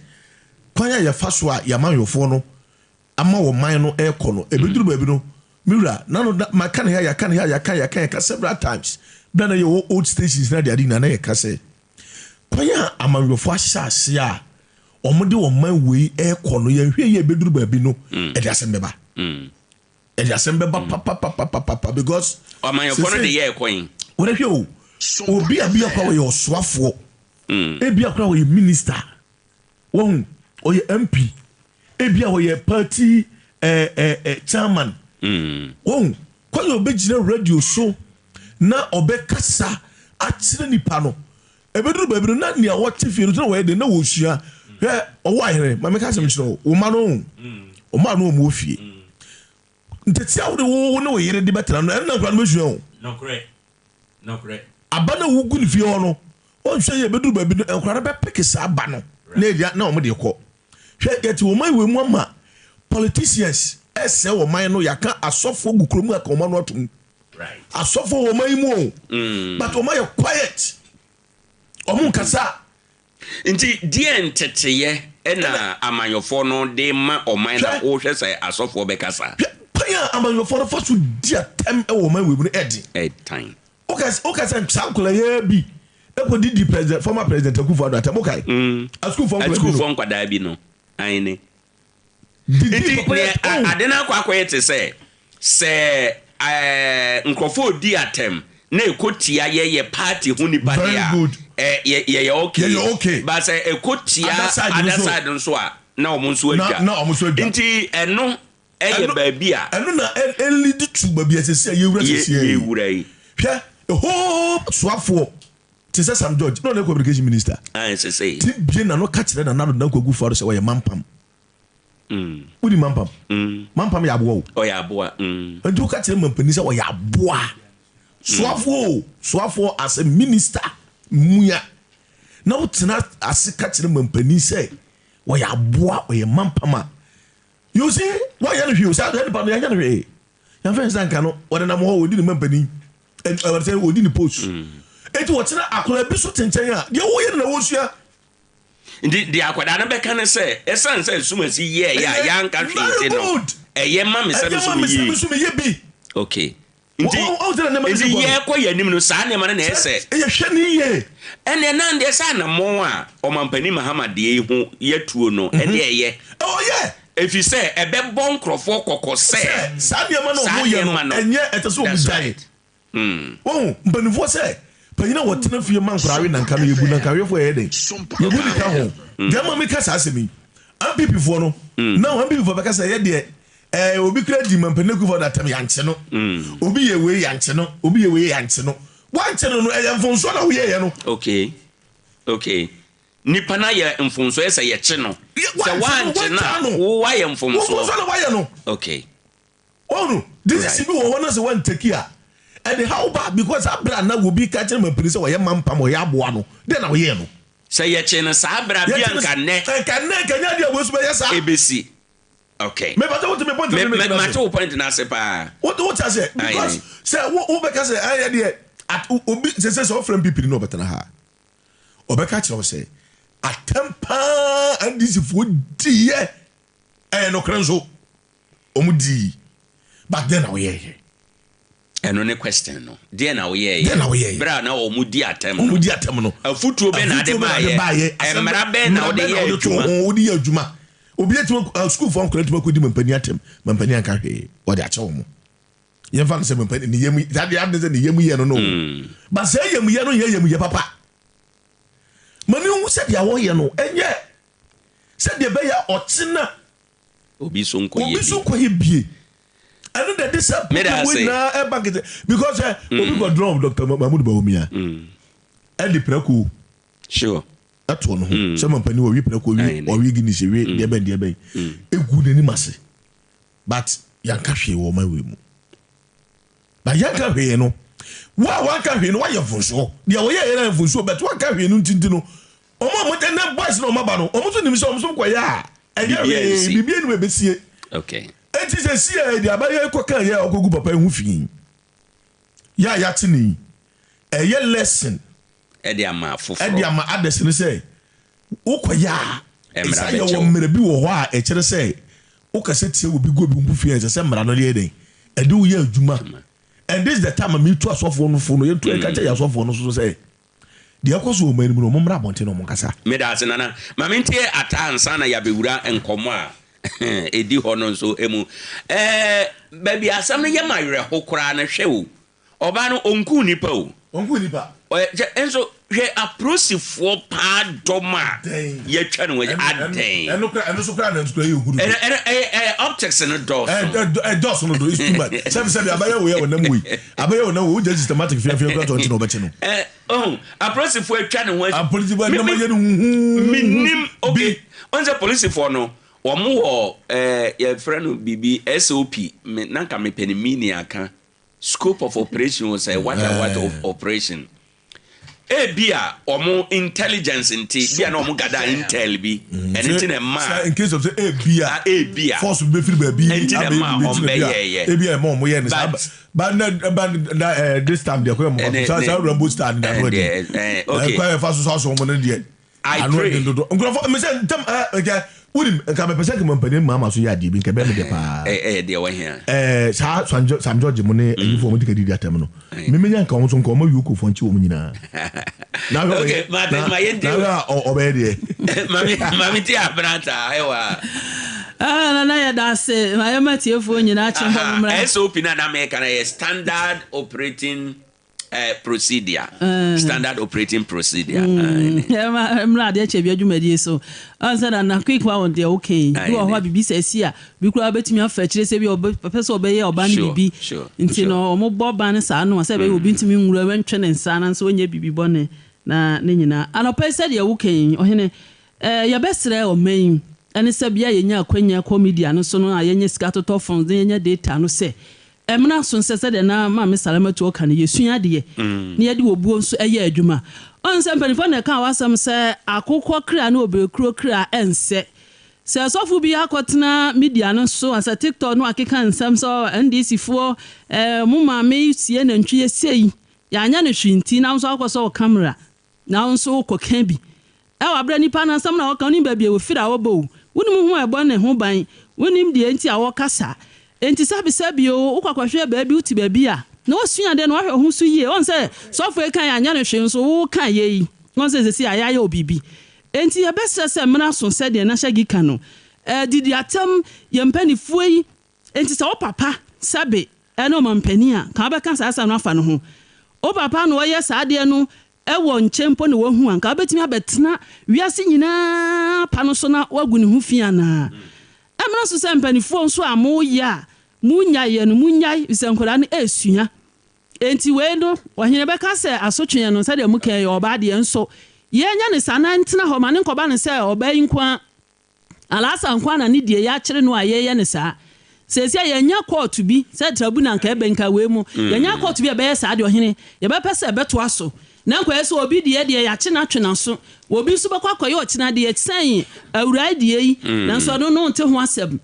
kwan a yɛfa so a yɛamanyɔfoɔ no ama wɔ man no ɛrekɔ no ebeduru baabi no mewura nano maka ne ha yɛaka ne ha yɛaka yɛaka yɛka several times bɛn na yɛwɔ old stations na de ade nyinaa na yɛka sɛ kwan a amanyɔfoɔ ahyɛ ase a wɔn de wɔn man wei ɛrekɔ no yɛn hwɛ yɛ ebeduru baabi no ɛde asɛm bɛba ɛde asɛm bɛba papapapapapa because ɔmanyɔfoɔ no de yɛ ɛkɔ yi wɔn hwɛ o obi a bi akora wɔyɛ ɔsoafoɔ ebi akora wɔyɛ minister wɔn ɔyɛ MP ebi a wɔyɛ party ɛɛ ɛɛ chairman wɔn kwan yɛ ɔbɛgyina radio so na ɔbɛkasa akyerɛ nipa no ebeduru baabi no na nea wɔte fie no so na wɔyɛ de na wɔsua hwɛ ɔwɔ ahene maame ka asɛm kyerɛ wo ma no wɔn ma no wɔn wɔ fie ntete a wɔde wo ne wo yere de bɛtena no ɛno na nkura no bɛsua o aba na wogu ne fie hɔ no wɔnhwɛ yɛ ebeduru baabi no nkura no bɛpeke saa aba no na edi na wɔn de kɔ hwɛ yɛte wɔn man wɔ mu ama politicians ɛsɛ wɔn man no yɛaka asɔfoɔ gu kurom aka wɔn ano atum asɔfoɔ wɔ man yi mu o but wɔn ayɛ quiet wɔn nkasa. Nti deɛ nteteyɛ ɛna amanyɔfoɔ no de ma ɔman na wohwɛ sɛ asɔfoɔ bɛkasa. Kwan a a amanyɔfoɔ no fa so di atɛm wɔ ɔman wei mu no ɛden. Ɛtan. Woka woka sɛ saa nkwadaa yi bi ɛkɔ didi president former president Akufo Addo atɛm wokae. Asukuufoɔ nkwadaa bi no. Asukuufoɔ nkwadaa bi no. Aane. Didi Nti papa neɛ yɛ oh. ade no akɔ akɔyɛ te sɛ sɛ ɛɛ nkurɔfoɔ redi atɛm na ɛkɔ tia yɛyɛ party ho nipa deɛ Very a good. ɛ yɛ yɛyɛ okay. Yɛyɛ okay. But sɛ ɛkɔ tia Other side no other nso. side nso a na wɔn nso Na adwa. na wɔn nso adwa. Nti ɛno ɛyɛ Ɛno baabi a ɛno na ɛ ɛ lead to baabi a sɛsi a yɛwura yɛ sɛsi yi. yɛwura yi. Hwɛ ehoo soafoɔ te sɛ Sam George na ɔno yɛ communication minister. Ae sɛsɛyi. Ti bie n'ano ka kyerɛ Nana Addo Dankwa Akufo-Addo sɛ ɔyɛ mampam. Wodi mampam? Mampam yɛ aboa o. Ɔyɛ aboa. Mm. Nti woka kyerɛ mampanin sɛ ɔyɛ aboa. Soafoɔ o, soafoɔ as a minister mua. Na wotena ase ka kyerɛ mampanin sɛ ɔyɛ aboa, ɔyɛ mampam a. You see, wɔnyɛ no hwee o. Saa nipa no yɛnyɛ no hwee. Yɛmfa nsa nka no, wɔnenam hɔ, wɔdi ne mampanin. Ɛwɔ sɛ wɔdi ne post. Enti wɔkyena akwadaa bi so te nkyɛn a, deɛ wɔyɛ no na wɔsua. Nti deɛ akwadaa no bɛka ne sɛ, ɛsiane sɛ Sumasi yɛɛyɛ a yɛanka hwee nti no, ɛyɛ ma me sɛ me nso meyɛ bi. Okay. Nti nti yɛkɔ yɛn anim no saa nneɛma no na ɛsɛ. Yɛhwɛ ne yie. Ɛnna nan deɛ sɛ anammɔn a ɔmampanin Mahama deɛ yi ho yɛtuo no ɛdeɛ ɛyɛ. Ɔyɛ. Ɛfiri sɛ ɛbɛbɔ nkurɔfoɔ kɔkɔ sɛ. Saa nneɛma no a wɔyɛ no ɛnyɛ ɛtɛ sɛ wɔn gyae. Wahu, mpanimfoɔ sɛ, panyin a wɔtena fie ma nkwadaa we nanka no, yɛbu nankawefoɔ yɛyɛ dɛn? Yɛbu bi ka ho. Deɛ ama meka saa asɛm yi, NPP foɔ no, now NPP foɔ bɛka sɛ yɛ deɛ, ɛɛ obi kura di mampanin Akufo Addo atɛm, yɛankye no. Obi yɛ wei, yɛankye no. Obi yɛ wei, yɛankye no. Woankye no no, ɛyɛ mfomsoɔ na woyɛeɛ no. Okay, okay. Nipa no ayɛ mfomsoɔ yɛ sɛ yɛkye no. Sɛ woankye no a, wo woayɛ mfomsoɔ. Mfomsoɔ na woayɛ no. Okay. Woahunu? Decision bi wɔ hɔ na sɛ woantake a, ɛde haw ba because saa berɛ a na obi ka kyerɛ mampanin sɛ ɔyɛ mampam, ɔyɛ aboa no, dɛn na woyɛɛ no? Sɛ yɛkyee no saa berɛ a, bia nka nnɛ. Nka nnɛ nka ɛnyɛ adeɛ a wei nso bɛyɛ saa. Ɛbɛsi. Okay. Me pakyɛ wote me point na me Mate wo point no ase paa. Wote wote aseɛ because sɛ wo wobɛka sɛ ɛyɛ deɛ at obi sɛ sɛ sɛ ɔfrɛ mpipiri na ɔbɛtena ha ɔbɛka kyerɛ wo sɛ atɛm paa NDC foɔ diiɛ ɛyɛ nokorɛ nso. Wɔn dii but dɛn na woyɛɛyɛ? Ɛno ne question no. Deɛn na woyɛɛyɛ? Deɛn na woyɛɛyɛ? Berɛ a na wɔn di atɛm no. Wɔn di atɛm no. Afutuo bɛn na ade baayɛ? Mmara bɛn na wode yɛ adwuma? Ho wode yɛ adwuma. Obi atumi sukuufoɔ nkwadaa atumi akɔdi mampanin atɛm. Mampanin anka hwee. Wɔde akyɛ wɔn. Yɛmfa no sɛ mampanin ne yam saa deɛ ade sɛ ne yam yɛ no no. But sɛ yam yɛ no nyɛ yam yɛ papa. Ma ne hu sɛ deɛ wɔyɛ no ɛnyɛ sɛdeɛ ɛbɛyɛ ɔkyena Obi so nkɔyɛ Obi so nkɔyɛ bie. Ɛno na ɛde saa problem wei nyinaa ɛba nkete because ɛ eh, obi kɔ drɔm Dr. Mahmoud Bawumia ɛde prɛko sure ɛtoɔ no ho sɛ mampanin wɔwe prɛko ɔwe ɔwe Guinness ɔwe deɛ bɛn deɛ bɛn egu n'anim ase but yanka hwee wɔ ɔman wei mu. Na yɛnka hwee no, wo a wanka hwee no wayɛ mfonsoɔ. Deɛ wɔyɛ yɛ no ayɛ mfonsoɔ but wanka hwee no nti nti no, wɔn a wɔn ɛnɛ boys na wɔn aba no, wɔn nso nim sɛ wɔn nso kɔyɛ a ɛnyɛ hwee, biribi anim ɛbɛsie. Okay. Eti sɛ si a ɛde aba yɛ kɔ kan yɛ a ɔkɔgu papa yi ho fi yɛ a yɛate ne yi, ɛyɛ lesson. Ɛde ama afoforɔ. Ɛde ama others no sɛ Wokɔyɛ a, ɛsɛ yɛwɔ mmara bi wɔ hɔ a ɛkyerɛ sɛ wokasa tia obi gu obi ho fi a ɛsɛ sɛ mmara no yɛ dɛn? Ɛde wo yɛ adwuma. And this is the time a metu asɔfoɔ no fo no, yɛntu ɛka kyerɛ yɛn asɔfoɔ no so sɛ deɛ ɛkɔ so wɔ ɔman no mu no, wɔmmra abɔnten na wɔnkasa. Meda ase Nana. Ma mentie Atta ansa na yɛabɛwura nkɔmmɔ a ɛdi hɔ no nso mu. Ɛɛ, baabi a asɛm no yɛ me awerɛho koraa no, hwɛ o, Ɔbaa no ɔnkuu nipa o. Ɔnkuu nipa. Ɔyɛ kyɛ nso hwɛ aprosifoɔ paa dɔm a yɛatwa ne ho ahyia adɛn. Ɛno kora ɛno so kora na nso kora yɛ ohuru. Ɛno ɛno ɛyɛ ɛyɛ optics no dɔɔso. Ɛdɔɔso no do it's too much. Sɛbi sɛbi abɛyɛ wo yɛ wɔ nam wei abɛyɛ wɔ nam wei wogya systematic fiafia kora tɔ nti na ɔbɛkye no. Ɛ ɔhun aprosifoɔ atwa ne ho ahyia. Apolisifoɔ nam ayɛ no huhuuhu. Menim okay ɔn sɛ polisifoɔ no wɔn wɔ ɛɛ yɛfrɛ no biribi SOP me nanka mepɛ ne meaning aka. Scope of operation o sɛ what and what of operation. Ebia wɔn intelligence nti bia na wɔn gather intel bi ɛno nti na ɛma. Sɛ in case of sɛ ebia ebia force bi bɛfiri baabi nti na ɛma wɔn bɛyɛɛyɛ. Ebia ɛma wɔn yɛ no saa but na but na eh, this time deɛ kɔyɛ wɔn fa so saa Rambo star ne da no ɛdi. Okay. Kɔyɛ fa so so aso wɔn no deɛ. I Ano pray. ɛdi dodo. Nkurɔfoɔ mesɛ ntɛm ɛ ɛkɛ. Wonim, nka mepɛ sɛ nka mampanin Mahama so yɛ adeɛ bi, nka ɛbɛyɛ me dɛ paa. Ɛyɛ deɛ wahia. Ɛɛ, saa Sam Sam George mo ne ayifoɔ wɔn de ka didi atɛm no. Me menya nka wɔn so nka wɔn ayi okofoɔ nkye wɔn nyinaa. Na ahwɛ Okay, ɔbɛyɛ, ma na ma yɛn na ahwɛ a ɔbɛyɛ deɛ. Mami mami ti abranta ɛwɔ. Ah, nana yɛda ase ma yɛma tiefoɔ nyinaa kye hɔ mmra. SOP na na meka no yɛ standard operating procedure. Standard operating procedure. Ɛma mmra adeɛ kyɛ bi adwumadie so. Ɔn sɛ nana quick one deɛ woka yi. Bi wɔ hɔ a biribi sɛ asi a, bi koraa bɛtumi afa akyire sɛ bi ɔpɛ sɛ ɔbɛyɛ ɔba no biribi. Nti no wɔn bɔ ban no saa no a sɛ ɛbɛyɛ obi ntumi nwura ntwe ne nsa anaasɛ ɔnyɛ biribi bɔne na ne nyinaa. Anɔpa yi sɛdeɛ woka yi ɔhene, yɛbɛsrɛ ɔman yi ɛne sɛ bia yɛnya akwanya kɔ media no so no a yɛnya sika totɔ phones na yɛnya data no sɛ Ɛmmra so sɛ sɛdeɛ na Maame Salamatu ɔka no, yɛsua adeɛ na yɛde obuo nso yɛ adwuma. Ɔhu sɛ mpanimfoɔ na ɛka w'asɛm sɛ akokɔ kra ne obirekuro kra ɛnsɛ. Sɛ sɔfo bi akɔtena media no so asɛ TikTok na wakeka nsɛm sɛ NDC foɔ eh, mo maame sie nantwie sei, yɛanyɛ no hwee nti na wo nso akɔ sɛ wo camera Na wo nso wokɔka bi. Ɛwɔ aberɛ a nipa no asɛm no a ɔka, wonim baabi a ɔfiri a ɔba o, wonim ho a ɛbɔ ne ho ban, wonim deɛ nti a ɔka saa. Enti sɛbesɛbe o, wokɔ akɔhwɛ baabi, wote baabi a, na woasua adeɛ na woahwɛ wo ho so yie. Woahu sɛ sɔfoɔ yi kaeɛ anyɛ no hwee nso woka yei, woahu sɛ seesei a yɛayɛ wo biribi. Enti yɛbɛsrɛ sɛ mmra so sɛdeɛ na Shaggy ka no, didi atɛm, yɛn mpaninfoɔ yi, Enti sɛ wo papa, sɛbe, ne ɔmampanin a, nka wobɛka saa asɛm no afa ne ho. Wo papa na ɔyɛ saa adeɛ no wɔ nkyɛn mpo na wahu a, nka wobɛtumi abɛtena wiase nyinaa pa no so na woagu ne ho fi anaa? Ɛmmra so sɛ mpanimfoɔ nso a moyɛ a monnyaeɛ no, monnyae, efisɛ nkwadaa no resua. Enti wei no, ɔhene bɛka sɛ asotweɛ no, sɛdeɛ moka yi, ɛyɛ ɔbaa deɛ, nso yɛnyɛ no saa na ɛntena hɔ ma no nkɔba no sɛ ɔbaa yi nko ara. Alasa nko ara na ne deɛ yɛakyere no a yɛyɛ no saa. Seesei yɛanya kɔɔto bi sɛ tribunal nka ɛbɛn nka wei mu. Yɛanya kɔɔto bi a ɛbɛyɛ saa deɛ ɔhene, yɛbɛpɛ sɛ ɛbɛtoa so. Na nkɔyɛ sɛ obi deɛ deɛ yɛakye no atwe n'aso. Obi nso bɛkɔ akɔyɛ ɔkyena deɛ kyɛn awuraa deɛ yi, nanso ɛno no wonte ho asɛm.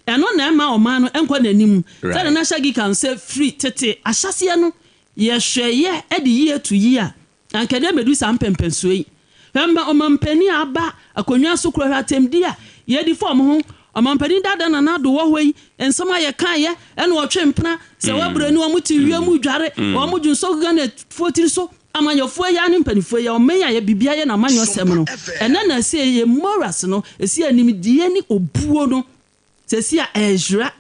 Ɛno na ɛmma ɔman no nkɔ n'anim. Sɛdeɛ na Shaggy ka no sɛ firi tete ahyɛaseɛ no yɛhwɛeɛ de yie to yie a, Anka ɛdeɛn bɛduru saa mpɛnpɛnsoɔ yi? Hwɛ ma ɔmampanin a aba akonnwa so kura hwɛ atɛmdie a yɛdi fa wɔn ho. Ɔmampanin dada Nana Addo wɔ hɔ yi, nsɛm a yɛkaeɛ ɛna ɔtwe mpena sɛ wabrɛ ni, wɔn te wiem redware, wɔn dwonsɔ gu Ghanafoɔ tiri so. Amanyɔfoɔ yi ara ne mpaninfoɔ yi ara, ɔman yi a yɛ biribiara yɛ no amanyɔsɛm no, ɛnɛ na ɛsɛ yɛ morals no, ɛsɛ yɛ nimdeɛ ne obuo no, sɛsi a ɛyera.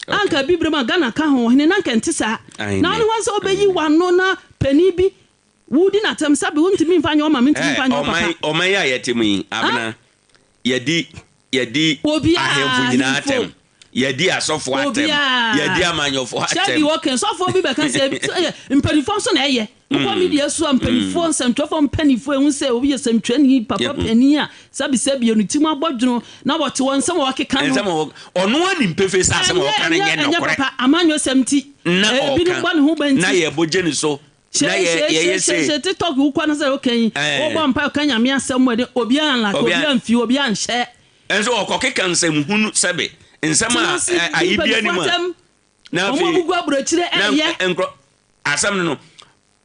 Anka bibire mu a Ghana ka ho, ɔhene na anka ɛnte saa. Na wone hwan sɛ wobɛyi w'ano na panin bi Wodi no atɛm sɛbe wontumi mfa nyɛ wo maame ntumi mfa nyɛ wo papa. Ɔman yi a yɛte mu yi, Abena, yɛdi yɛdi ahemfo nyinaa atɛm, yɛdi asɔfoɔ atɛm, yɛdi amanyɔfoɔ atɛm. Shaggy okay, sɔfoɔ bi bɛka sɛ mpanimfoɔ nso na ɛyɛ. Wokɔ media so a mpanimfoɔ nsɛmtwerɛfoɔ mpanimfoɔ ehu sɛ obi yɛ sɛmtwerɛni papa panin a sɛbi sɛbi yɛ ne ti mu abɔdwono na wɔte wɔn nsɛm a wɔkeka no. Nsɛm a ɔno anim pefee sɛ asɛm a ɔka no nyɛ nokorɛ. Ɛnyɛ papa amanyɔsɛm nti. Na Ebinom bɔ ne ho ban nti. Na yɛbɔ gye ne so. Na yɛ yɛyɛ sei. Hyehyɛ tiktok wo kɔ na sɛ woka yi wobɔ mpa ka nyame asɛm mu ɛde obiara nlake obiara mfi obiara nhyɛ. Nso ɔkɔ keka nsɛm hunu sɛbe nsɛm a ayi bi anim a na afei wɔn agugu aburokyire ɛyɛ. Na nkrɔ asɛm no no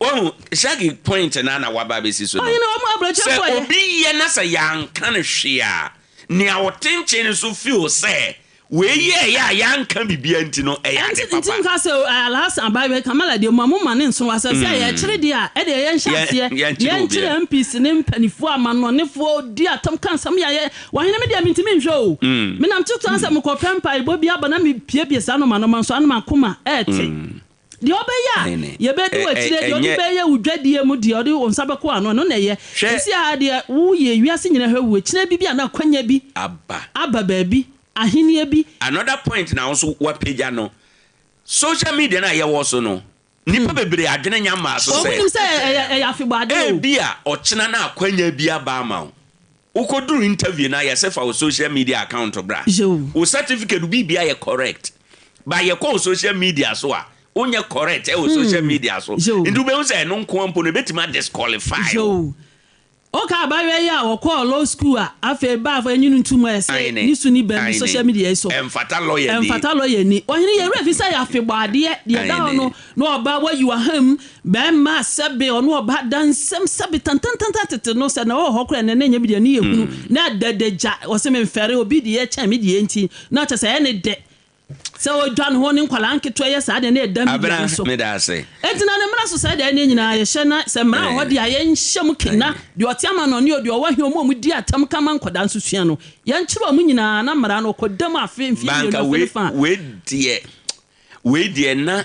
wahu Shaggy point na na waba abɛsi so no sɛ obi yɛ na sɛ yɛanka no hwee a Nea ɔte nkyɛn no nso feel sɛ wei yɛeɛ a yɛanka biribiara nti no, ɛyɛ ade papa. Nti nka sɛ Alhassan Abayewa Kamala deɛ mo a mo ma ne nso asɛ sɛ yɛkyere deɛ a ɛdeɛ yɛnhyɛ aseɛ yɛnkyere MPs ne mpanifoɔ amanɔnefoɔ di atam ka nsɛm yɛ yɛ wɔhene me deɛ mentumi nhwɛ o menam tete sɛ mekɔpɛ mpaebɔ bi aba na mepiepie saa nɔma nɔma nso ano makoma ɛɛte Deɛ ɔbɛyɛ a, yɛbɛdi w'akyire, deɛ ɔde bɛyɛ wo dwadie mu, deɛ ɔde wo nsa bɛkɔ ano, ɛno na ɛyɛ. Seesei ara deɛ, woyɛ wiase nyinaa hwɛ wo, akyire bi bi anaa akwanya bi aba baabi, ahennie bi. Another point na wo nso woapagya no, social media no a yɛwɔ so no, nnipa bebree adwene nya mmaa so sɛ, Wɔn nim sɛ ɛyɛ afebɔɔ adeɛ o. Ebia ɔkyena na akwanya bi aba ama wo, Wokɔduru interview no a yɛse fa wo social media account bra. Wo certificate wo biribia yɛ correct but yɛkɔ wo social media so a wonyɛ correct ɛwɔ social media so. Nti wobɛhu sɛ ɛno nkoa mpo no ɛbɛtumi a disqualify wo. Woka abaayewa yi a ɔkɔɔ law school a afei baa afɔ enyi no ntum a ɛsɛ Aine, ne su ne bɛn bi aine. social media yi so. Ɛmfata lawyer ni. Ɛmfata lawyer ni. Ɔhene yɛ werɛ fi sɛ yɛ afebɔ adeɛ deɛ ɛda hɔ Aine. no na ɔbaa wayi waham bɛɛma sɛbe ɔno ɔbaa da nsɛm sɛbe tantantantan tete no sɛ na ɔwɔ hɔ koraa ɛnɛ na ɛnyɛ bi deɛ ne yɛ hunu na ɛdɛdɛ gya ɔse memfɛre obi deɛ kyɛn me deɛ nti na kyɛ sɛ ɛyɛ ne dɛ. Sɛ ɔdwa ne ho ne nkwadaa nketewa yɛ saa deɛ na ɛda media Abena, no so. meda ase. Enti na ne mmara so saa deɛ ɛne nyinaa yɛhyɛ na sɛ mmara wɔ hɔ deɛ a yɛnhyɛ mu kena deɛ ɔte amanɔne o deɛ ɔwɔ he ɔmo a ɔmo di atɛm ka ma nkwadaa nso sua no yɛnkyerɛ ɔmo nyinaa na mmara no ɔkɔ dam afe mfeɛ mmienu Banka afe ne wei fa a. wei deɛ wei deɛ na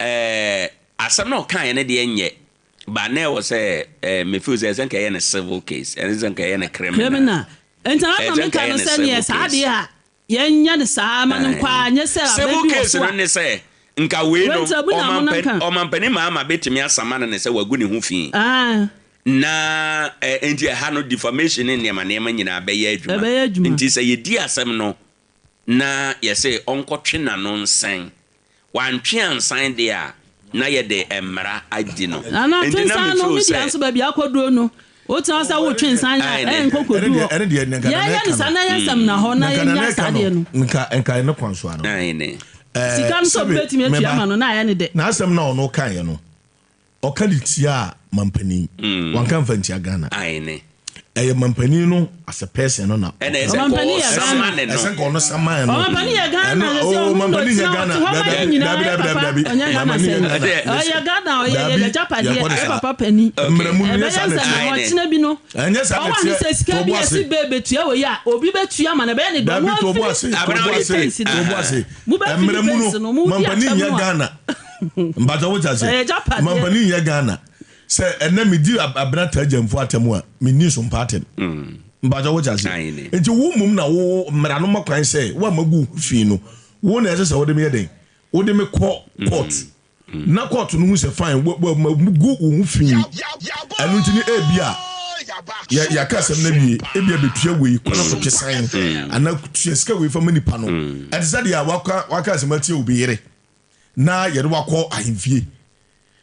ɛɛ asɛm na ɔkaeɛ no deɛ nyɛ ba na ɛwɔ sɛ ɛɛ me feel sɛ ɛsɛ nka ɛyɛ ne civil case ɛne sɛ nka ɛyɛ ne criminal. Criminal. Enti na Ɛsɛ na nka meka ɛyɛ no ne sɛ neɛ civil saa case. deɛ a yɛnyɛ no saa ma no nkɔ ara nyɛ sɛ abɛ Civil bi wɔ case so no a. ne sɛ nka wei no Wei nti abu na mo ɔmampanin nanka. ɔmampanin Mahama bɛtumi asama no ne sɛ wagu ne ho fi. Ah. Na eh, nti ɛha no defamation ne nneɛma nneɛma nyinaa bɛyɛ adwuma. Ɛbɛyɛ adwuma. Nti sɛ yɛdi asɛm no na yɛse ɔnkɔtwe n'ano nsan Wantwe ansan deɛ a, na yɛde mmara adi no. Nana Enti twe na nsan me no feel me dea sɛ. nso baabi akɔduro no wotena hɔ sɛ wotwe nsan a Ae ne. ɛnkɔ kɔdu Ɛne deɛ hɔ ɛne deɛ nka nana yɛyɛ ɛka no saa no na ɛyɛ nsɛm na hɔ na nka nana yɛnya ɛka saa no deɛ no nka nka ɛne kwan so ano Ae ne. ɛɛ sika no sɛ obi sɛbe bɛtumi atua meba ama no na ayɛ ne dɛ. n'asɛm na ɔno kaeɛ no ɔka de tiaa mampanin wanka mfa ntia Ghana Ae ne. Ɛyɛ mampanin no as a person no na Ɛna ɛsɛ nka Ɔmampanin yɛ ɔsama Ghana. ne no. ɛsɛ nka ɔno saman no. Ɔmampanin yɛ Ghana Ɛno na sɛ oh ɔno na mampanin yɛ ɔtena Ghana ɔte hɔ ma dabi yɛn nyinaa dabi yɛ dabi papa dabi ɔnyɛ Ghana mampanin yɛ sɛn. Ghana Ɛsɛ Ɔyɛ Ghana ɔyɛ dabi yɛ agyapadeɛ yɛkɔ ne yɛ saa papa panin. mmerɛ mu no nyɛ Ɛbɛyɛ saa na nsɛm ɛteɛ na Ae ne. ɔkyena bi no ɛnyɛ saa na ɔwɔ ane ɛteɛ sɛ sika bi tobo yɛsi ase bɛ bɛtua wɔ yi a obi bɛtua ma no ɛbɛyɛ ne dɛ dabi ɔno tobo amfiri ase Abena tobo wode ase te. fence no tobo ase mobɛfiri mmerɛ mu fence no no modi mampanin atɛm nyɛ no a Ghana mpakyɛ wote ase ɛyɛ agyapadeɛ. mampanin nyɛ Ghana Sɛ ɛnɛ medi Abena Tagyamfo atɛm a, menni so mpa atɛm. Mpakyɛ wote ase? Nti wo mmom na wo mmara no ma kwan sɛ wo a magu wo ho fi no, wo na ɛsɛ sɛ wode me yɛ dɛn? Wode me kɔ court. Na court no hu sɛ fine, magu wo ho fi. Ɛno nti no ebia yɛaka asɛm no awie, ebia bɛtua wei, kɔ na kɔtwe san, anaa tua sika wei fa ma nipa no. Ɛte sɛ deɛ waka asɛm atia obi yere na yɛde wakɔ ahemfie.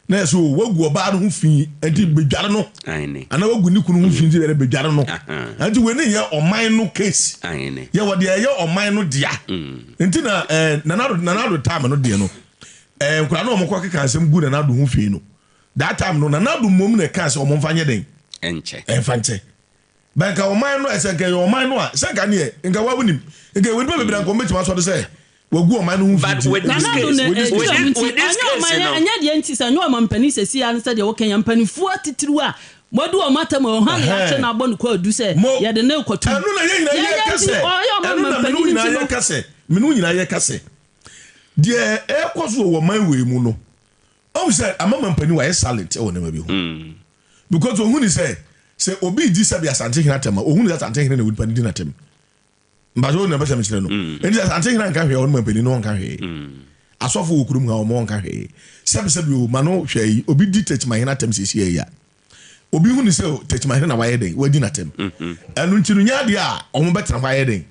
Na yɛ sɛ o wagu ɔbaa no ho fi nti bedware no anaa wagu ne kunu ho fi nti bedware no nti wei ne yɛ ɔman no case yɛ wɔ deɛ ɛyɛ ɔman no dea nti na ɛɛ nanado nanado time no deɛ no ɛɛ nkura na wɔn kɔ keka nsɛm gu nanado ho fi no that time no nanado mmom na ɛka sɛ wɔn nfa nyɛ den ɛnfa nkyɛ. But nka ɔman no ɛsɛ nka ɛyɛ ɔman no a sɛ nka neɛ nka wa wonim nka ɛwɔ nipa bebree nka wɔn bɛtumi asɔre sɛ wagu ɔman no ho fi But with this Nana case, do na with this, ɛdi with ɔmo this, nti with this ɛnyɛ case ɔman no. ɛnyɛ deɛ nti sɛ ɛnyɛ ɔman mpanin sɛsi ano sɛ deɛ wɔka yɛn mpanimfoɔ atitiriw a wɔde wɔn atam a ɔhan na yɛakyɛ no abɔ no kwaadu sɛ Mo yɛde ne rekɔto ɛno na yɛn nyinaa yɛyɛ yɛka nti sɛ ɔyɛ ɔman ɛno na mene mpanin nyinaa nti no yɛka sɛ mene nyinaa yɛka sɛ deɛ ɛrekɔ so wɔ ɔman wei mu no ɔhu sɛ amama mpanin wayɛ silent ɛwɔ nneɛma bi ho Because ohun ni sɛ, sɛ obi redi sɛbi Asantehene atɛm a, ohun ni sɛ Asantehene na onipa no di n'atɛm. Mpakyɛ wo na ɛbɛsɛ mekyerɛ no. Mm. Nti Asantehene anka hwee, ɔno mampanin no ɔnka hwee. Mm. Asɔfo wɔ kurom ha wɔn ɔnka hwee. Sɛbi sɛbi o, ma no hwɛ yi, obi di Tekyimahene atɛm siesie yi a. Obi hu ni sɛ Tekyimahene na wayɛ dɛn, wadi n'atɛm. Mm-hmm. Ɛno nti no nyɛ adeɛ a wɔn bɛtena hɔ ayɛ dɛn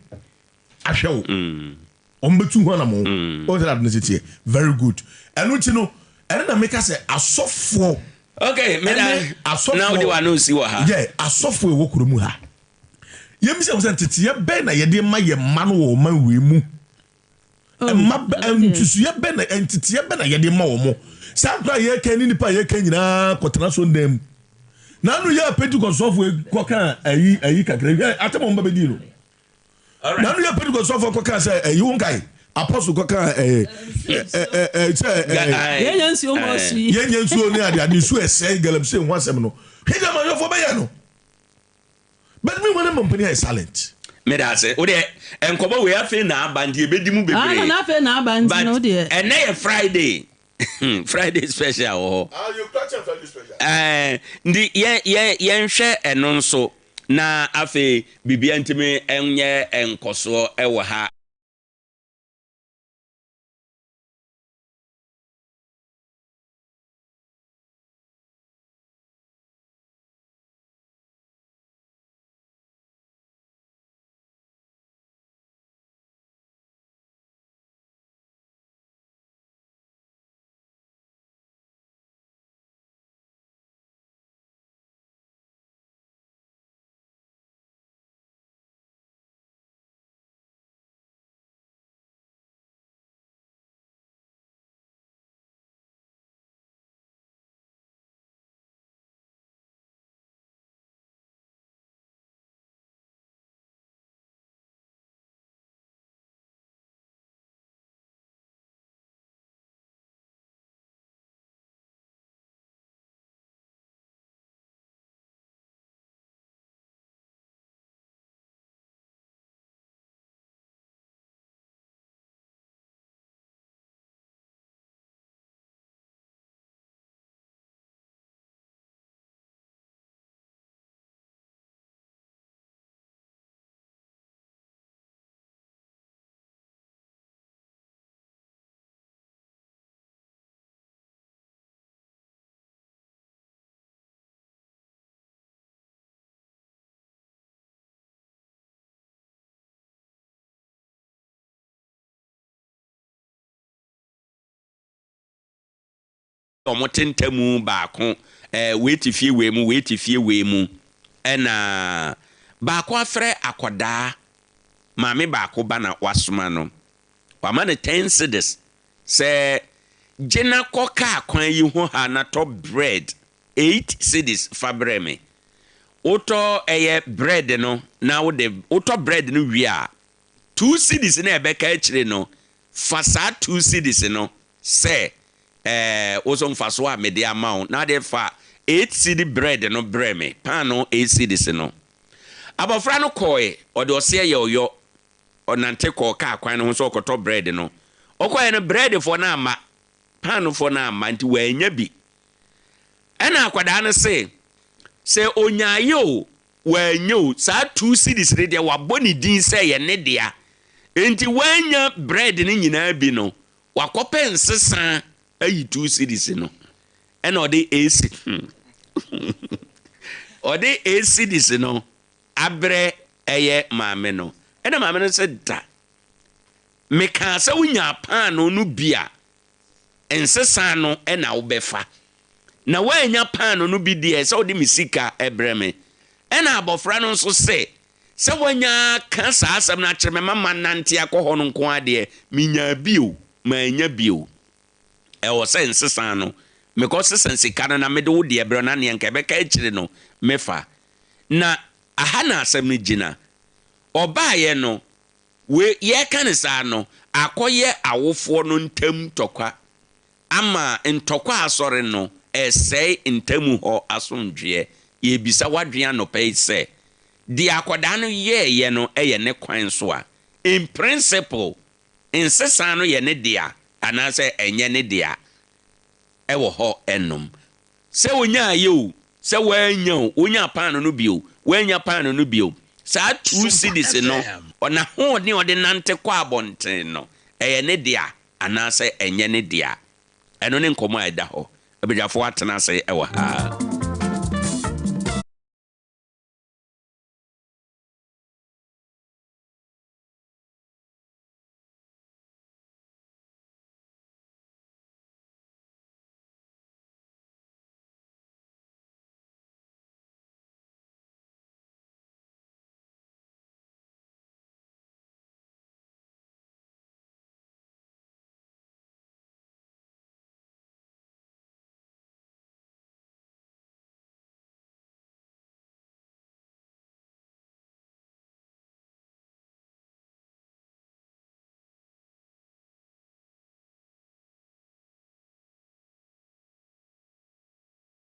ahwɛ wo. Mm. Wɔn bɛtu ho anamɔn. Wɔn sɛ ade no teteɛ. Very good. Ɛno nti no, ɛno na meka sɛ asɔfoɔ. Okay, meda Ɛne asɔfoɔ. na wode w'ano si wɔ ha. Yɛ asɔfoɔ ɛwɔ kuro mu ha. Yɛmmisa wɔn sɛ nteteɛ bɛn na yɛde ma yɛn mma no wɔ ɔman wei mu. Oh, Mma bɛ ɛno deɛ. nsusuiɛ bɛn na nteteɛ bɛn na yɛde ma wɔn. Saa nkora a yɛka ne nipa a yɛka nyinaa kɔtena so ndan mu. Na ano yɛ Pentecost sɔfoɔ kɔka ayi ayi kakra hwɛ atɛm a wɔn ba bɛdii no. Na no yɛ Pentecost sɔfo kɔ kan sɛ ɛyi wo nkae apostle kɔ kan ɛɛ ɛɛ sɛ ɛɛ yɛnyɛ nsuo ma ɔsu yi yɛnyɛ nsuo ne ade ade nsuo ɛsɛe galamsey ho asɛm no hwɛ gyama yɔfo bɛyɛ no but me wɔn mpanin ayɛ silent. Meda ase. Wo deɛ nkɔmɔ wei afei na aba nti yɛbɛdi mu Ah, bebree. na afei na aba nti But no wo deɛ. ɛnɛ yɛ Friday. Friday special wɔ hɔ. Ah, yɛ kura kyɛn Friday special. Ɛɛ nti yɛ yɛ yɛnhwɛ ɛno nso na afei biribiara ntumi nyɛ nkɔsoɔ wɔ ha. Wɔte ntamu baako, ɛɛ wei te fie wei mu, wei te fie wei mu. Ɛna baako afrɛ akɔdaa, maame baako ba na wasoma no. Wama no ten cedis sɛ gye na kɔ kaa kwan yi ho ha na tɔ bread 8 cedis fa brɛ me. Wotɔ ɛyɛ bread no na wode wotɔ bread no wie a, 2 cedis na ɛbɛka akyire no, fa saa 2 cedis no sɛ ɛɛ wo so mfasoɔ a mede ama wo na adeɛ fa 8 cedi bread no brɛ me, paanoo 8 cedis no. Abɔfra no kɔɔe, ɔde ɔseɛ yɛ ɔyɔ, ɔnante kɔɔ kaa kwan no ho sɛ ɔkɔtɔ bread no. Ɔkɔeɛ no breadfoɔ no amma, paanofoɔ no amma nti wannya bi. Ɛna akwadaa no se, sɛ ɔnyaeɛ o, wannya o, saa 2 cedis no deɛ wabɔ ne din sɛ ɛyɛ ne dea. Enti wannya bread no nyinaa bi no, wakɔpɛ nsesa ayi 2 cedis no. Ɛna ɔde 8 ɔde 8 cedis no abrɛ ɛyɛ maame no. Ɛna maame no sɛ da, mekaa sɛ wonyaa paanoo no bi a, nsesa no na wobɛfa. Na woannya paanoo no bi deɛ, sɛ wode me sika brɛ me. Ɛna abɔfra no nso se, sɛ woanya aka saa asɛm no akyerɛ me ma manante akɔ hɔ no nko ara deɛ, menyaa bi o, mannya bi o. Ɛwɔ sɛ nsesa no, mekɔsesa sika no na mede wo deɛ brɛ wo na neɛ nka ɛbɛka akyire no, mefa. Na aha na asɛm no gyina. Ɔbaeɛ no, wei, yɛreka no saa no, akɔyɛ awofoɔ no ntam ntɔkwa ama ntɔkwa a asɔre no resɛe ntamu hɔ asomdwoeɛ. Yɛrebisa w'adwene anɔpa yi sɛ, deɛ akwadaa no yɛeɛ no yɛ ne kwan so a? In principle, nsesa no yɛ ne dea anaasɛ ɛnyɛ ne dea? Ɛwɔ hɔ nom. Sɛ ɔnyaaeɛ o, sɛ wannya o, ɔnyaa paano no bi o, wannya paano no bi o, saa 2 cedis no, n'ahoɔden a ɔde nante kɔ abɔnten no, ɛyɛ ne dea anaasɛ ɛnyɛ ne dea? Ɛno ne nkɔmmɔ a ɛda hɔ. Abadwafoɔ atena ase wɔ ha.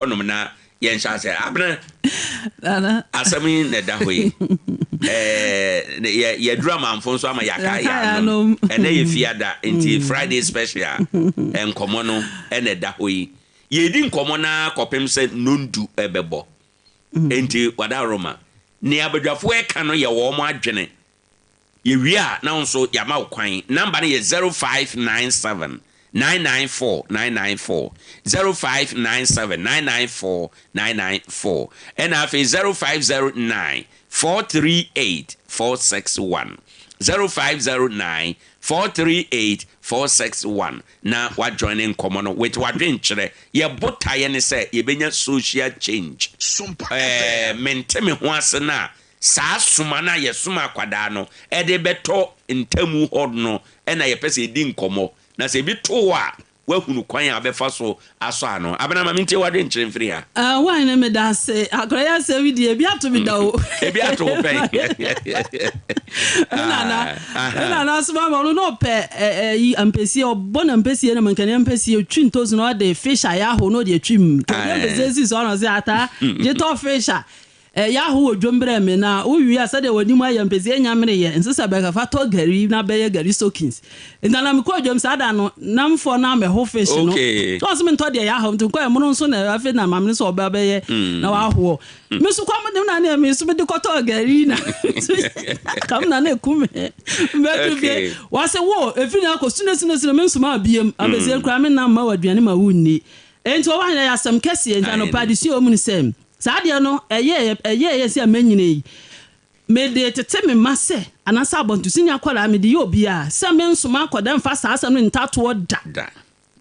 Hɔnom na yɛnhyɛ ase. Abena, Nana. Asɛm yi na ɛda hɔ yi. Ɛɛ yɛduru amanfo nso ama yɛaka yɛ anom. Ɛnɛ yɛ fiada nti Friday special nkɔmmɔ no na ɛda hɔ yi. Yɛredi nkɔmmɔ no ara kɔpem sɛ nnɔndu bɛbɔ. Nti Wadaroma, nea abadwafoɔ reka no yɛ wɔn adwene. Yɛwie a na wo nso yɛama wo kwan. Number no yɛ 0597 994 994, 0597 994 994, ɛna afei 0509 438 461, 0509 438 461 na woajoine nkɔmmɔ no with w'adwenkyerɛ. Yɛ botaeɛ ne sɛ yɛbɛnya social change. Ɛɛ mente me ho ase no a Saa soma no a yɛsoma akwadaa no de bɛtɔ ntamu hɔ no na yɛpɛ sɛ yɛdi nkɔmmɔ, na sɛ ebi to wo a, woahunu kwan a wobɛfa so asɔ ano. Abena, ma mentie w'adwenkyerɛ mfiri ha. Ah, wine meda ase. Akora yi asɛm yi deɛ, ebi ato me da o. Ebi ato wo pɛn. Me nana, me nana asoma ma ɔno na ɔpɛ ɛyi ampesie, ɔbɔ na ampesie na mankani ampesie, otwi ntosi na ɔde fish ayɛ aho na ɔde atwi mu. Ɔde ampesie si so ɔno ɔsɛ ataa, gye tɔ fish a. Ɛyɛ aho wɔ dwom brɛ me na wo wie a sɛdeɛ w'anim ayɛ mpɛsɛ nya mene yɛ nso sɛ bɛka fa tɔ gari na bɛyɛ gari soakings nti na mekɔɔ dwom saa da no namfoɔ no amɛho fish no Okay. so ɔse mentɔ deɛ ɛyɛ aho nti mekɔɛ mono nso na afei na maame no sɛ ɔbɛ bɛyɛ na wahoɔ me nso kɔm de na ne me nso mede kɔtɔɔ gari na kam na na ɛku me mbɛduru fie Okay. wɔse wo ɛfiri na akɔ sune sune sune me nsoma abiem abɛsie koraa me nam ma wɔ aduane ma wonni enti ɔwɔ ahene yɛ asɛm kɛseɛ nti anɔpa adesua wɔ mu ne sɛ Saa adeɛ no, ɛyɛɛ ɛyɛɛ sɛ manyini yi, mede tete me mma sɛ, anaasɛ abɔntosini akwadaa, mede yɛ obiara, sɛ mensoma akwadaa mfa saa asɛm no ntatoɔ da. Da.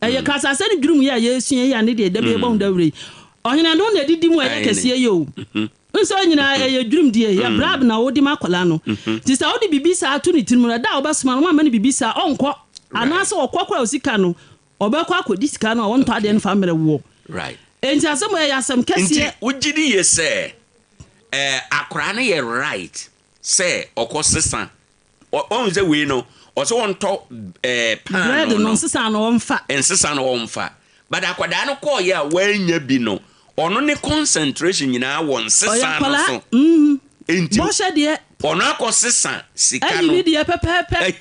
Ɛyɛ kasasɛ ne dwirim yi a yɛresua yi a ne deɛ da bi yɛbɔ ho dawuro yi. Ɔhene ɛno na ɛdidi mu a ɛyɛ kɛseɛ yi o. Nsɛ nyinaa ɛyɛ dwirim deɛ yɛ bribe na wode ma akwadaa no. Nti sɛ wode biribi saa to ne tirim no, ɛda a wobɛsoma no woamma no biribi saa ɔnkɔ. Anaasɛ ɔkɔ koraa a osika no ɔbɛkɔ akɔdi sika no a ɔntɔ adeɛ no fa mmerɛ woɔ. Enti asɛm wei ɛyɛ asɛm Nti kɛseɛ. wogye di yie sɛ eh, akwadaa no yɛ right sɛ ɔkɔ sesa Ɔhu sɛ wei no, ɔsɛ ɔntɔ ɛɛ Bread paanoo no no. nsesa no ɔmfa. Nsesa no ɔmfa. But akwadaa no kɔɔeɛ a wannya bi no, ɔno ne concentration nyinaa wɔ Ɔyɛ nsesa no akwadaa so. mm. Nti Bɔhyɛ deɛ. ɔno akɔsesa sika Ayi no. ne deɛ pɛpɛɛpɛ.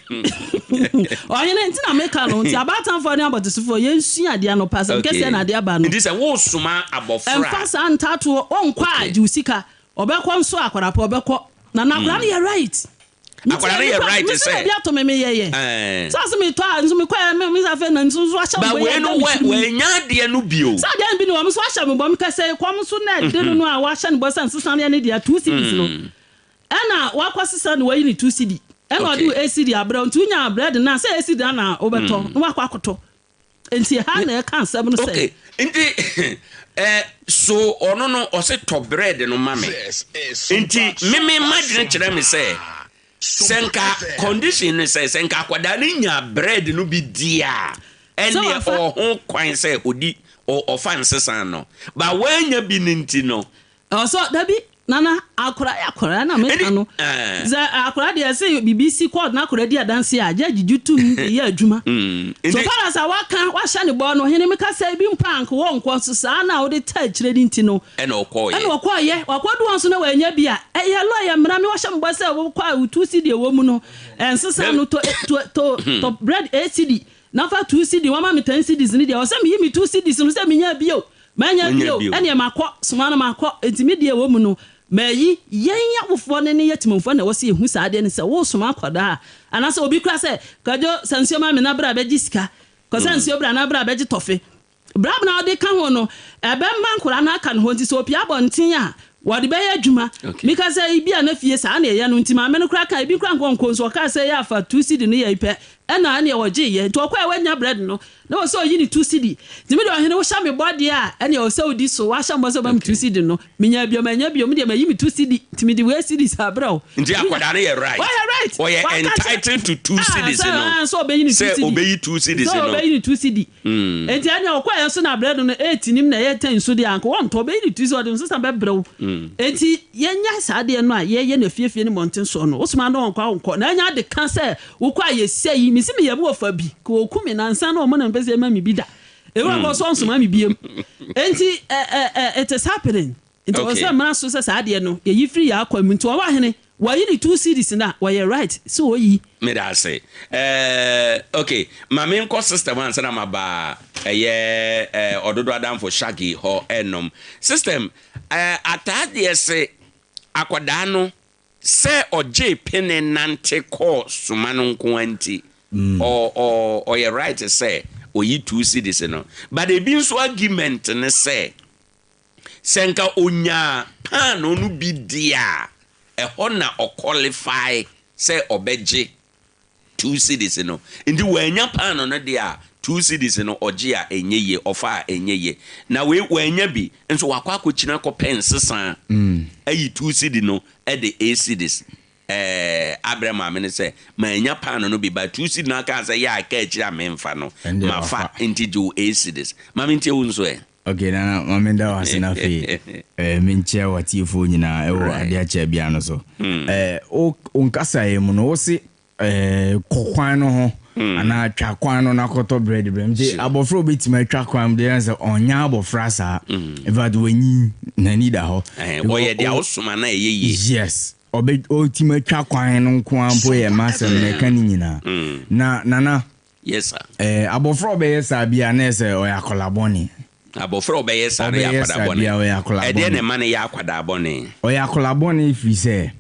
Ɔhene nti na meka no nti abaatanfoɔ ne abɔtesofoɔ yɛnsua adeɛ anɔpa asɛm Okay. kɛseɛ na adeɛ aba no. Nti sɛ wosoma abɔfra Ɛmfa a. saa ntatoɔ ɔnkɔ a Okay. gye wo sika. Ɔbɛkɔ nso a akwadaa pa ɔbɛkɔ. Nana akwadaa no yɛ right. Akwadaa no yɛ right sɛ. sɛ. Mesi ato me meyɛ yɛ. Ɛɛ. Sɛ ɔsi mi tɔ a nso mi kɔ yɛ mi mi afɛ na nso nso ahyɛ Ba mi bɔ wei yɛ no da mi wɛ tirim. wɛnya adeɛ no bio. Sɛ adeɛ no bi ni wɔn nso ahyɛ mi bɔ mi kɛsɛ kɔm nso na ɛde no no a wahyɛ ne bɔ sɛ nsesa no yɛ ne deɛ 2 cedis no ɛna wakɔ sesa no wayi ne 2 cedi ɛna ɔde 8 cedi abrɛ nti wonya bread na sɛ 8 cedi na wobɛtɔ na wakɔ akɔtɔ nti ha na ɛka asɛm no sɛ. Okay, nti so ɔno no ɔsɛ tɔ bread no ma me, nti meme madwene kyerɛ me sɛ sɛ nka condition no sɛ nka akwadaa no nya bread no bi di a, ɛneɛ ɔho kwan sɛ ɔdi ɔfa nsesa no, ba wanya bi no nti no. Ɔsɔ dabi nana, akora yɛ akora na meka no sɛ akora deɛ sɛ biribi si court na akora di adanse a judge gye tum de yɛ adwuma. So far as a waka wahyɛ ne bɔ no, hene meka sɛ ebi mpo anka wɔnkɔ so saa na wode ta akyire no nti no. Ɛna ɔkɔɔyɛ. Ɛna ɔkɔɔyɛ wakɔdu wɔn so na wanya bi a ɛyɛ lawyer mmara me wahyɛ me bɔ sɛ wokɔ a wotu si deɛ wɔ mu no ɛnsesa no to to to tɔ bread 8 cedi na fa 2 cedi wama me 10 cedis no deɛ ɔsɛ meyi me 2 cedis no sɛ menya bio manya Wonya bio bio. Ɛneɛ makɔ soma no makɔ nti me deɛ wɔ mu no mayi. Yɛn awofoɔ no ne yɛ temamfoɔ na ɛwɔ sɛ yɛhu saa adeɛ no sɛ wosoma akwadaa a anaasɛ obi kora sɛ Kwadwo sɛ nsuo ma me na bra bɛgye sika kɔsɛ nsuo bra na bra bɛgye tɔfe bra na ɔde ka ho no ɛbɛma nkwadaa no aka ne ho nti sɛ opia abɔnten a wɔde bɛyɛ adwuma. Mika sɛ ebi a na fie saa na ɛyɛ no nti maame no kora ka ebi kora nkɔ nkɔ nso ɔka sɛ yɛ afa 2 cedi no yɛ pɛ ɛna ɛneɛ wɔgye yɛ nti ɔkɔ a wanya bread no na wɔ sɛ ɔyi ne 2 cedi nti mi de ɔhene wohyɛ me bɔ deɛ a ɛneɛ ɔsɛ odi so wahyɛ me bɔ sɛ ɔma me 2 cedi no menya bio manya bio mi deɛ mayi me 2 cedi nti mi de wei cedis abrɛ wo. Nti akwadaa no yɛ right. Wɔyɛ right. Ɔyɛ Waka kyerɛ- entitled to two Ah, cedis sɛ, no. ah, sɛ ɔbɛyi ne two Sɛ cedi. ɔbɛyi 2 cedis Sɛ no. ɔbɛyi ne 2 cedi. Nti ɛnea ɔkɔ yɛn nso na bread no eight nim na ɛyɛ 10 so deɛ anka wɔntɔ ɔbɛyi ne 2 cedi ɔde nsesa bɛbrɛ wo. Nti yɛnya saa adeɛ no a yɛyɛ no afiefie ne mmɔnten soɔ no wosoma no ɔnkɔ ankɔ na ɛnya ade ka sɛ wokɔ a yɛsia yi mesi meyɛ mu wɔfa bi ka wɔku me nansa na ɔmo na mpɛ sɛ ɛma me bi da ewu akɔ so ɔnsoma me biem. Nti ɛ ɛ ɛ it is happening nti wɔn sɛ mmara so sɛ saa adeɛ no yɛyi firi yɛ akɔ mu nti wɔwɔ ahene wɔyi ne 2 cedis na wɔyɛ right sɛ wɔyi. Meda ase. Ok, ma menkɔ system ansa na maba ɛyɛ ɔdodo adamfo Shaggy hɔ ɛnom system. Ataa deɛ se akwadaa no sɛ ɔgye pene nante kɔɔ soma no nko a nti ɔyɛ right sɛ ɔyi 2 cedis no, but ebi nso argument ne sɛ nka onyaa paano no bi di a ɛhɔ na ɔqualify sɛ ɔbɛgye 2 cedis no, nti wɔanya paano no deɛ a 2 cedis no ɔgye a ɛnyɛ yie, ɔfa a ɛnyɛ yie, na wei wɔanya bi nso wakɔ akɔkyina kɔpɛ nsesa ayi 2 cedi no ɛde 8 cedis abrɛ maame no sɛ maanya paano no bi ba 2 cedi no aka sɛ yɛ a ka akyiri a memfa no. Ɛndeɛ mafa. wafa. Nti gye wo 8 cedis maame ntie wo nso ɛ. Ok nana, ma menda wo ase na afei menkyia w'atiefoɔ nyinaa ɛwɔ adeɛ akyɛ bia no so. Wo nkasaeɛ mu no wo se kɔ kwan no ho anaa twa kwan no na kɔtɔ bread brɛ nti abɔfra a wobɛtumi atwa kwan mu deɛ sɛ ɔnya abɔfra saa, in fact wanyi n'ani da hɔ. Ɔyɛ deɛ wosoma na ɛyɛ yie. Yes, ɔbɛ ɔtumi atwa kwan no nko ara mpo yɛ masɛm na ɛka ne nyinaa na nana. Yes sir. Abɔfra a ɔbɛyɛ saa bia na ɛsɛ ɔyɛ akɔla bɔne. Abɔfra a ɔbɛyɛ saa no yɛ Ɔbɛyɛ akwadaa saa bɔne. bia ɔyɛ akwadaa Ɛdeɛ bɔne. na ɛma no yɛ akwadaa bɔne? Ɔyɛ akɔla bɔne firi sɛ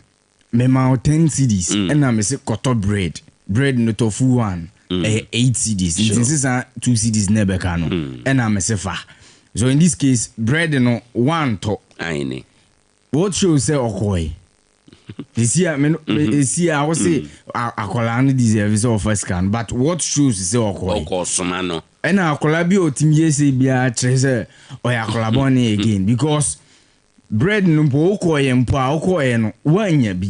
mema wo 10 cedis ɛna mese kɔtɔ bread. Bread no tɔ full one ɛyɛ 8 cedis nti nsesa 2 cedis na ɛbɛka no ɛna mese fa. So in this case bread no one tɔ. Aine. What shows sɛ ɔkɔe? Esi a me esi a wose akwadaa no deserve sɛ ɔfa sika no but what shows sɛ ɔkɔe? Ɔkɔ soma no. Ɛna akwadaa bi a ɔtumi yɛ sei biara kyerɛ sɛ ɔyɛ akwadaa bɔne again because bread no mpo wokɔeɛ mpo a wokɔeɛ no woannya bi.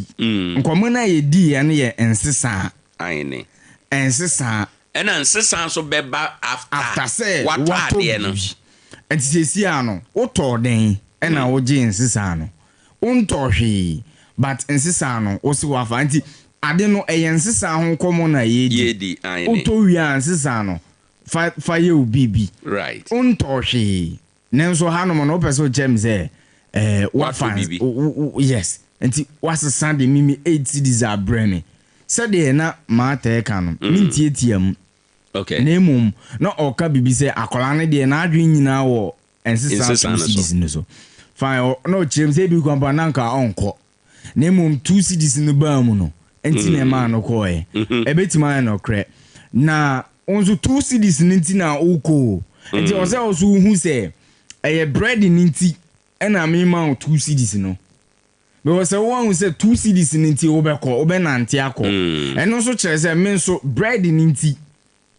Nkɔmmɔ no a yɛdiiɛ no yɛ nsesaa. Aane. Nsesaa. Ɛna nsesa nso bɛba after After sɛ watɔ watɔ adeɛ no. biribi. Nti seesei a no wotɔɔ dɛn ɛna wogyee nsesaa no? Wontɔɔ hwee but nsesaa no wose wafa nti ade no ɛyɛ nsesaa ho nkɔmmɔ na yɛredi. Yɛredi, aane. Wotɔ wie a nsesaa no fa fa yɛ wo biribi. Right. Wontɔɔ hwee nanso hanom no wopɛ sɛ wokyerɛ me sɛ ɛɛ Watɔ wafa biribi. wo wo yes nti wasesa de mimi 8 cedis abrɛ me. Sɛdeɛ na Martha reka no, mentiatia mu. Okay. Na mmom, na ɔreka biribi sɛ akwadaa no deɛ n'adwene nyinaa wɔ nsesa Nsesa two no so. cedis no so. Fine, ɔ, na ɔkyerɛ mu sɛ ebi kwan pa na anka ɔnkɔ. Na mmom 2 cedis no baa mu no, nti na ɛmaa no kɔɔɛ. Ɛbɛtumi ayɛ nokorɛ. Na wo nso 2 cedis no nti na wokɔ o. Nti ɛwɔ sɛ wo nso wohu sɛ ɛyɛ bread no nti ɛna mema wo 2 cedis no. Because sɛ woahu sɛ 2 cedis no nti wobɛkɔ, wobɛnante akɔ. Ɛno nso kyerɛ sɛ me nso bread no nti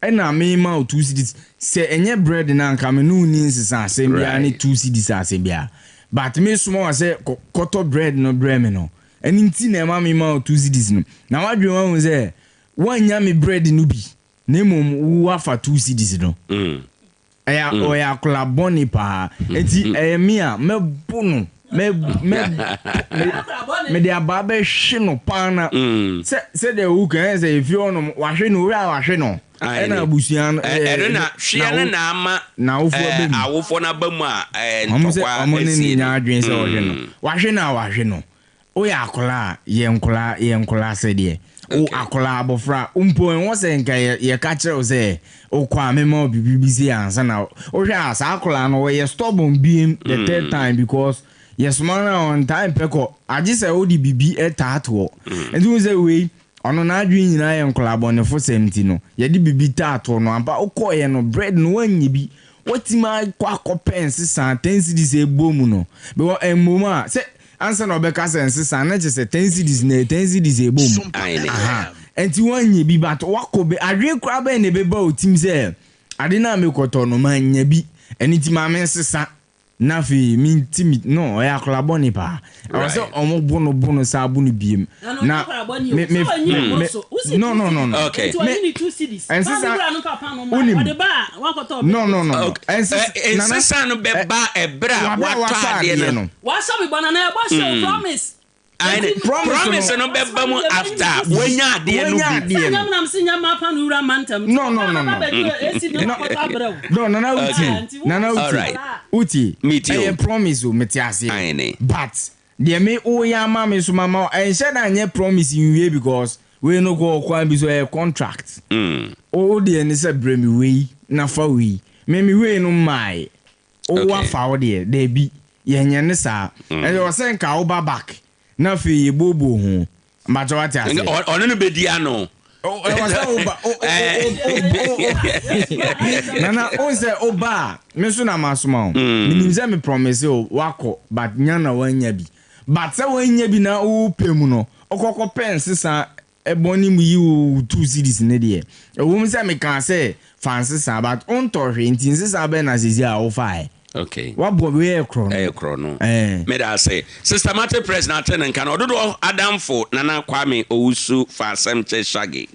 ɛna mema wo 2 cedis. Sɛ ɛnyɛ bread no a anka me ne wo nni nsesa asɛm biara ne 2 cedis asɛm biara. But mesoma wo sɛ kɔ kɔtɔ bread no brɛ me no, ɛno nti na ɛma mema wo 2 cedis no. Na w'adwene woahu sɛ woannya me bread no bi na mmom woafa 2 cedis no. Ɛyɛ ɔyɛ akwadaa bɔne paa. Enti ɛyɛ me a mɛbo no mɛ mɛ mɛ mede abaa bɛhwe no paa na sɛ sɛdeɛ woka ɛyɛ sɛ efie hɔnom wahwe no owura a wahwe no ɛna abusua no ɛno na hweɛ no na ama n'awofoɔ aba mu awofoɔ no aba mu a wɔn sɛ ntɔkwa wɔn ne ne asie nya no. adwene sɛ ɔhwe no wahwe no a wahwe no. Woyɛ akwadaa a, yɛ nkwadaa yɛ nkwadaa sɛdeɛ wo akwadaa abɔfra mpo ɛwɔ sɛ nka yɛ yɛka kyerɛ wo sɛ wokɔ a mema wo biribi bi sei ansa na wohwɛ a saa akwadaa no ɔyɛ stubborn biem the third time because yɛsoma no a ɔntaa mpɛ kɔ agye sɛ wode biribi taa toɔ nti wohu sɛ wei ɔno n'adwene nyinaa yɛ nkwadaa bɔnefo sɛm nti no yɛde biribi taa toɔ no ampa wokɔeɛ no bread no woannya bi watumi akɔ akɔpɛ nsesa 10 cedis ɛbɔ mu no because mmom a sɛ ansa na ɔbɛka sɛ nsesa na kyerɛ sɛ 10 cedis na 10 cedis ɛbɔ mu aha nti woanyɛ bi but wakɔ bɛ adwene koraa bɛn na ɛbɛba wo tim sɛ ade no a mekɔtɔ no manya bi ɛno nti ma mensesa na afei menti me no ɔyɛ akwadaa bɔne paa ɛwɔ sɛ ɔmo bo no bo no saa bo no biem na me me me no no no no Okay. me ɛnsesa wonim no no no no ɛnsesa nana nsesa no bɛba ɛberɛ a wabere a watɔ watɔ adeɛ adeɛ no no Wahyɛ me bɔ na na ɛbɔ hyɛ o promise. Aane, Promise promise no no bɛba mu after wanya adeɛ no wanya bi. adeɛ no Sɛ nyam se nyam apa no wura mantam. No, no, no, no. No, no nana Okay. wotie nana wotie Alright. wotie Metie o. ɛyɛ promise o mete aseɛ Aane. but deɛ me woyɛ ama me so mama wo ɛnhyɛ da nyɛ promise nwie because wei no kɔ kwan bi so ɛyɛ contract wo deɛ ne sɛ brɛ me wei na fa wei me me wei no mmae wo wafa wo deɛ daabi yɛnyɛ ne saa ɛnti wɔ sɛ nka woba back na afei yɛbooboo ho mbakyɛ wate aseɛ Ɔno no bɛdi ano. ɛwɔ sɛ woba nana wo sɛ woba a me nso na masoma wo menim sɛ me promise o wakɔ but nya na woanya bi but sɛ woanya bi na wopɛ mu no wokɔkɔ pɛ nsesa ɛbɔ ne mu yi wo 2 cedis ne deɛ ɛwɔ mu sɛ mekaa sɛ fa nsesa but wontɔ hwee nti nsesa bɛn na sesi a wofae Okay. wabɔ wei yɛ korɔ no ɛyɛ korɔ no. Ɛɛ. Meda ase. Systematic press na ate ne nka no ɔdodoɔ adamfo Nana Kwame Owusu fa asɛm kyɛ Shaggy.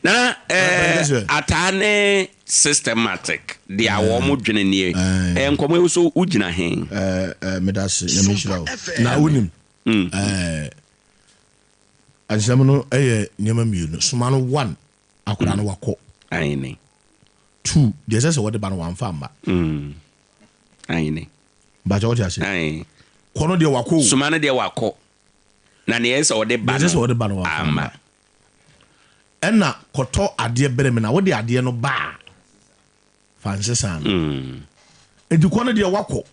Nana ataa ne systematic deɛ a wɔn dwene nie. Nkɔmɔ yi so wogyina he? Meda ase Nyame nhyira wo na wonim asɛm no yɛ nneɛma mmienu soma no one akwadaa no wakɔ Aane. two deɛ ɛsɛ sɛ wɔde ba no wamfa amma Aane. bakyɛ wote ase Aane. kɔ no deɛ wakɔ o Soma no deɛ wakɔ. Na deɛ ɛsɛ sɛ wɔde ba deɛ ɛsɛ sɛ no wɔde ba no wamfa amma. amma ɛna kɔtɔ adeɛ brɛ me na wode adeɛ no ba a fa nsesa no nti kɔ no deɛ wakɔ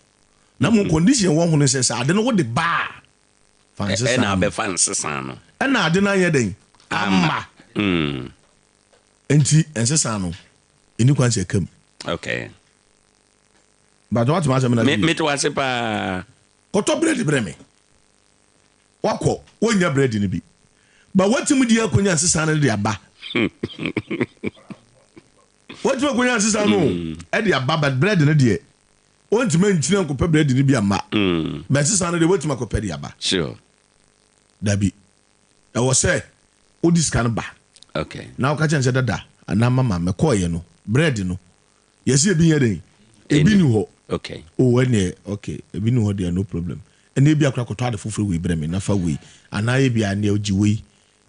na mmom condition wɔ ho no sɛ sɛ ade no wode ba a fa nsesa Ɛna no abɛfa nsesa no. ɛna ade no anyɛ dɛn amma nti nsesa no ɛni kwan sɛ ɛka mu Okay. but watema asɛm no Me ase mete wase paa. kɔtɔ bread brɛ me. Wakɔ, wonnya bread no bi. But watumi de akonya nsesa no de aba. Watumi akonya nsesa no mm. de aba, but bread no deɛ, ontumi nkyina nkɔpɛ bread no bi amma. Mm. But nsesa no deɛ, watumi akɔpɛ de aba. Sure. Dabi. Ɛwɔ sɛ wode sika no ba. Okay. Na woka kyerɛ no sɛ dada anaa mama mekɔɔyɛ no, bread no, Yɛse ebi nyɛ dɛn? Ebi ni hɔ. Okay. Oh ɛneɛ okay ebi ni hɔ deɛ no problem. Ɛneɛ ebi akora kɔtɔ ade foforɔ wei brɛ me na fa wei anaa ebi a ɛneɛ gye wei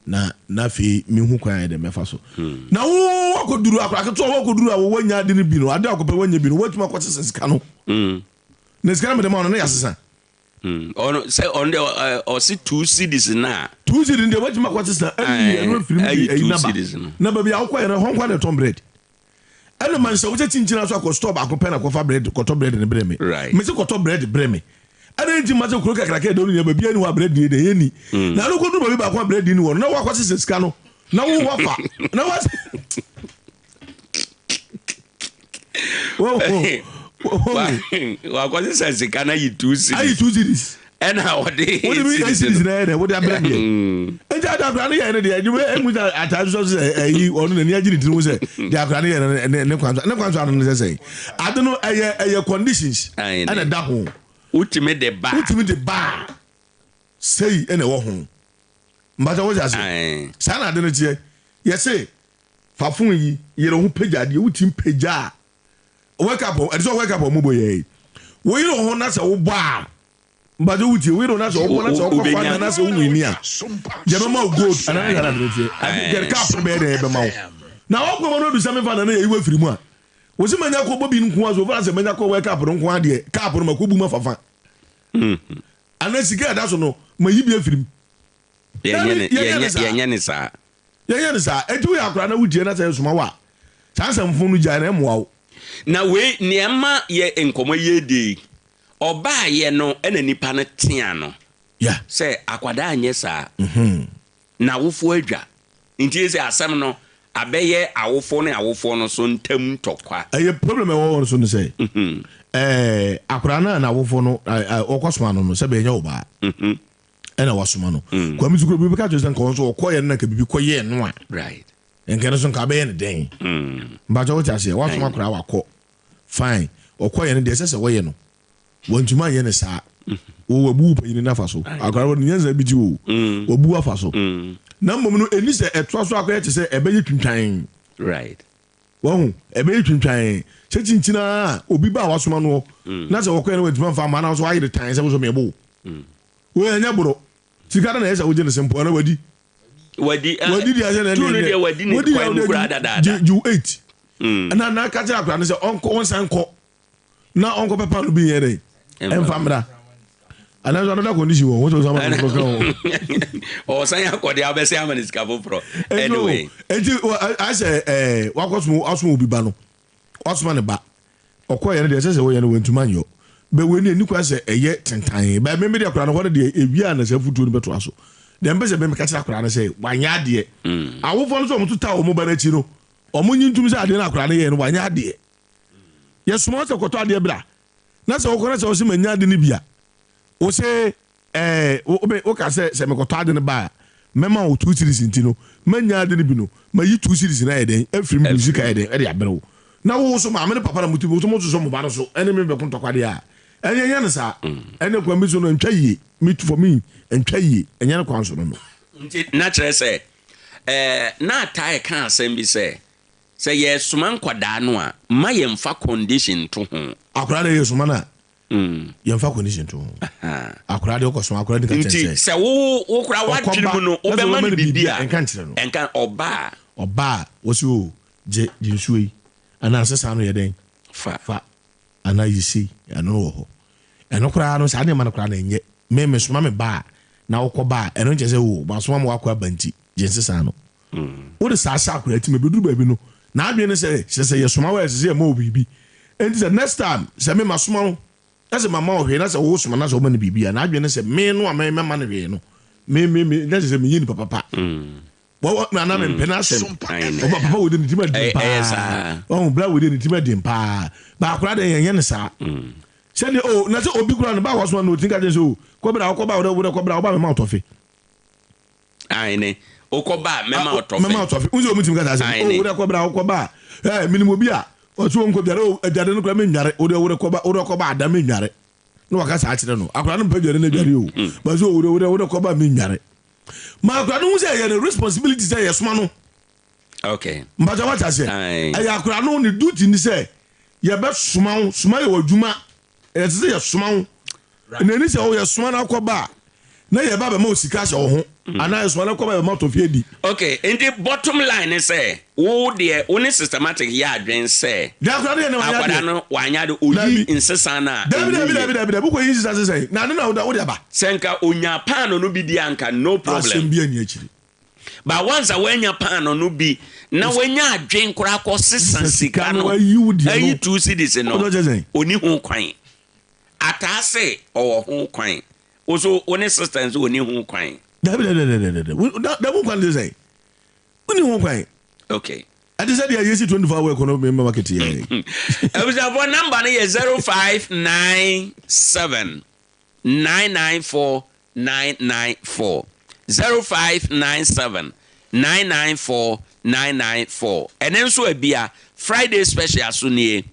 na na afei mehu kwan a yɛ dɛ mɛfa so. Hmm. Na wo wakɔduru akora ketewa wakɔduru a wɔwɔ anya ade no bi no ade a wakɔpɛ wanya bi no watumi akɔsesa sika no. Hmm. Na sika no mede ma wo no na yɛasesa. Hmm. Ɔno sɛ ɔno deɛ ɔse 2 cedis na. 2 cedis deɛ watumi akɔsesa ayi ɛno afiri mu de ayi naba. Na baabi a wokɔyɛ no ɛhɔ nkwa na ɛtɔn bread. Ɛna ma nhyɛ wo sɛ kyinkyina so akɔ store baako pɛ na kɔfa bread kɔtɔ bread no brɛ me. Right. Mese kɔtɔ bread brɛ me. Ɛna nti ma sɛ kuro kakraka ɛdɔ no nyɛ baabi ani hɔ a bread ni deɛ yɛnni. Na no kɔduru baabi baako a bread ni wɔ no na wakɔ sesɛ sika no na wo wafa na wa wakɔ sesɛ sika no ayi 2 cedis. Ayi 2 cedis. Ɛna ɔde wode bi 8 cedis na ɛyɛ dɛ wode abrɛ meɛ mm. nti ade akora no yɛ no deɛ adwuma ɛmu sɛ ataade sɔ sɛ ɛyi ɔno n'ani agye ne tiri ho sɛ deɛ akora no yɛ no ne kwan so ne kwan so ano no sɛ sɛn ade no ɛyɛ ɛyɛ conditions ɛna ɛda ho wotumi de ba wotumi de ba sɛyi ɛna ɛwɔ ho mbata wɔte ase saa na ade no teɛ yɛse fa phone yi yɛrɛ ho pagya adeɛ wotumi pagya a wake up ɛde sɛ wake up ɔmo bɔ yɛ yi woyere ho na sɛ wobɔ a mbadze wo tie woyere na sɛ wobɔ na sɛ wokɔ fa na na sɛ wo wini a yɛbɛma wo gold anaa ne yàrá tie ade cup no bɛyɛ dɛ yɛbɛma wo na wɔkɔ ma no adu sɛ mefa na na yɛyi wo afiri mu a wɔsi manya kɔ bɔ bi nko a so far sɛ manya kɔ wɛ cup no nko adeɛ cup no ma kɔ bu ma fafa anaa sika ɛda so no ma yi bi afiri mu. Yɛnyɛ ne saa. Yɛnyɛ ne saa. Eti woyɛ akora na wotie na sɛ yɛsoma wo a saa nsɛmfo no gyae na ɛmmoa wo. Na wei nea ɛma yɛ nkɔmmɔ yɛ de ɔbaayɛ no ɛna nipa no tea no sɛ akwadaa nyɛ saa na awofoɔ adwa nti sɛ asɛm no abɛyɛ awofoɔ ne awofoɔ no so ntam ntɔkwa. Ɛyɛ problem ɛwɔ wɔn so no sɛ ɛɛ akwadaa no a n'awofoɔ no ɔkɔ soma no no sɛ bɛyɛ nyɛ ɔbaa ɛna wasoma no Kwame Sukuru bi bɛka kyerɛ sɛ nka wɔn nso ɔkɔyɛ no na nka bibi kɔyɛɛ no a nka no so nka abɛyɛ no dɛn mpakyɛ wote aseɛ wasoma akwadaa wakɔ fine ɔkɔyɛ no deɛ ɛsɛ sɛ wɔyɛ no wɔntumi anyɛ no saa wɔ wabu wo panyini no afa so akwadaa wɔ ne nyansa bi ti o wabu afa so na mmom no ɛni sɛ ɛtoa so akɔyɛ te sɛ ɛbɛyɛ twintwan right wahu ɛbɛyɛ twintwan sɛ kyinkyina a obi ba a wasoma noɔ na sɛ wɔkɔyɛ no wɔntumi amfa ama na so ayere tan sɛ wo so meɛbo wo ɛnyɛ boro sika no na ɛyɛ sɛ wogye no simple ana wadi wadi wadi deɛ sɛ na tu no deɛ wadi ne kwan mu koraa dadaada gye 8 ɛna na ka kyerɛ akwadaa no sɛ ɔnkɔ ɔnsan kɔ na ɔnkɔ pɛ paano bi nyɛ dɛ ɛnfa mmra anaasɛ another condition wɔ wɔn sɛ ɔsan ma foforɔ ka ho ɔsan akɔ deɛ abɛsɛ ama ne sika foforɔ anyway eti ayɛ ɛɛ wakɔ soma asoma obi ba no wasoma ne ba ɔkɔ yɛ no deɛ ɛsɛ sɛ wɔyɛ no wɔntuma nyɔ bɛ wei ne ani kwan sɛ ɛyɛ tentan bɛ mímí deɛ akwadaa no hɔ no deɛ ewia na sɛ afutuo no bɛto aso deɛ mpɛ sɛ mímí ka kyerɛ akwadaa no sɛ wanyɛ adeɛ awofoɔ no sɛ wɔn to ta wɔn ba n'akyi no wɔn nyi ntum sɛ adeɛ no akwadaa no yɛ no wanyɛ adeɛ yɛsoma sɛ kɔtɔ adeɛ bra na sɛ wokɔ na sɛ wose manya ade no bi a wose ɛɛ woka sɛ sɛ mekɔtɔ ade no ba a mɛma wo 2 cedis nti no manya ade no bi no mayi 2 cedis no ayɛ dɛn afiri mu de sika ayɛ dɛn ɛde abrɛ wo na wo so maame ne papa na motumi wo so mososɔ mo ba no so ɛne me bɛko ntɔkwadeɛ a ɛnyɛ nyɛ no saa ɛne kwan bi so no ntwa yie me for me ntwa yie ɛnyɛ no kwan so no no. Nti na kyerɛ sɛ ɛɛ na ataa ɛka asɛm bi sɛ sɛ yɛsoma nkwadaa no a ma yɛmfa condition to ho. Akwadaa de yɛsoma no a yɛmfa condition to ho. Akwadaa de ɔkɔsoma akwadaa de ka kyɛn sɛ. Nti sɛ wo wo kora wadwene mu no wobɛma no biribi a ɛnka nkyerɛ no. Ɛnka ɔbaa. Ɔbaa wɔsi o gye gye nsuo yi anaa sesa no yɛ dɛn. Fa. Fa anaa yi sei ɛno no wɔ hɔ. Ɛno koraa no saa nneɛma no koraa na ɛnyɛ me mesoma me ba a na wokɔ ba a ɛno nkyɛ sɛ o masoma ma wakɔ aba nti gye nsesa no. Wode saa hyɛ akwadaa ti ma ebeduru baabi no n'adwene ne sɛ sɛ sɛ yɛsoma wo a ɛsɛ sɛ yɛma wo biribi. Enti sɛ next time sɛ me masoma wo na sɛ mama wo hwee na sɛ wosoma na sɛ woma no biribi a n'adwene ne sɛ me no a me mɛma no hwee no me me me na kyerɛ sɛ menyɛ nipa papa. Wɔwɔ na na mempɛ n'asɛm. Ɔba papa wɔ de ne ti ma den paa. Ɔho bra wɔ de ne ti ma den paa. Baakora de yɛnyɛ ne saa. Sɛdeɛ o na sɛ obi kura no ba a wasoma no otumi ka kyerɛ sɛ o kɔbra wokɔba wodɛ wodɛ kɔbra woba mɛma wo tɔfe. Aane wokɔba a mɛma wo tɔfe. Mɛma wo tɔfe. Wosɛ obi tumi ka saa asɛm o wodɛ kɔbra wokɔba a ɛɛ menim obi a ɔsɛ wɔnkɔ dware o adware no kora menware wodɛ wodɛ kɔba wodɛ kɔba ada menware na waka saa akyerɛ no akora no mpɛ dware no adware o ba sɛ o wodɛ wodɛ wodɛ kɔba menware ma akora no hu sɛ ɛyɛ ne responsibility sɛ yɛsoma no. Okay. Mpakyɛ wate aseɛ? Ɛyɛ akora no ne duty ni sɛ yɛbɛsoma wo, soma yɛ w'adwuma. Ɛyɛ te sɛ yɛsoma wo. Na ɛni sɛ wo yɛsoma no akɔba a, na yɛba bɛma wo sika ahyɛ wo ho. Mm. Anaa yɛsoma no akɔba yɛbɛma tɔfi adi. Okay, nti bottom line ne sɛ wo deɛ wo ne systematic yɛ adwen sɛ Deɛ akora no yɛ no wanyɛ adeɛ. Akwadaa no wanyɛ adeɛ, oyi nsesa no a Dabi dabi dabi dabi dabi wokɔ yi nsesa sesɛn na ade na wode aba. Sɛ nka onya paano no bi di a nka no problem. Asɛm bi ani akyiri. But once a wanya paano no bi na wanya adwen koraa kɔ sesa sika no ayi 2 cedis no, ɔni ho kwan. Ataa se ɔwɔ ho kwan. Wo so wo ne sister nso ɔni ho kwan. Dabi dabi dabi dabi dabi dabi ho kwan de sɛn? Woni ho kwan. Okay. Ɛte sɛ deɛ yɛsi 24 hour economy market yɛ. Abusuafoɔ number no yɛ 0597 994 994 0597 994 994 Ɛnɛ nso abia Friday special so nie.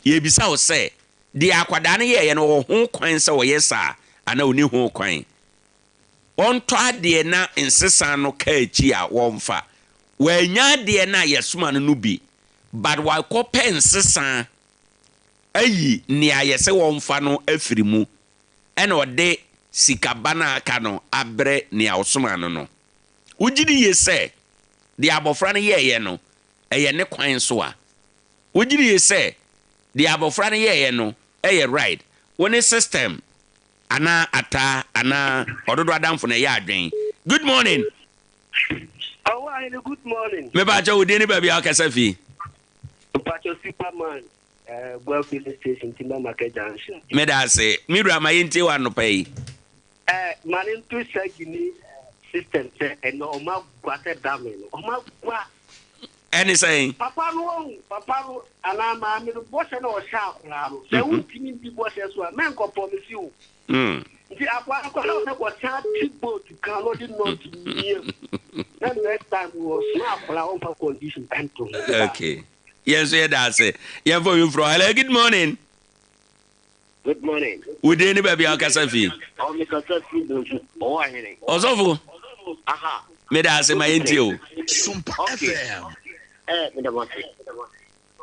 Yɛrebisa wo sɛ, deɛ akwadaa no yɛeɛ no ɔwɔ ho kwan sɛ ɔyɛ saa anaa ɔnni ho kwan? Ɔntɔ adeɛ na nsesa no ka akyi a wɔmfa. Wannya adeɛ no a yɛsoma no no bi but wakɔpɛ nsesa ayi nea yɛsɛ wɔmfa no afiri mu ɛna ɔde sika ba no a aka no abrɛ nea ɔsomaa no no. Wogye di yie sɛ deɛ abɔfra no yɛeɛ no, ɛyɛ ne kwan so a? Wogye di yie sɛ deɛ abɔfra no yɛeɛ no yɛ right? Wo ne system anaa ataa anaa ɔdodo adamfo na ɛyɛ adwen? Good morning. Ɔwɔ ahene good morning. Mepakyɛ wo din ne baabi a wokasa fi. Mpakyɛ superman. Eh, Guelph filling station, Timber Market Junction. Meda ase. Me wura, ma yɛntie wo anɔpa yi. Eh, ma ne nto Sagini system sɛ ɛnɛ ɔma gua sɛ dame no. Ɔma gua. Ɛne sɛn? Papa no ɔhu, papa no anaa maame no bɔhyɛ na ɔhyɛ akwaraa no. Sɛ mhm. wontumi ndi bɔhyɛ so a, mɛnkɔ pɔmisi o. Mm. Nti akwaraa no kɔ na ɔsɛ kɔsan ti boat kan na ɔde nɔɔte mmiam. Na next time wɔ soma akwaraa ɔmfa condition ɛnto ho. Okay. Yɛn nso yɛda ase. Yɛmfa obi mfrɛ. Hello, good morning. Good morning. Wo din ne baabi a wokasa fi? Ɔ mekasa fi Bonsu. Ɔwɔ ahene. Ɔsɔfo. Aha. Meda ase ma yɛntie o. Sumpa FM. Eh, meda mo ase.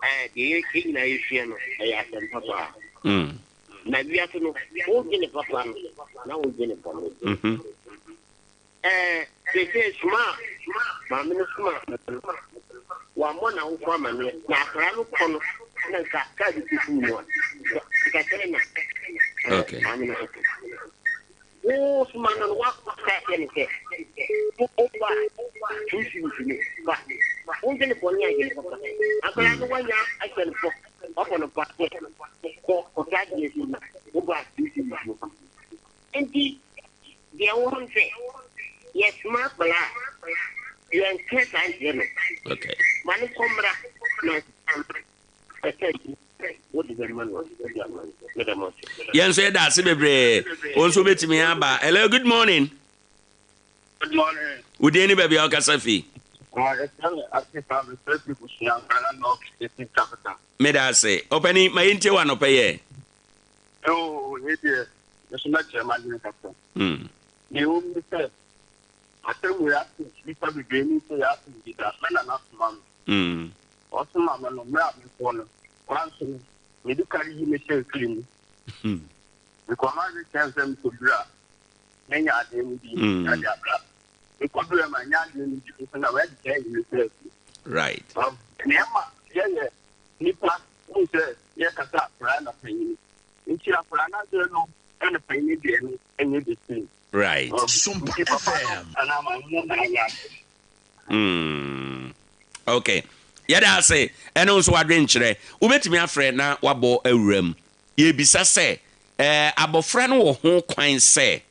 Eh, deɛ yɛ nyinaa yɛsua no, ɛyɛ asɛm papa. Na wiase no, wodwene papa no, na wodwene bɔne. Ɛɛ, seesei soma a maame no somaa no no, wammɔ n'awofo amanneɛ, na akwadaa no kɔ no na nka kaa bi kɔsii mu a, nka sɛn na Okay. maame no bɛka? Wo soma no no, woaka akyerɛ no sɛ, woba a, tuusuusu no, fa. Wondwene bɔne a dwene papa. Akwadaa no woanya ahyɛ no pɔ, woabɔ no pa sɛ, kɔ kɔtɔ adeɛ bi ma, woba a, tuusuusu no fa. Enti, deɛ ɛwɔ hɔ ne sɛ, yɛsoma akwadaa a, yɛnka saa nkyerɛ no. Okay. Ma no nkɔ mmra na ɛsɛ wode bɛma no wode ama no. Meda mo ase. Yɛn nso yɛda ase bebree. Wo nso wobɛtumi aba. Hello, good morning. Good morning. Wo din ne baabi a wokasa fi? Yɛfrɛ me Asifa, mefrɛ fi Busua, Ghana North District Capital. Meda ase. Ɔpani, ma yɛntie wo anɔpa yi ɛ. Yoo, wei deɛ, me nso mɛkyerɛ m'adwene kakra. Deɛ ɛwɔ mu ne sɛ, asɛm wei ato nnipa bebree ne sɛ yɛato bi da. Me nana soma me. Ɔsoma me no, mmerɛ a mekɔ no, kwan so no, medi kan yi me hyɛ firi mu. Mekɔ m'adwene kyerɛ me sɛ mekɔduru a, mɛnya adeɛ no bi na de abra. Mekɔduru a, manya adeɛ no bi nso na wɔadi kan ayi me hyɛ afiri. Right. Nneɛma yɛyɛ nnipa wohu sɛ yɛkasa akwadaa na panyini nti akwadaa n'adeɛ no ɛne panyini deɛ no ɛnyɛ the same. Right. Sumpa FM. Anaa maame no na ayɛ ade. Okay. Yɛda ase. Ɛno nso wadwenkyerɛ. Wobɛtumi afrɛ na wabɔ awura mu. Yɛbisa sɛ, eh, abɔfra no wɔ ho kwan sɛ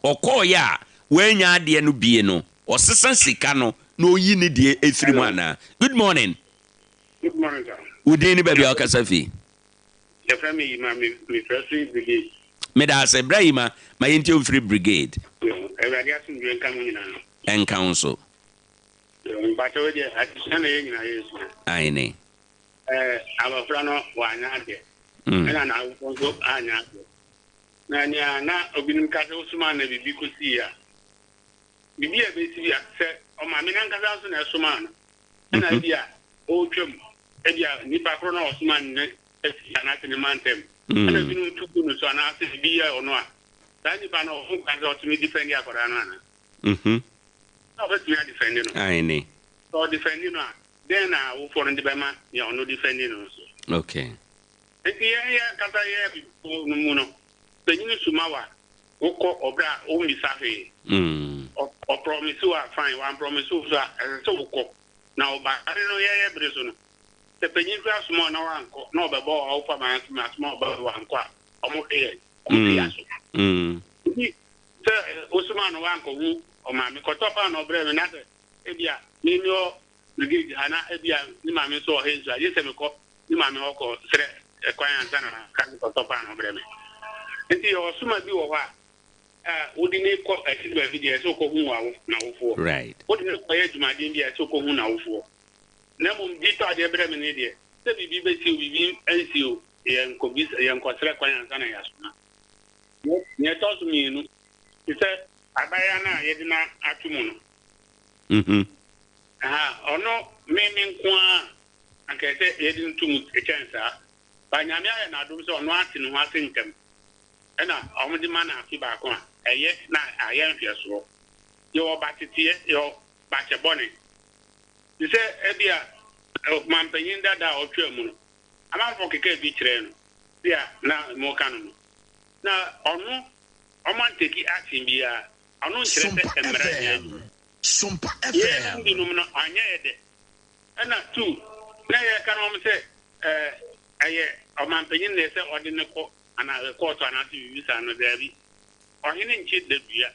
ɔkɔɔeɛ a wannya adeɛ no bie no, ɔsesa sika no na ɔyi ne deɛ ɛfiri mu anaa? Good morning. Good morning, sir. Wo din ne baabi a wokasa fi? Yɛfrɛ me Yima, me mefrɛ firi Brigade. Meda ase, Bra Yima, ma yɛntie wo mfiri Brigade. Yo, Awurade asomdwoe nka mo nyinaa. Ɛnka wo nso. Yo, mpakyɛ wei deɛ adesua na yɛn nyinaa yɛresua. Aane. Ɛɛ, abɔfra no wanyɛ adeɛ, ɛna n'awofoɔ nso anyɛ adeɛ. Na nea na obinom ka sɛ wosomaa no na biribi kɔsii a, biribi a ɛbɛsi bi a, sɛ ɔmaame no ankasa nso na ɛsomaa no, ɛna ebi a ɔretwam, ebi a nipa korɔ no a ɔsomaa no no asi anaasɛ ne mantam, ɛna ebinom tu gu no so anaasɛ biribi yɛ ɔno a, saa nipa no ɔwɔ ho kwan sɛ ɔtumi difɛndi akwadaa no anaa? Sɛ ɔbɛtumi adifɛndi no. Aane. Sɛ ɔdifɛndi no a, dɛn na awofoɔ no de bɛma nea ɔno difɛndi no no so? Okay. Enti yɛn yɛn ankasa yɛn abibifo no mu no, panyin soma wo a, wokɔ ɔbrɛ a wommisa hwee. Ɔprɔmise wo a, fine, wamprɔmise wo nso a, ɛsɛ sɛ wokɔ. Na woba. Ade no yɛyɛ bere so no, sɛ panyin koraa soma wo na woankɔ, na ɔbɛbɔ wo awofo amanneɛ sɛ masoma wo ba bi wankɔ a, wɔhwe yɛn, wɔhwe yɛn aso. Nti sɛ wosomaa no woankɔhu ɔmaame, kɔtɔ paanoo brɛ me na sɛ ebia me mewɔ Brigade ha na ebia ne maame nso wɔ ha nso a, gye sɛ mekɔ ne maame hɔ kɔ srɛ kwan ansa na maka sɛ kɔtɔ paanoo brɛ me. Nti yɛwɔ soma bi wɔ hɔ a, a wode no kɔ akyiri baabi deɛ ɛsɛ wokɔhu w'awo n'awofoɔ. Right. Wode no kɔyɛ adwumaden bi a ɛsɛ wokɔhu n'awofoɔ. Na mmom gye tɔ adeɛ brɛ me ne deɛ, sɛ biribi bɛsi o, biribi ansi o, yɛnkɔbisa, yɛnkɔsrɛ kwan ansa na yɛasoma. Nea ɛtɔ so mmienu, te sɛ abaayewa no a yɛde no ato mu no, Mhm. Aha, ɔno me me nko ara anka ɛsɛ yɛde no to mu kyɛn saa. But Nyame ayɛ no adom sɛ ɔno ate ne ho ase ntɛm. Ɛna wɔde ma no afe baako a, ɛyɛ na ayɛ nhwɛsoɔ. Yɛwɔ ba teteɛ, yɛwɔ ba kyɛ bɔne. Te sɛ ebia ɔmanpanyin dada a ɔtwaa mu no, amanfoɔ kekaa bi kyerɛɛ no, bi a na moka no no. Na ɔno, wɔanteki action biara. Ɔno nkyerɛ sɛ mmara nyɛ adwuma. Yɛn mu binom no, anyɛ yɛ dɛ. Ɛna tu, na yɛka no wɔn sɛ ɛɛ ɛyɛ ɔmanpanyin na ɛsɛ ɔde no kɔ anaa kɔɔto anaasɛ biribi saa no, daabi. Ɔhene nkye dadua.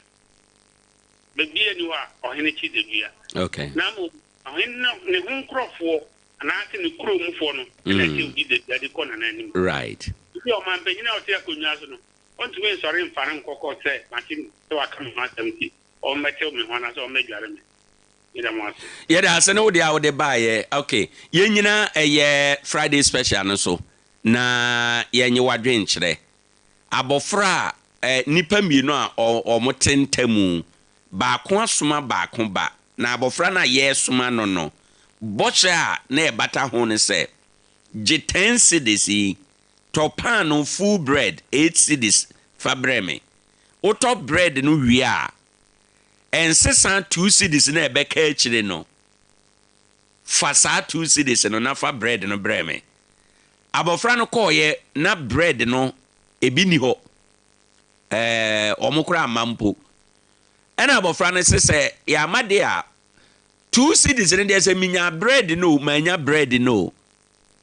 Baabi ani hɔ a ɔhene kye dadua. Okay. Na mmom ɔhene no ne ho nkurɔfoɔ anaasɛ ne kuromfoɔ no na ɛkyɛ obi dadua de kɔ nana anim. Right. Nti ɔmanpanyin a ɔte akonnwa so no, Ɔntumi nsɔre mfa no nkɔ kɔɔt sɛ mate sɛ waka me ho asɛm nti ɔmmɛtew me ho anaasɛ ɔmmɛdware me. Meda mo ase. Yɛda ase ne wo deɛ a wode baeɛ. Ok, yɛnnyina ɛyɛ Friday special no so na yɛnye w'adwenkyerɛ. Abɔfra a nnipa mmienu a wɔte ntamu, baako asoma baako ba, na abɔfra no a yɛresoma no no, bɔhyɛ a na ɛbata ho ne sɛ, gye ten cedis yi Tɔ paanoo full bread eight cedis fa brɛ me. Wotɔ bread no wie a, nsesa two cedis no a ɛbɛka akyire no. Fa saa two cedis no na fa bread no brɛ me. Abɔfra no kɔeɛ na bread no ebi nni hɔ. Ɛɛ, wɔn koraa amma mpo. Ɛna abɔfra no se sɛ yɛamma de a, two cedis no deɛ sɛ menya bread no o, mannya bread no o,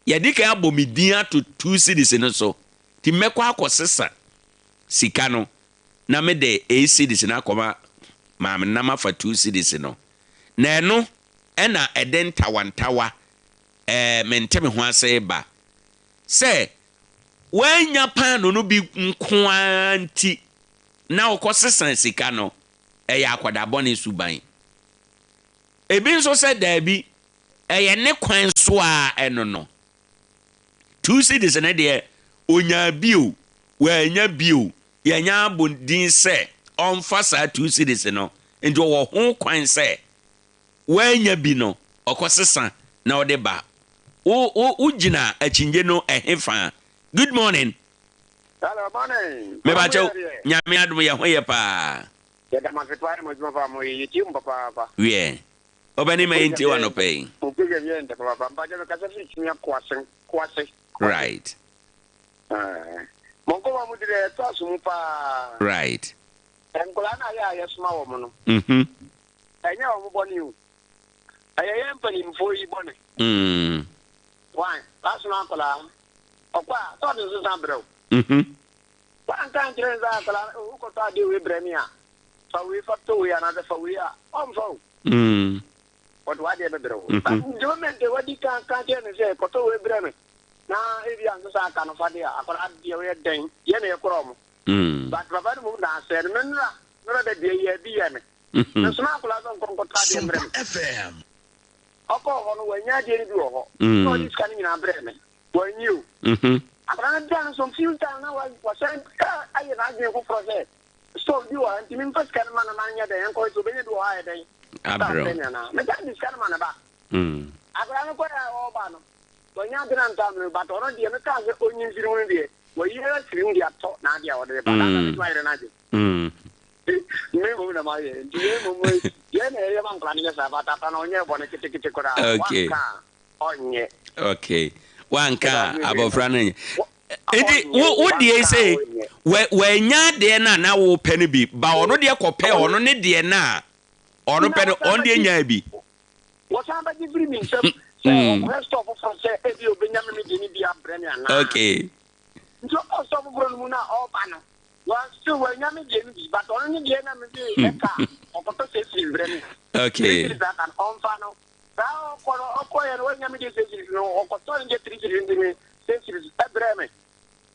Yɛadi kan abɔ me din ato two cedis no so, nti mɛkɔ akɔsesa sika no na mede eight cedis no akɔma maame no na mafa two cedis no. Na ɛno na ɛde ntawantawa, ɛɛ, mente me ho ase ba. Sɛ woannya paano no bi nko ara nti na wokɔsesa sika no, ɛyɛ akwadaa bɔne suban. Ebi nso sɛ daabi, Ɛyɛ ne kwan so ara ɛno no. Two cedis no deɛ ɔnyaa bi o, wannya bi o, yɛanya abɔ din sɛ ɔmfa saa two cedis no, nti ɔwɔ ho kwan sɛ wannya bi no ɔkɔsesa na ɔde ba. Wo wo wogyina akyinnye no ɛhefa? Good morning. Hello, morning. Mebakyɛw, Nyame adom yɛ ho yɛ paa. Yɛda mo ase paa ne mo adwuma pa a moyɛ. Yɛtie mo papaapa. Wiɛ. Ɔbɛne ma yɛntie wo anɔpa yi. Mo program yɛ ndɛ papaapa. Mpakyɛ me kasa firi Kyimia Koase Koase. Right. Ɛɛ. Mo nkɔmɔ a mo di dɛ ɛtɔ aso mu paa. Right. Nkwadaa no a yɛ a yɛsoma wɔn no. Mhm. Ɛnyɛ wɔn bɔne o. Ɛyɛ yɛn mpanimfoɔ yi bɔne. Mm. Why? Wasoma akwadaa. Ɔkɔ a, sɛ ɔde nsesa brɛ wo. Mhm. Wanka ankyerɛ no sɛ akwadaa no, oh, wokɔtɔ adeɛ wei brɛ me a, fa wei fa tɔ wei anaasɛ fa wei a, ɔmfa o. Mm. Ɔde w'adeɛ bɛbrɛ wo. But the moment a wadi kan ka kyerɛ no sɛ kɔtɔ wei brɛ me. Na ebi a nsesa aka no fa de a, akwadaa deɛ woyɛ dɛn, yɛ na yɛkorɔ ɔmo. But papa no mmom na asɛe no. Me nnora, nnora da deɛ yɛ bi yɛ me. Mesoma akwadaa sɛ ɔnkɔ nkɔtɔ adeɛ mmerɛ me. Ɔkɔɔ hɔ no, wannya adeɛ no bi wɔ hɔ. Na ɔde sika no nyinaa brɛɛ me. Wanyi o. Akwadaa no da no some few times na wasan ayɛ n'adwene foforɔ sɛ store bi wɔ ha nti memfa sika no ma no ma no nyɛ dɛn ɛnkɔ sɛ ɔbɛnya bi wɔ hɔ ayɛ dɛn. Abrɛ wo. Anaa. Mesan de sika no ma ne ba. Akwadaa no kɔɛ a ɔreba no, wanya ade no antɔ amene but ɔno deɛ mekaa sɛ ɔnyi mfiri mu no deɛ, wayi ara afiri mu de atɔ n'adeɛ a ɔde reba. That na mɛtumi ayere n'adwene. Me mmom na mayɛ nti yɛn mmom yɛn na yɛyɛ ma nkwadaa no yɛ saa but ata no ɔnyɛ bɔne ketekete koraa. Okay. Wanka a ɔnyɛ. Okay. Wanka a abɔfra no nyɛ. Nti wo wo deɛ sɛ wanya adeɛ no a na wopɛ no bi ba ɔno deɛ kɔpɛ ɔno ne deɛ no a ɔno pɛ no ɔno deɛ nyaa bi. Wɔsan bɛgye firi me nsam sɛ ɔkɔhwɛ store foforɔ sɛ ebia ɔbɛnya me me deɛ no bi abrɛ me anaa. Okay. Nti ɔkɔɔ store foforɔ no mu no a ɔreba no, wa still wannya me deɛ no bi but ɔno ne deɛ na mede ɛka a ɔkɔtɔ sɛ cedis brɛ me. Okay. Three cedis aka no ɔmfa no. Saa ɔkɔ no ɔkɔeɛ no wannya me deɛ six cedis no ɔkɔtɔ ne deɛ three cedis nti me six cedis ɛbrɛ me.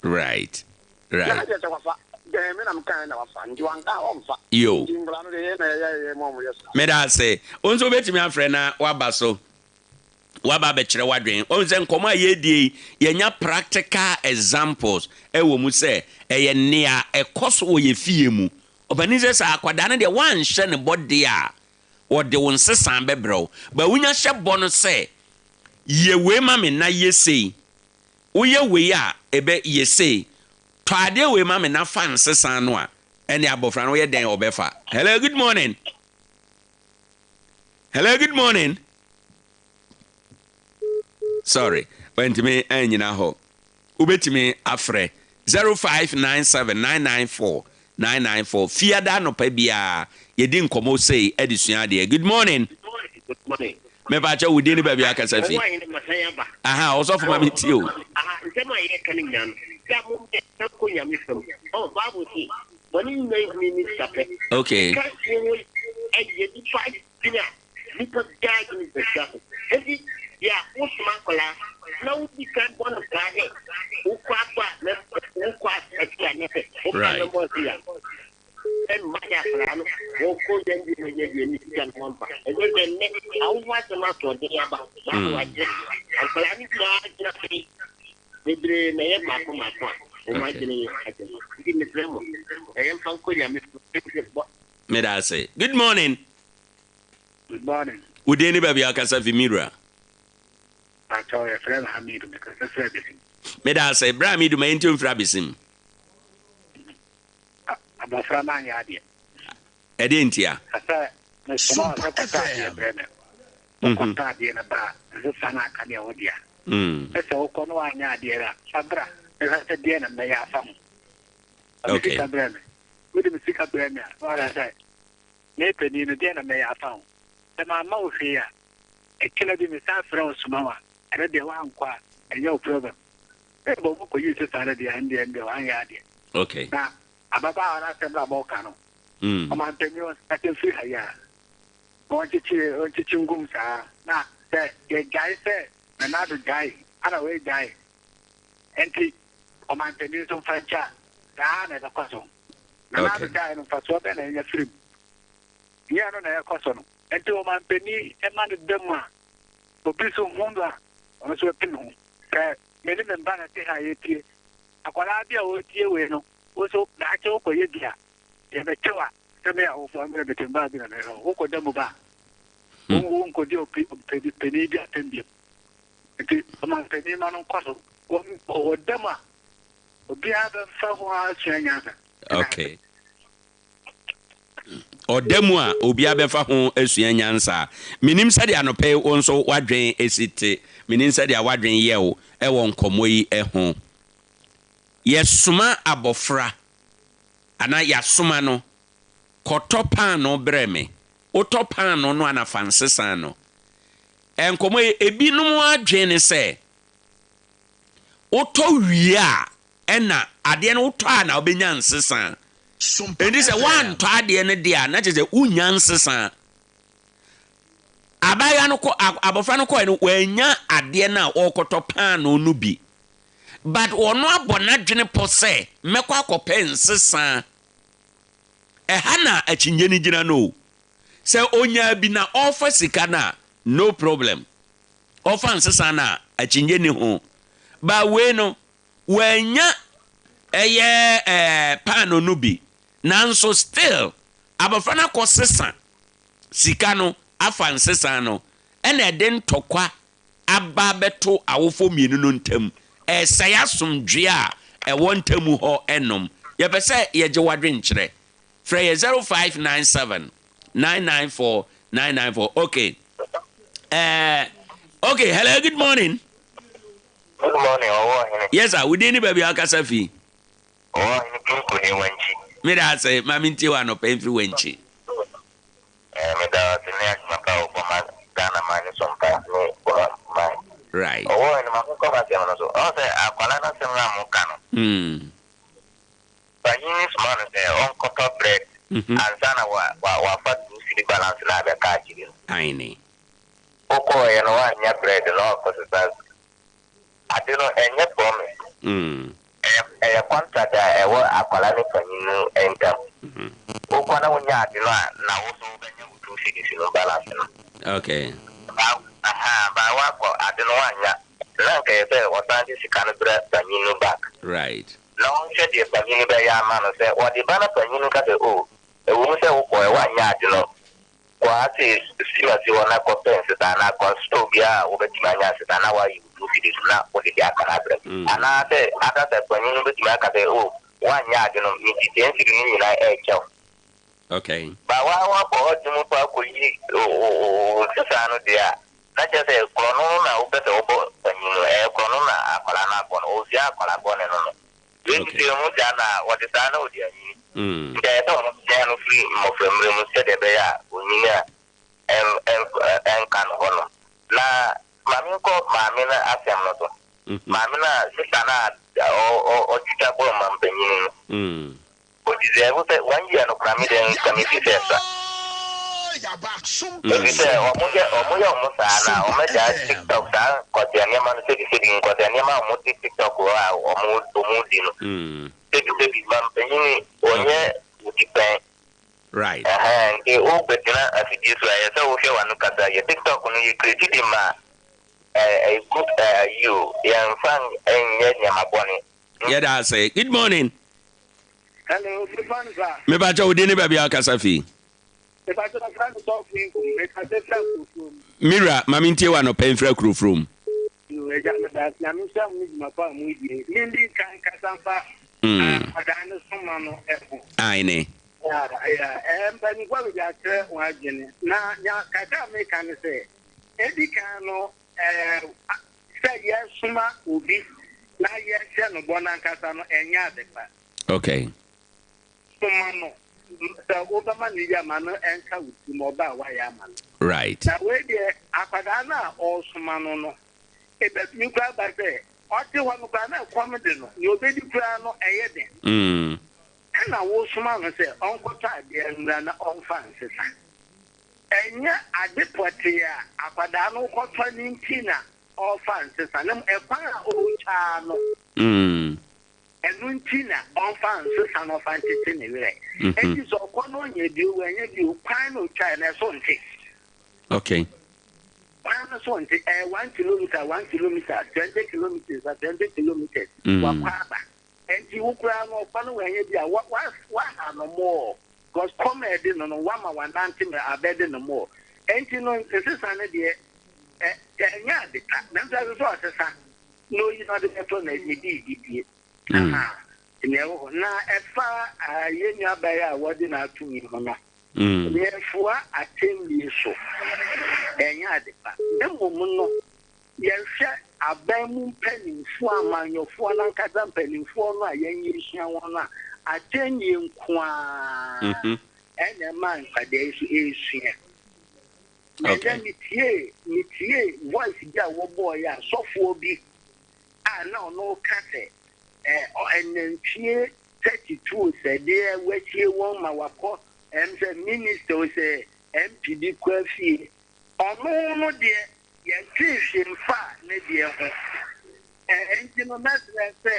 Right. Right. Na deɛ sɛ wafa dɛn me na mekae na wafa nti wanka a ɔmfa. Yo. Nti nkwadaa no deɛ yɛn na yɛyɛ yɛn ma wɔn yɛ saa. Meda ase. Wo nso wobɛtumi afrɛ na woaba so. Woaba abɛkyerɛ w'adwene. Wohu sɛ nkɔmmɔ a yɛredie yi, yɛanya practical examples wɔ mu sɛ ɛyɛ nea ɛkɔ so wɔ yɛn fie mu. Ɔpanin sɛ sɛ akwadaa no deɛ woanhyɛ no bɔ deɛ a, ɔde wo nsesa bɛbrɛ wo. But wonya hyɛ bɔ no sɛ yɛ wei ma me na yɛ sei. Woyɛ wei a, ɛbɛ yɛ sei. Tɔ adeɛ wei ma me na fa nsesa no a, ɛnneɛ abɔfra no woyɛ dɛn ɔbɛfa. Hello, good morning. Hello, good morning. Sorry, wantumi anyina hɔ. Wobɛtumi afrɛ 0597 994 994. Fiada anɔpa biara yɛdi nkɔmmɔ sei de sua adeɛ. Good morning. Good morning. Mepakyɛ wo din ne baabi akasa fi. Ɔwɔ ahene masan aba. Aha, ɔsɔfo ma me tie o. Aha, nsɛm a yɛka no nyinaa no, sɛ mo kɔ Nyame fam. Ɔ, Bible se, Bɔne nyinaa nhini ne sika pɛ. Okay. Sika ho yɛ nipa adwene a nipa biara adwene gyina sika so. Enti deɛ wosoma akwadaa na wodi kan bɔ no paa sɛ wokɔ akɔ a na wokɔ akyi a na sɛ wokɔ a na mmɔ ase a ɛmma sɛ akwadaa no wɔkɔ yɛn deɛ na yɛ deɛ ne sika no wɔmfa. Ɛnyɛ sɛ nnɛ awofoɔ asɛm asoɔden aba na wakyerɛ akwadaa no nyinaa gyina ase Bebree na ɛyɛ mmaako mmaako a wɔn adwene yɛ adwene. Nti mesrɛ mo, ɛyɛ mfa nkɔ Nyame so bɔ. Meda ase. Good morning. Good morning. Wo din ne baabi a wokasa fi me wura? Pakyɛw yɛfrɛ me Hamidu mekasa firi Abesim. Meda ase. Bra Hamidu ma yɛntie wo mfiri Abesim. Abɔfra no anyɛ adeɛ. Ɛdeɛn ntia? Sɛ mesoma wo sɛ kɔtɔ adeɛ brɛ me, wokɔtɔ adeɛ no ba a, nsesa no aka deɛ wo dea. Na sɛ wokɔ na woanyɛ adeɛ no a, fa bra mehwɛ sɛ deɛ na mɛyɛ afa ho. Fa me sika brɛ me. Wode me sika brɛ me a, na wahwɛ sɛ me panin no deɛ na mɛyɛ afa ho. Sɛ mamma wo hwee a, ɛkyena bi mesan frɛ wo soma wo a, ɛno deɛ woankɔ a, ɛnyɛ wo problem. Mmom wokɔyi nsesa no deɛ, ɛndeɛ ɛndeɛ woanyɛ adeɛ. Okay. Na Ababaawa no asɛm no a wɔka no, ɔmanpanyin ɔnsakra mfiri ha yi ara, na ɔnkyekye ɔnkyekye ngu mu saa. Na sɛ yɛgyae sɛ Nana Addo gyae ana wei gyae, nti ɔmanpanyin nso mfa nkyɛ a, saa ara na ɛbɛkɔ so. Nana Addo gyae no, mfasoɔ bɛn na yɛnya firi mu? Nyɛ ɛno na ɛrekɔ so no. Nti ɔmanpanyin ma no da mu a, obi nso hu no a, ɔno nso bɛpene ho. Sɛ me ne me mma na ɛte ha a yɛretie, Akwadaa bi a ɔretie wei no, wo nso daakye wokɔyɛ bi a, yɛbɛkyɛ wo a, sɛ me awofoɔ mmerɛ mete mbaa bi na mehwɛ wo, wokɔda mu ba a, hmm. wonkɔdi ɔpanin bi atɛm biam. Nti ɔmampanin ma no nkɔ so, ɔda mu a, obiara bɛfa ho asua nyansa. Okay. Ɔda mu a obiara bɛfa ho asua nyansa. Menim sɛdeɛ anɔpa yi wo nso w'adwene si te. Menim sɛdeɛ w'adwene yɛ wo wɔ nkɔmmɔ yi ho. Yɛsoma abɔfra anaa yɛasoma no, kɔtɔ paanoo brɛ me. Wotɔ paanoo no a na fa nsesa no. Nkɔmmɔ yi, ebinom adwene ne sɛ, wotɔ wie a ɛna adeɛ no wotɔ a na wobɛnya nsesa. Enti sɛ woantɔ adeɛ no deɛ a na kyerɛ sɛ wonnya nsesa. Abaayewa no kɔ abɔfra no kɔɛ no wannya adeɛ no a ɔrekɔtɔ paanoo no bi. But ɔno abɔ n'adwene pɔ sɛ mɛkɔ akɔpɛ nsesa. Ɛha na akyinnye no gyina no o. Sɛ ɔnyaa bi na ɔrefa sika no a, no problem. Ɔfa nsesa no a, akyinnye nni ho. But wei no, wannya ɛyɛ ɛɛ paano no bi, nanso still abɔfra no akɔsesa sika no afa nsesa no, ɛna ɛde ntɔkwa aba abɛto awofoɔ mmienu no ntam, ɛresɛe asomdwoeɛ a ɛwɔ ntam hɔ nom. Yɛpɛ sɛ yɛgye w'adwenkyerɛ. Frɛ yɛ 0597 994 994. Okay. Uh, okay, hello, good morning. Good morning, ɔwɔ ɔhene. Yes sir, wo din ne baabi a wakasa fi? Ɔwɔ ɔhene Pinko ne Wankyi. Meda ase, ma mentie wɔ anɔpa yi mfiri Wankyi. Eh, meda wo ase ne adwuma pa a wobɔ ma Ghana man ne Sompa ne Boma man. Right. Ɔwɔ ɔhene ma menkɔ m'asɛm no so. Ɔhu sɛ akwadaa no asɛm no a moka no, panyin no somaa no sɛ ɔnkɔtɔ bread ansa na wa, wa, wafa 2 cedi balance no abɛka akyiri no. Aane. Wokɔeɛ no woannya bread na woakɔsesa ade no, ɛnyɛ promise. Ɛyɛ ɛyɛ contract a ɛwɔ akwadaa ne panyin no ntam. Wokɔ na wonya ade no a, na wo nso wobɛnya wo 2 cedis no balance no. Okay. Ba ahaa, ba woakɔ ade no woannya, na anka ɛyɛ sɛ wɔsan de sika no brɛ panyin no back. Right. Na ɔnhwɛ deɛ panyin no bɛyɛ ama no. Sɛ wɔde ba na panyin no ka sɛ, oh, ɛwɔ mu sɛ wokɔɛ woannya ade no, Kɔ ase si masi hɔ na kɔ pɛ nsesa anaa kɔ store biara a wobɛtumi anya nsesa na woayi wo 2 cedis na wode deɛ aka no abrɛ me. Anaa sɛ ada sɛ panyin no bɛtumi aka sɛ oh woanyɛ ade no mede 10 cedi no nyinaa ɛrekyɛ wo. Okay. Ba wa woakɔ hɔ de mu pa akɔyi wo nsesa no deɛ a, na kyerɛ sɛ korɔno no na wopɛ sɛ wobɔ panyin no, ɛyɛ korɔno na akwadaa no abɔ no, ɔresua akwadaa bɔne no no. Wei nti sɛ ehu saa no a, wɔde saa na wɔde anyini. Nti ɛyɛ sɛ wɔsua no firi mmɔframmerɛ mu sɛdeɛ ɛbɛyɛ a ɔnyini a ɛnka no hɔnom. Na ma menkɔ maame no asɛm no so. Maame no a, sista no a ɔtwitwa bɔɔ mampanyini no. O deserve sɛ one year no koraa me deɛ nka me fi sɛ ɛsa. Efi sɛ ɔmo yɛ ɔmo yɛ ɔmo saa na ɔmo agyaa tiktok saa nkɔsea nneɛma no sɛbi sɛbi nkɔsea nneɛma a ɔmo de tiktok hɔ a ɔmo ɔmo di no sɛbi sɛbi ma mpanyini ɔnyɛ wo ti pɛn. Right. Ɛhɛn nti wo bɛ gyina afidie so a ɛyɛ sɛ wo hwɛ w'ano kasa yɛ tiktok no yɛ create de ma ɛɛ good ɛɛ yi o yɛn nfa nyɛ nneɛma bɔne. Yɛda ase. Good morning. Hello, good morning, sir. Me pa kyɛw, wo din ne baabi a wokasa fi? Me pa kyɛw, frɛ me sɔfo Nkum. Me kasa firi Akurofrom. Me wura, ma me ntie wo anɔpa yi mfiri Akurofrom. Yo, agya, me da ase. Nyame nhyira mo ne dwuma pa a mo die. Me ndi nkan nkasa mfa akwadaa no soma no ho. Aane. Ya, ya, eh, mpanyinfoɔ bebree akyerɛ wɔn adwene. Na, nya, kakra a meka ne sɛ, edi kan no, eh, sɛ yɛsoma obi na yɛhyɛ no bɔ no ankasa no, ɛnyɛ ade pa. Okay. Soma no, sɛ wobɛma no yi a, ma no ɛnka wo tirim, ɔba a woayɛ ama no. Right. Na wei deɛ, akwadaa no a ɔresoma no no, ɛbɛtumi koraa aba sɛ ɔte hɔ no koraa na ɛkɔm de no, nea ɔbɛdi koraa no ɛyɛ den. Ɛna wosoma no sɛ ɔnkɔtɔ adeɛ mmra na ɔmfa nsesa. Ɛnyɛ ade pɔtee a akwadaa no rekɔtɔ no nti na ɔrefa nsesa, na mmom ɛkwan a ɔretwa no, ɛno nti na ɔmfa nsesa na ɔfa nkyekye ne werɛ. Enti sɛ ɔkɔ na ɔnya bi o, wannya bi o, kwan na ɔtwae no, ɛso nte. Okay. Kwan no so nte. Ɛyɛ 1 kilometre, 1 kilometre, 20 kilometres a 20 kilometres, wakɔ aba. Enti wo koraa no, ɔkɔ no wannya bi a, wa wa waha no more. Because kɔm a ɛde no no, wama wanante ma abɛde no more. Enti no, nsesa no deɛ, ɛ ɛnyɛ ade pa. Nanso ɛsɛ sɛ ɔsesa na oyi na ɔde bɛtɔ na ne biribi die. Aha, nea ɛwɔ hɔ. Na ɛfa yɛn nuabaa yi a wɔde no ato yi ho no, yɛfoa atɛnnie so, ɛnyɛ ade pa. Na mmom no, yɛhwɛ aban mu mpanimfoɔ, amanyɔfoɔ no ankasa mpanimfoɔ no a yɛn yɛsua wɔn no a, atɛnnie nko ara ɛna ɛma nkwadaa yi so ɛresua. Na ɛnɛ metie voice bi a wɔbɔɔ yɛ a sɔfoɔ bi a na ɔno ka sɛ ɛnantwie 32 sɛ deɛ wasie wɔn ma wakɔ sɛ minister o sɛ MP bi kɔ afie. Ɔno no deɛ yɛntee hwee mfa ne deɛ ho. Nti no mɛsrɛ sɛ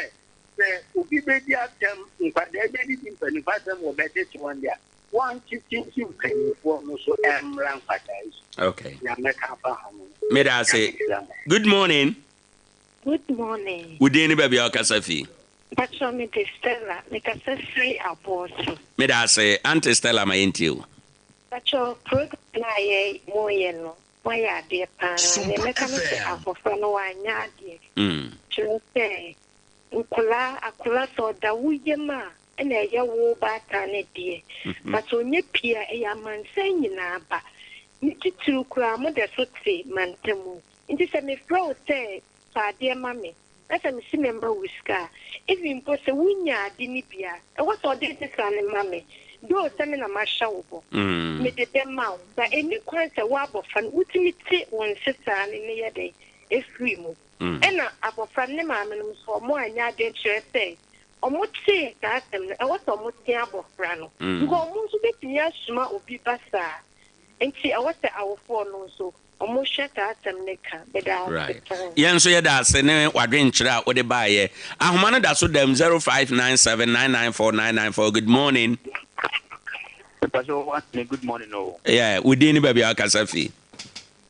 sɛ obi bɛdi atɛm, nkwadaa bɛdidi mpanimfoɔ atɛm wɔ bɛtete wɔn deɛ a, wɔntete mfi mpanimfoɔ no so mmra nkwadaa yi so. Okay. Nea mɛka afa ho no. Meda ase. Nyame nhyira mo. Good morning. Good morning. Wo din ne baabi a wokasa fi? Mpakyɛw me de Stella, me kasa firi Aboɔso. Meda ase Aunty Stella ma yɛntie wo. Mpakyɛw program no a yɛ mo yɛ no mo ayɛ adeɛ paa, neɛ mɛka ne sɛ abɔfra no wanyɛ adeɛ, kyerɛ sɛ nkoraa akora sɛ ɔda wo yam a ɛna ɛyɛ wo baatan no deɛ, but ɔnyɛ pii a ɛyɛ amansan nyinaa ba, ne titiriw koraa mo da so te mantamu, nti sɛ mefrɛ wo sɛ tɔ adeɛ ma me na sɛ mese mɛma wo sika a, even mpo sɛ wonya ade no bi a, ɛwɔ sɛ ɔde nsesa no ma me, though sɛ me na mahyɛ wo bɔ, mede bɛma wo, but ɛnni kwan sɛ wo abɔfra no wotumi te wo nsesaa no ne yɛ dɛn ɛfiri mu. Ɛna abɔfra no ne maame nom nso wɔn anyɛ adwene kyerɛ sɛ wɔn tee saa asɛm no, ɛwɔ sɛ wɔn tea abɔfra no, because wɔn nso bɛtumi asoma obi ba saa, nti ɛwɔ sɛ awofoɔ no nso Ɔmo hwɛ saa asɛm no ka. Meda ase Right. paa. Yɛn nso yɛda ase ne w'adwenkyerɛ a wode baeɛ. Ahoma no da so dam 0597 994 994. Good morning. Mepakyɛ wo Anthony good morning o. Yeah, wo din ne baabi a wokasa fi?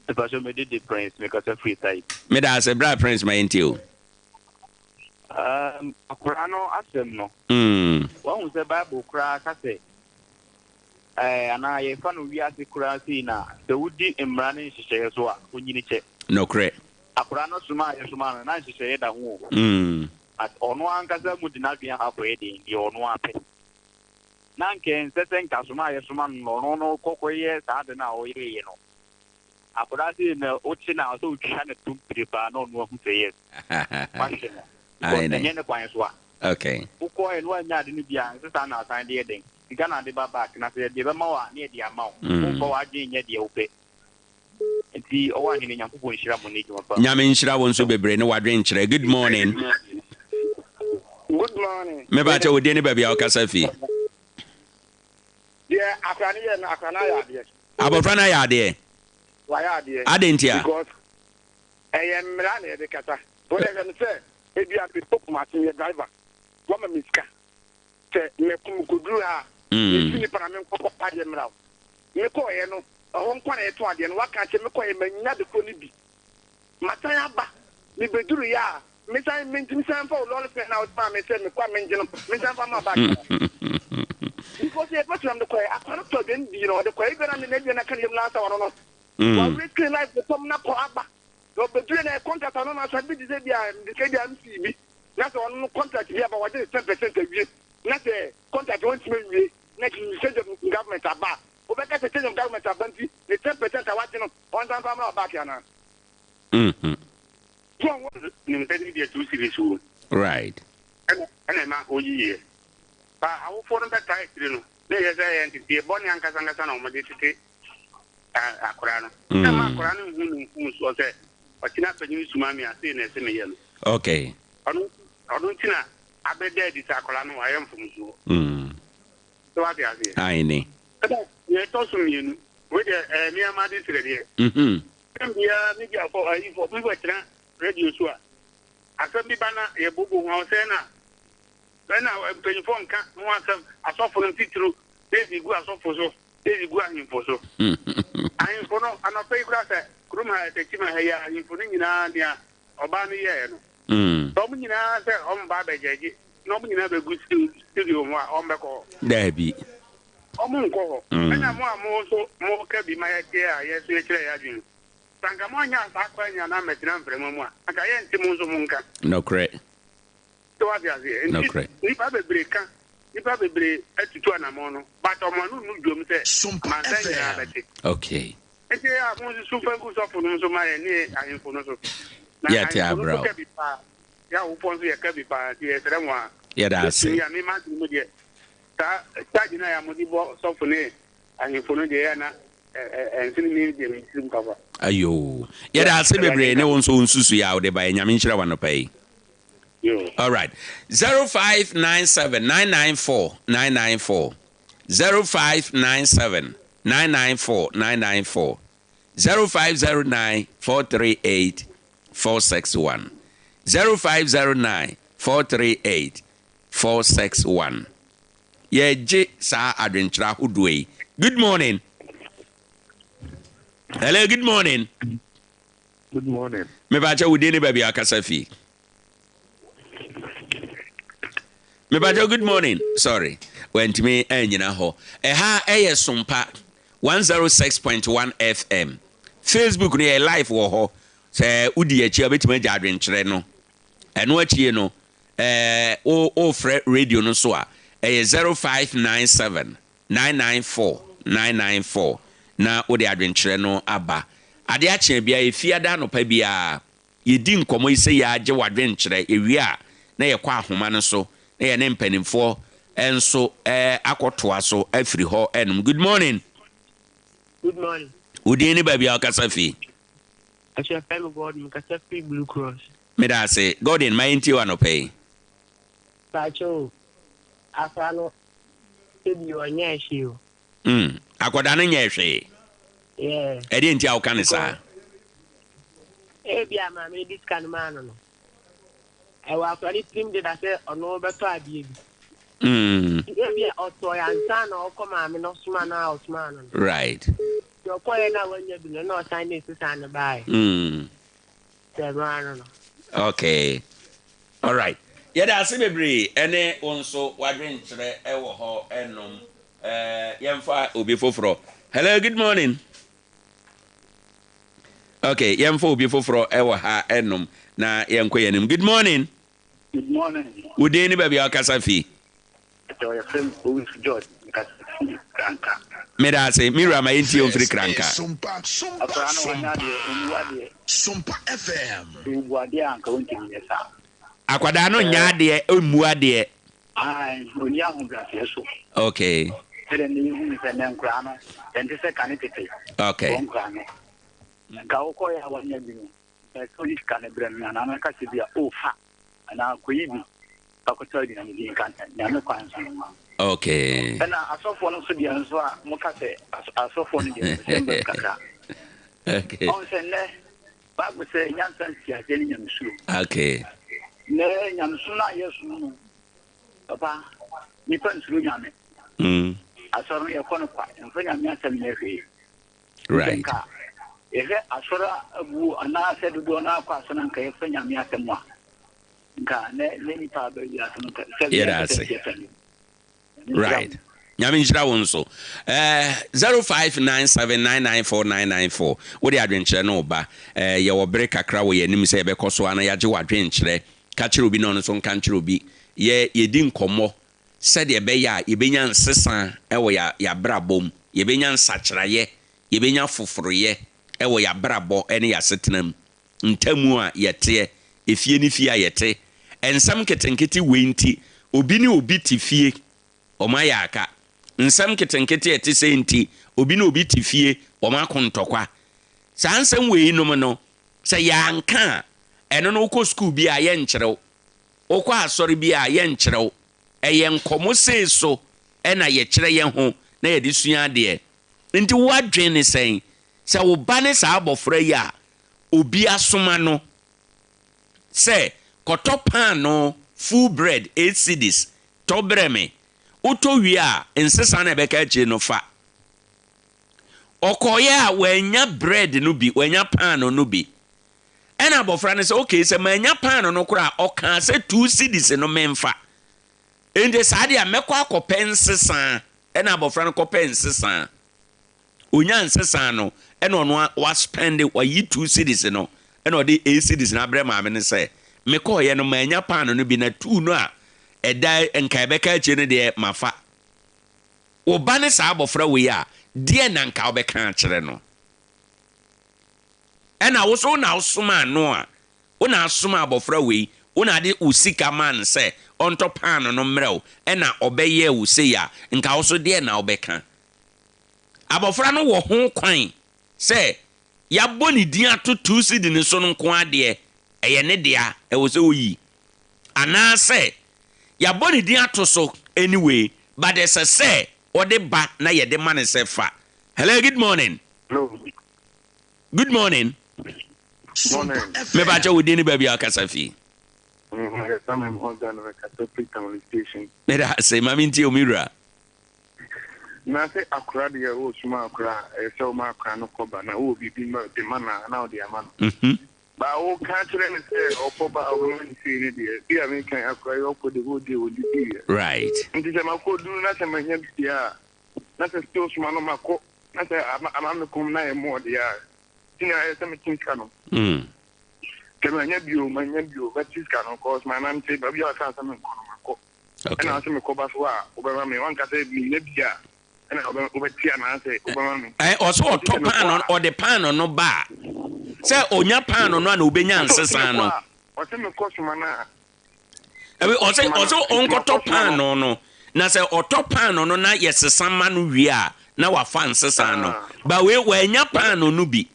Mepakyɛ me din de Prince mekasa firi Site. Meda ase bra Prince ma yɛntie o. Um, akwadaa no asɛm no. Wahu sɛ Bible koraa ka sɛ Ɛɛ, anaa yɛfa no wiase koraa sei no a, sɛ wodi mmara ne nhyehyɛeɛ so a, wonyini kyɛ. Nokorɛ. Akwadaa no soma a yɛsomaa no, na nhyehyɛeɛ da ho o. But ɔno ankasa mu de n'adwene akɔ akɔyɛ deɛn? Deɛ ɔno ara pɛ. Na anka ɛnsɛ sɛ nka soma a yɛsoma no no, ɔno no kɔ kɔyɛ saa ade no a ɔyɛeɛ no. Akwadaa sei no, wokye no a, ɔsɛ wotwa no to mpire paa na ɔno ahu sɛ yes, woahwe no. Because ɛnyɛ ne kwan so a. Okay. Wokɔɔɛ no woannya ade no bi a, ɛnsɛ saa na asan de yɛ dɛn? Sika na ade ba back na sɛ yɛde bɛma wo a na yɛde ama wo. Womfa w'adwene nyɛ deɛ wopɛ. Nti ɔwɔ ahene Nyankopɔn nhyira mo ne adwuma pa. Nyame nhyira wo nso bebree ne w'adwenkyerɛ. Good morning. Good morning. Me ba kyɛ wo din ne baabi a wokasa fi. Deɛ akora no yɛ no akora no ayɛ adeɛ. Abɔfra no ayɛ adeɛ. Wayɛ adeɛ. Adɛn ntia? Because ɛyɛ mmara na yɛde kasa. Wode hwɛ no sɛ ebi a mekɔ Kumasi meyɛ driver wama me sika. Sɛ mɛko mekoduru ha a, mesu nnipa na menkɔ kɔtɔ adeɛ mmra o. Mekɔeɛ no, ɛhɔ nko ara na yɛtɔn adeɛ no. Waka akyerɛ me, mekɔeɛ mannya ade korɔ no bi. Masan aba, mebɛduruiɛ a, mesan mentumi san mfa wo lɔre fare no a wode maa me sɛ mekɔ a mengye no, mensan mfa mma bag no. Because yɛpɛ so na mede kɔeɛ. Akwadaa no tɔ aduane dii na ɔde kɔeɛ. Ebia na n'aduane aka ne yam last hour no no, waretwe life fam na kɔ aba. Na ɔbɛduruiɛ na contract ano no asan bi te sɛ bi a mede sika bi a msii bi. na sɛ ɔno no contract bi aba wɔgye ne 10% awie na sɛ contract wɔntumi nwie na change of government aba a wobɛka sɛ change of government aba nti ne 10% a wagye no ɔnsan fa mmra back anaa? Mm-hmm. So ɔwɔ nim sɛ ne deɛ two series wɔ mu. Right. Ɛna ɛna ɛma ɔyiyiɛ. Ba awofoɔ no bɛtaa akyire no na ɛyɛ sɛ ɛyɛ nteteɛ bɔne ankasa ankasa na wɔde tete akwadaa no. Sɛ ma akwadaa no nhu ne mfomsoɔ sɛ ɔkyena panyin suma me a sei na ɛsɛ meyɛ no. Okay. Ɔno ɔno nti na abɛda adi sɛ akwadaa no wayɛ mfomsoɔ. Sɛ wate aseɛ. Aane. Ɛna nea ɛtɔ so mmienu, wei deɛ ɛyɛ me ara m'adesrɛdeɛ. Tɛm biara mediafo ayifo bi bɛtena radio so a, asɛm bi ba na yɛbobo ho a, ɔsɛ na ɛna mpanyinfoɔ nka ho asɛm, asɔfo no titiriw, na yɛde gu asɔfo so. Daisy gu ahemfo so. Ahemfo no, anɔpa yi koraa sɛ kurom ha, Techiman ha yi a, ahemfo no nyinaa nea ɔbaa no yɛɛ no, sɛ wɔn nyinaa sɛ wɔn ba abɛgyɛgye na wɔn nyinaa bɛgu studio hɔ a, wɔn bɛkɔ hɔ? Daabi. Wɔn nkɔ hɔ. Ɛna mo a mo nso moka bi ma yɛteɛ a yɛn nso yɛkyerɛ yɛn adwene. Sɛ anka moannya saa kwan na ammɛtena mframa mu a, anka yɛnte mo nso mo nka. Nokorɛ. So wate aseɛ? Nti Nokorɛ. nnipa bebree ka, nnipa bebree atutu anamɔn no, but wɔn ano nnu dwom sɛ amansan nyinaa bɛte. Okay. Nti ɛyɛ a monsusu mfa ngu sɔfo nom so ma yɛn ne ahemfo no so. Na Yɛte ahemfo no abrɛ nso wo. ka bi paa, yɛn awofoɔ nso yɛka bi paa, nti yɛsrɛ mo a, Yɛda ase. mɛtumi a, me m'adwene mu deɛ, saa charge no a mode bɔ sɔfo ne ahemfo no deɛ ɛyɛ a na ɛnsene me deɛ me tirim papa. Ayoo. Yɛda ase Awurade bebree nka ne wo mo. nso wo nsusuiɛ a wode baeɛ. Nyame nhyira wo anɔpa yi. Alright. 0597 994 994 0597 994 994 0509 438 461. 0509 438 461. Yɛregye saa adwenkyerɛ ahodoɔ yi. Good morning. Hello, good morning. Good morning. Mepakyɛ wo din ne baabi a akasa fi. Mepakyɛ good morning. Sorry. Wantumi anyina hɔ. Ɛha ɛyɛ Sompa 106.1 FM. Facebook no yɛ live wɔ hɔ. Sɛ wodi akyi a wobɛtumi agya adwenkyerɛ no. Ɛno akyie no, ɛɛ wo wofrɛ radio no so a ɛyɛ 0597 994 994 na wode adwenkyerɛ no aba. Ade akye a biara, Efiada anɔpa biara, yɛdi nkɔmmɔ yi sɛ yɛagye w'adwenkyerɛ, yɛwie a na yɛkɔ ahoma no so na yɛne mpanimfoɔ nso akɔtoa so afiri hɔ nom. Good morning. Good morning. Wo din ne baabi a wokasa fi? Ɛsɛ fɛ me Gordon, mekasa firi Blue Cross. Meda ase. Gordon, ma yɛntie wo anɔpa yi. Pakyɛ o, akora no Baby ɔnyɛɛ hwee o. Mm, akwadaa no nyɛɛ hwee. Yeah. Ɛdeɛ nti a woka ne saa? Ebi a maame no de sika no maa no no. Ɛwɔ akwadaa no tirim deda sɛ ɔno bɛtɔ adeɛ bi. Mm. Ebi a ɔtɔe ansa na ɔkɔ maame no soma no a ɔsomaa no no. Right. Nti ɔkɔeɛ no a wanya bi no na ɔsan de nsesa no baeɛ. Mm. Sɛ ɛno ara no no. Okay. Alright. Yɛda ase bebree ɛne wo nso w'adwenkyerɛ ɛwɔ hɔ ɛnom. Ɛɛ yɛmfa obi foforɔ. Hello, good morning. Okay, yɛmfa obi foforɔ ɛwɔ ha ɛnom na yɛnkɔ yɛn anim. Good morning. Good morning. Wo din ne baabi a wokasa fi? Ɛtɔ yɛfrɛ me Owusu George, mekasa fi Kranka. Meda ase, me wura ma yɛntie wo mfiri Kranka. Akwadaa no wanyɛ adeɛ, ɔmmu adeɛ. Sɛ ɔbu adeɛ a anka ɔntumi nyɛ saa. Akwadaa no nyɛ adeɛ, ɔmmu adeɛ. Ae, ɔnni ahobrɛaseɛ so. Okay. Sɛdeɛ nnɛ yɛhu no sɛ nnɛ nkoraa no, ɛnte sɛ kane tete. Okay. Foɔ nkoraa no. Nka wokɔeɛ a wanya bi no, nka ɛsɛ ɔde sika no brɛ no anaa mɛka sɛ bi a, oh fa, anaa kɔyi bi fa kɔtɔ aduane di nka Nyame kwan so no. Okay. Ɛna asɔfoɔ no nso deɛ nso a moka sɛ asɔfoɔ no deɛ sɛ mbam kakra. Okay. Ɔn sɛ nnɛ Bible sɛ nyansa ntiaseɛ ne nyamesuro. Okay. Nnɛ nyamesom no a yɛsom no papa nipa nsuro Nyame. Asɔre no yɛkɔ no kwa yɛmfa Nyame asɛm nyɛ hwee. Right. Nka yɛhwɛ asɔre a abuo anaasɛ dodoɔ no akɔ asɔre anka yɛfa Nyame asɛm a nka ne ne nipa aba wiase no nka sɛ Yɛda ase. Right. Nyame nhyira wo nso. Eh, 0597994994. Wode adwenkyerɛ no ba. Eh, yɛwɔ bere kakra wɔ yɛn anim sɛ yɛbɛkɔ so ana yɛagye w'adwenkyerɛ. Ka kyerɛ obi na ɔno nso nka nkyerɛ obi. Yɛ yɛdi nkɔmmɔ sɛdeɛ ɛbɛyɛ a yɛbɛnya nsesa wɔ yɛ yɛabrabɔ mu. Yɛbɛnya nsakyeraeɛ, yɛbɛnya foforoyɛ wɔ yɛabrabɔ ne yɛasetena mu. Ntamu a yɛteɛ, efie ne fie a yɛte. Nsɛm nketenkete wei nti, obi ne obi te fie, wɔayɛ aka. Nsɛm nketenkete a ɛte sɛɛ nti, obi ne obi te fie, wɔako ntɔkwa. Saa nsɛm weinom no, sɛ yɛanka a, ɛno no wokɔ sukuu bi a, yɛnkyerɛ wo. Wokɔ asɔre bi a, yɛnkyerɛ wo. Ɛyɛ nkɔmmɔ sei so na yɛkyerɛ yɛn ho na yɛde sua adeɛ. Nti w'adwene ne sɛn? Sɛ wo ba ne saa abɔfra yi a, obi asoma no sɛ kɔtɔ paanoo, full bread, eight cedis, tɔ brɛ me. Wotɔ wie a, nsesa no a ɛbɛka akyire no fa. Ɔkɔeɛ a wannya bread no bi, wannya paanoo no bi. Ɛna abɔfra no sɛ, okay, sɛ mannya paanoo no koraa a, ɔkaa sɛ two cedis no memfa. Enti saa deɛ a, mɛkɔ akɔpɛ nsesa. Ɛna abɔfra no kɔpɛ nsesa. Onya nsesa no ɛna ɔno a waspɛnde wayi two cedis no ɛna ɔde eight cedis no abrɛ maame no sɛ mekɔɔyɛ no mannya paano no bi na two no a ɛda nka ɛbɛka akyire no deɛ mafa. Wo ba ne saa abɔfra wei a deɛn na nka wobɛka akyerɛ no? Ɛna wo so wo na wosomaa no a wo na asoma abɔfra wei wo na ade wo sika maa no sɛ ɔntɔ paano no mmerɛ wo ɛna ɔbɛyɛɛ wo sei a nka wo so deɛn na wobɛka? Abɔfra no wɔ ho kwan sɛ yɛabɔ ne din ato two cedi no so no nko ara deɛ, ɛyɛ ne dea, ɛwɔ sɛ ɔyi. Anaasɛ yɛabɔ ne din ato so anyway, but ɛsɛ sɛ ɔde ba na yɛde ma no sɛ fa. Hello, good morning. Hello. Good morning. Morning. Mepakyɛ wo din ne baabi a wokasa fi. Yɛfrɛ me Morgan na mekasa firi Tamale station. Meda ase, ma mentie wo me wura. Na sɛ akora deɛ wosoma akora a, ɛyɛ sɛ woma akora no kɔ ba na wowɔ biribi ma de ma no a na wode ama no. Ba woka kyerɛ no sɛ ɔkɔ ba a wobɛma no sei no deɛ, bi a meka yi akora yi ɔkɔ the whole day ɔndidiiɛ. Right. Nti sɛ makɔduru na sɛ manya bi deɛ a, na sɛ still soma no makɔ na sɛ ama me kɔm na ayɛ more deɛ a, nti na ɛyɛ sɛ mete sika no. Sɛ manya bi o, manya bi o, mɛte sika no cause manante baabi a ɔkaa sɛ menkɔ no makɔ. Ɛna ɔse mekɔ ba so a wobɛma me, wanka sɛ menya bi a ɛna wobɛte anaasɛ wobɛma me. Ɛ ɔse ɔtɔ paano ɔde paano no ba a, sɛ ɔnya paano no a na ɔbɛnya nsesa no. Ɔse mekɔ soma no a. Ɛbi ɔse ɔse ɔnkɔtɔ paano no na sɛ ɔtɔ paano no na yɛsesa ma no wie a na wafa nsesa no. Ba wei wanya paano no bi.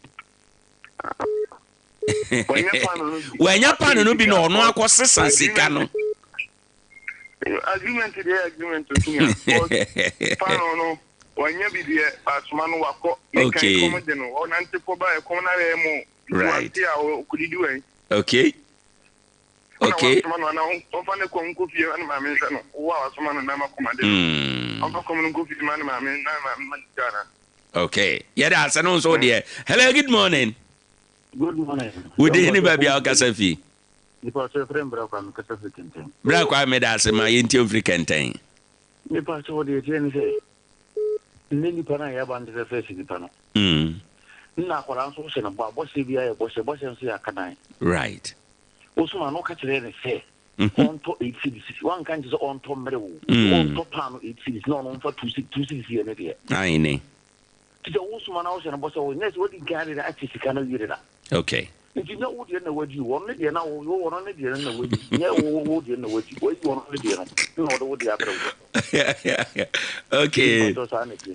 Wanya paano no bi na ɔno akɔsesa sika no. Agreement deɛ agreement osunya. Paano no wanya bi deɛ asoma no wakɔ. Okay. Kɔm de no ɔnante kɔ ba ɛkɔm na ayɛ mo. Right. Wate a ɔkɔdidi wɛn. Okay. Okay. Ɔna wasoma no ana ɔmfa ne kɔm nkɔ fie ne maame nhwɛ no. Wo a wasoma no na ma kɔm ade no. Ɔmfa kɔm no nkɔ fie ma ne maame na maame ma ne sika ana. Okay. Yɛda ase no nso deɛ. Hello, good morning. Good morning. Wo din ne baabi a wokasa fi? Nipa sɛ frɛ mbra kwa mekasa firi Kɛntɛn. Bra kwa meda ase ma yɛntie mfiri Kɛntɛn. Nipa sɛ wɔde ɛteɛ ne sɛ nnɛ nipa no a yɛaba no te sɛ fɛs nipa no. Nna akwadaa nso wohyɛ no bɔ a bɔhyɛ biara yɛ bɔhyɛ bɔhyɛ nso yɛ akadan. Right. Wosoma no ka kyerɛ ne sɛ ɔntɔ eight cedis wanka nkyɛ sɛ ɔntɔ mmerɛ o. Ɔntɔ paano eight cedis na ɔno mfa two cedis yɛ ne deɛ. Aine. Te sɛ wo soma na wohyɛ no bɔ sɛ wo nyɛ sɛ wadi nkan ade akyɛ sika no awie deda. Okay. Nti nyɛ wo deɛ na wadi o, ɔno ne deɛ na wo ɔno ne deɛ no na wadi, nyɛ wo wo deɛ na wadi, wayi ɔno ne deɛ no na ɔde wo deɛ abrɛ wo. Okay.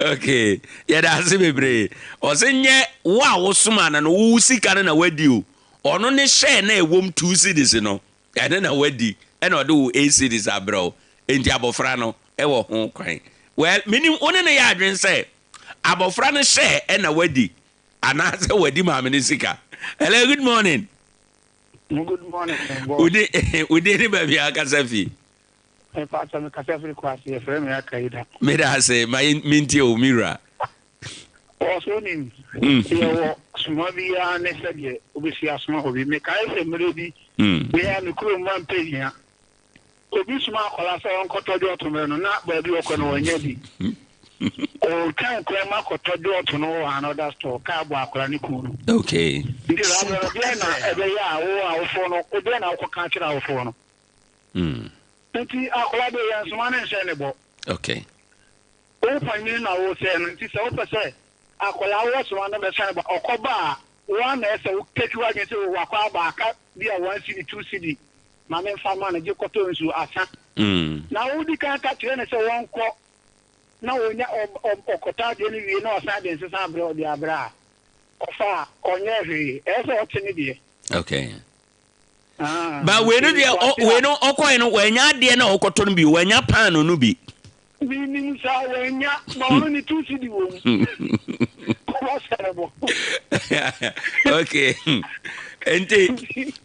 Okay. Yɛda ase bebree. Ɔse nyɛ wo a wosoma no no wo sika no na wadi o. Ɔno ne hyɛ na ɛwom 2 cedis no ɛno na wadi ɛna ɔde wo 8 cedis abrɛ wo. Enti abɔfra no ɛwɔ ho kwan. Well, menim wo ne no yɛ adwene sɛ abɔfra no hyɛ ɛna wadi anaasɛ wadi maame no sika. Hello, good morning. Good morning, boss. Wodi ne baabi a akasa fi. Mepa me kasa firi Kwase, yɛfrɛ me Akaida. Meda ase, ma mentie wo, me wura. Ɔsoro nim, yɛwɔ soma biara ne sɛdeɛ wobɛsi asoma obi. Mekae sɛ mmerɛ bi, mea me kurom ma mpɛ hia. Obi soma akwadaa sɛ ɔnkɔtɔ dwɔɔto mmerɛ no, na baabi ɔkɔ no wanya bi. Ɔretwɛn kwan mu akɔtɔ dwɔɔto no wɔ another store, kaa bɔ akwadaa no kuu no. Okay. Nti saa berɛ no, deɛn na ɛbɛyɛ a wo awofoɔ no, deɛn na wokɔka akyerɛ awofoɔ no? Nti akwadaa deɛ yɛnsoma no nhyɛ ne bɔ. Okay. Wo panyin na wosɛe no, nti sɛ wopɛ sɛ akwadaa wosoma no bɛhyɛ ne bɔ, ɔkɔba a, wo ara na ɛsɛ wo take w'adwene sɛ wakɔ aba aka bi a one cedi, two cedi ma memfa mma no, gye kɔtɔ nsu asa. Na wodi kan ka kyerɛ no sɛ wɔnkɔ na onya ɔkɔtɔ adeɛ no wie na ɔsan de nsesa abrɛ ɔde abrɛ a, ɔfa a, ɔnyɛɛ hwee. Ɛyɛ sɛ ɔte ne deɛ. Okay. Ah, Ba wei no deɛ wei no ɔkɔɛ no wanya adeɛ na ɔkɔtɔ no bi wanya paano no bi. Menim saa wanya ma ɔno ne two cedi wɔ mu. Ɔsɛ ne bɔ. Okay. Nti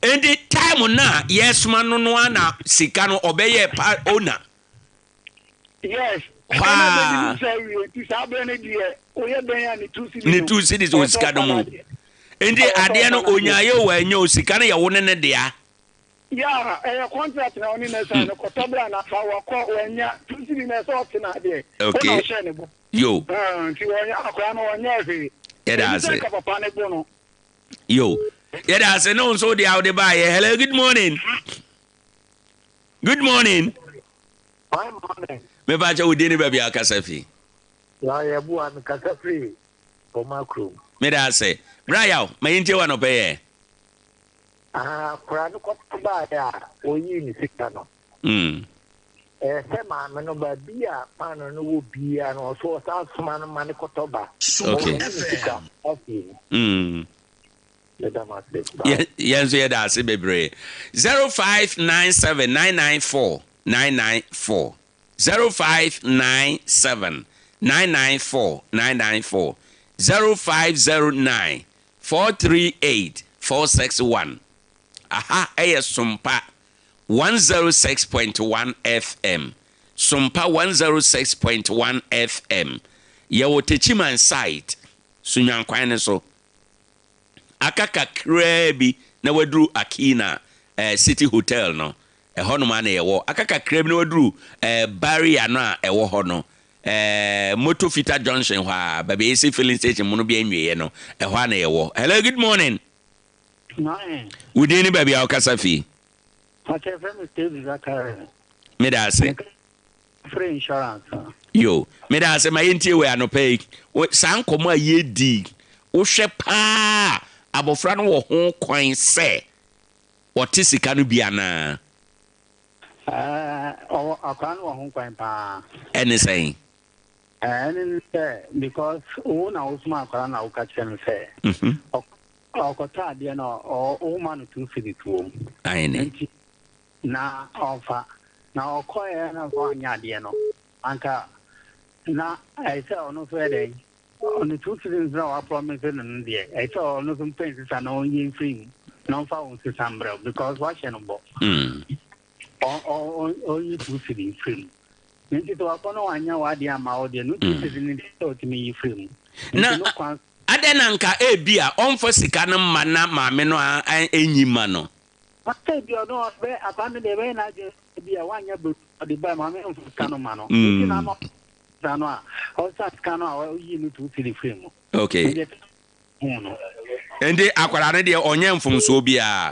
nti time na yɛsoma no no ana sika no ɔbɛyɛ pa owner. Yes. Hwaa. Nti saa bɛn no deɛ oyɛ bɛn a ne two cedi. Ne two cedi wɔ sika no mu. Nti adeɛ no onyaayɛ o wanya o sika no yɛ wo ne ne dea. Yeah, ɛyɛ contract na ɔne no sign no, kɔtɔ bra na fa, wakɔ, wanya, two cedi na ɛsɛ ɔte na adeɛ, wo na ɔhyɛɛ ne bo. Yo. Ah, nti ɔnyɛ, akwadaa no ɔnyɛɛ hwee. Yɛda Ɛni ase. sɛ nka papa ne bo no. Yo. Yɛda ase ne wo nso deɛ a wode baayɛ. Hello, good morning. Good morning. Fine morning. Mepa kyɛ wo din ne baabi a wokasa fi. Ya yɛboa mekasa firi Bɔma kurom. Meda ase. Bra yaw, ma yɛntie wo anɔpɛ yɛ. Akwadaa no kɔtɔ baeɛ a ɔyii ne sika no, ɛyɛ sɛ maame no baabi a paano no wɔ biara no ɔso ɔsan soma no ma no kɔtɔ ba. Okay. Ɔyi ne sika afiri mu. Yɛda mo ase. Bye. Yɛn nso yɛda ase bebree. 0597 994 994 0597 994 994 0509 438 461 Aha yɛ Sompa. 106.1 FM, Sompa 106.1 FM. Yɛwɔ Techiman site, Sunyani kwan no so. Aka kakraa bi na waduru Akina eh, City Hotel no. Ɛhɔnom ara na yɛwɔ. Aka kakraa bi na waduru eh, barrier no a ɛwɔ hɔ no. Eh, Motor Fita Junction hɔ a, baabi a yɛsi filling station mu no bi anwieɛ no, ɛhɔ ara na yɛwɔ. Hello, good morning. Morning. Wo din ne baabi a wokasa fi? Ɔkyɛ fɛ me Steve Zakari. Meda ase. Free insurance. Yo, meda ase ma yɛntie wei anɔpa yi. Saa nkɔmmɔ a yɛdi, wohwɛ paa abɔfra no wɔ ho kwan sɛ ɔte sika no bi anaa? Ɛɛ, ɔwɔ akwadaa no wɔ ho kwan paa. Ɛne sɛn? Ɛne ne sɛ because wo na wosoma akwadaa na woka kyerɛ no sɛ ɔkɔtɔ adeɛ no woma no two cedis wɔ mu. Nti na ɔmfa na ɔkɔɛ na ɔnyɛ adeɛ no anka na ɛyɛ sɛ ɔno nso yɛ dɛn ɔno two cedis na wapromise no no deɛ ɛyɛ sɛ ɔno nso mpɛ nsesa na ɔnyɛ mfiri mu na ɔmfa wo nsesa mbrɛ because wahyɛ no bɔ. Ɔnyi two cedis mfiri mu. Nti sɛ wakɔ na wanyɛ w'adeɛ amma wo deɛ no two cedis no deɛ sɛ ɔtumi yi firi mu. Na adɛn na nka ebia ɔmfa sika no mma na maame no a ɛnyi mma no? Sɛ ebia ɔno ɔbɛ akwadaa no deɛ ɛbɛyɛ n'adwene sɛ ebia wanyɛ biribi ɔde bae maame no mfa sika no mma no. Nti na ama ɔsa no a ɔsa sika no a ɔyi no two cedis firi mu. Okay. Nti hu no. Nti akwadaa no deɛ ɔnyɛ mfomsoɔ biara.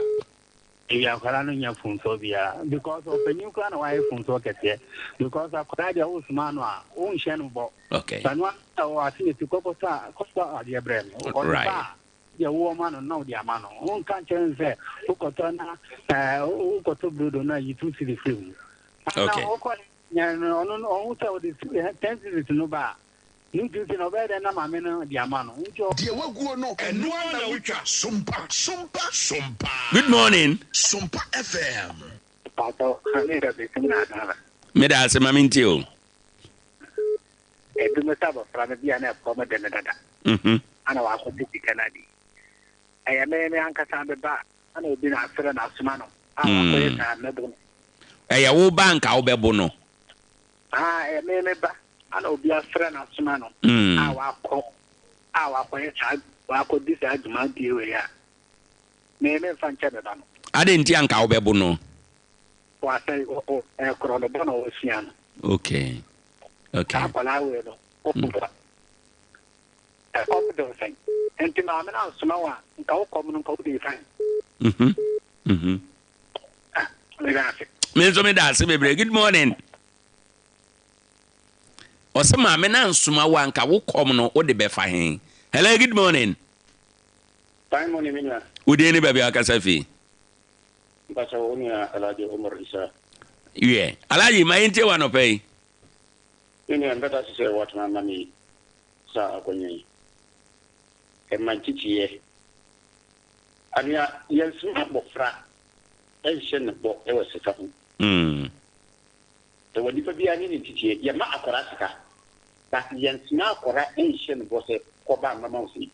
Ebi akwadaa no nyɛ mfomsoɔ biara because ɔpanyin koraa na wayɛ mfomsoɔ kɛseɛ because akwadaa deɛ wosoma no a wonhyɛ no bɔ. Okay. Sanu a ɔwɔ ase na esi kɔkɔtɔ a kɔtɔ adeɛ brɛ no. Ɔde Right. ba a deɛ wowɔ ma no na wode ama no. Wonka nkyerɛ no sɛ wokɔtɔ na ɛɛ wokɔtɔ brodo na yi two cedis firi mu. Okay. Ana wokɔ nyɛ no ɔno no ɔho sɛ wode ten cedis no ba a ne two cedis no ɔbɛyɛ dɛn na maame no de ama no. Nti ɔ. Deɛ waguo no, ɛno ara na wotwa. Sompa, sompa, sompa. Good morning. Sompa FM. Paatɔ, me da bɛsim na Ghana. Meda ase ma mentie o. Ebi mo sɛ abɔfra no bi a na ɛkɔm de no dada. Ana wakɔgye sika no adi. Ɛyɛ me me ankasa me ba ana obi na afrɛ no asoma no a wakɔyɛ saa mɛbo no. Ɛyɛ wo ba anka wobɛbo no? Ah, ɛyɛ me me ba ana obi afrɛ no asoma no a wakɔ a wakɔyɛ saa wakɔdi saa dwumadie wei a me memfa nkyɛ me ba no. Adɛn nti anka wobɛbo no? Wasɛe o o ɛyɛ korɔnobɔ na ɔresua no. Okay. Okay. Saa akwadaa wei no, ɔboa. Ɛkɔm de wo sɛn? Nti maame no ansoma wo a, nka wo kɔm no nka wodii fine. Mhm. Mhm. Ah, meda ase. Me nso meda ase bebree. Good morning. Ɔsɛ maame no ansoma wo a nka wo kɔm no wode bɛfa he. Hello, good morning. Fine morning, me nua. Wo din ne baabi a wakasa fi? Mpakyɛ wo nua Alhaji Umar Isa. Wiɛ, Alhaji, ma yɛntie wo anɔpa yi. Me nua, mebɛda ase sɛ woatumi ama me saa akwanya yi. Ɛma nteteeɛ. Anua, yɛnsoma abɔfra nhyɛ no bɔ wɔ sika ho. Ɛwɔ nipa biara ne ne nteteeɛ. Yɛma akwadaa sika, but yɛnsoma akwadaa nhyɛ no bɔ sɛ kɔba mɛma wo sei.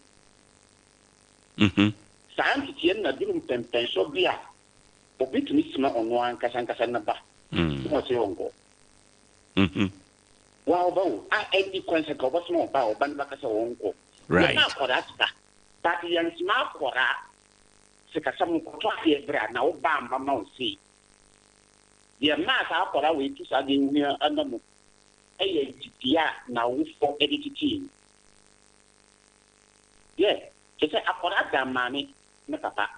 Saa nteteɛ no na duru mpɛnpɛnsoɔ bi a obi tumi soma ɔno ankasa ankasa ne ba na ɔse ɔnkɔ. Waa ɔba o, a ɛnni kwan sɛ nka ɔbɛsoma ɔba a ɔba no bɛka sɛ ɔnkɔ. Yɛma akwadaa sika, but yɛnsoma akwadaa sikasɛm nkɔtɔ adeɛ bra na wo ba amma ma wo sei. Deɛ ɛmaa saa akwadaa wei tu saa deɛ hia anam yɛ nteteɛ a n'awofoɔ de tetee no. Yeah, kyerɛ sɛ akwadaa da maame ne papa.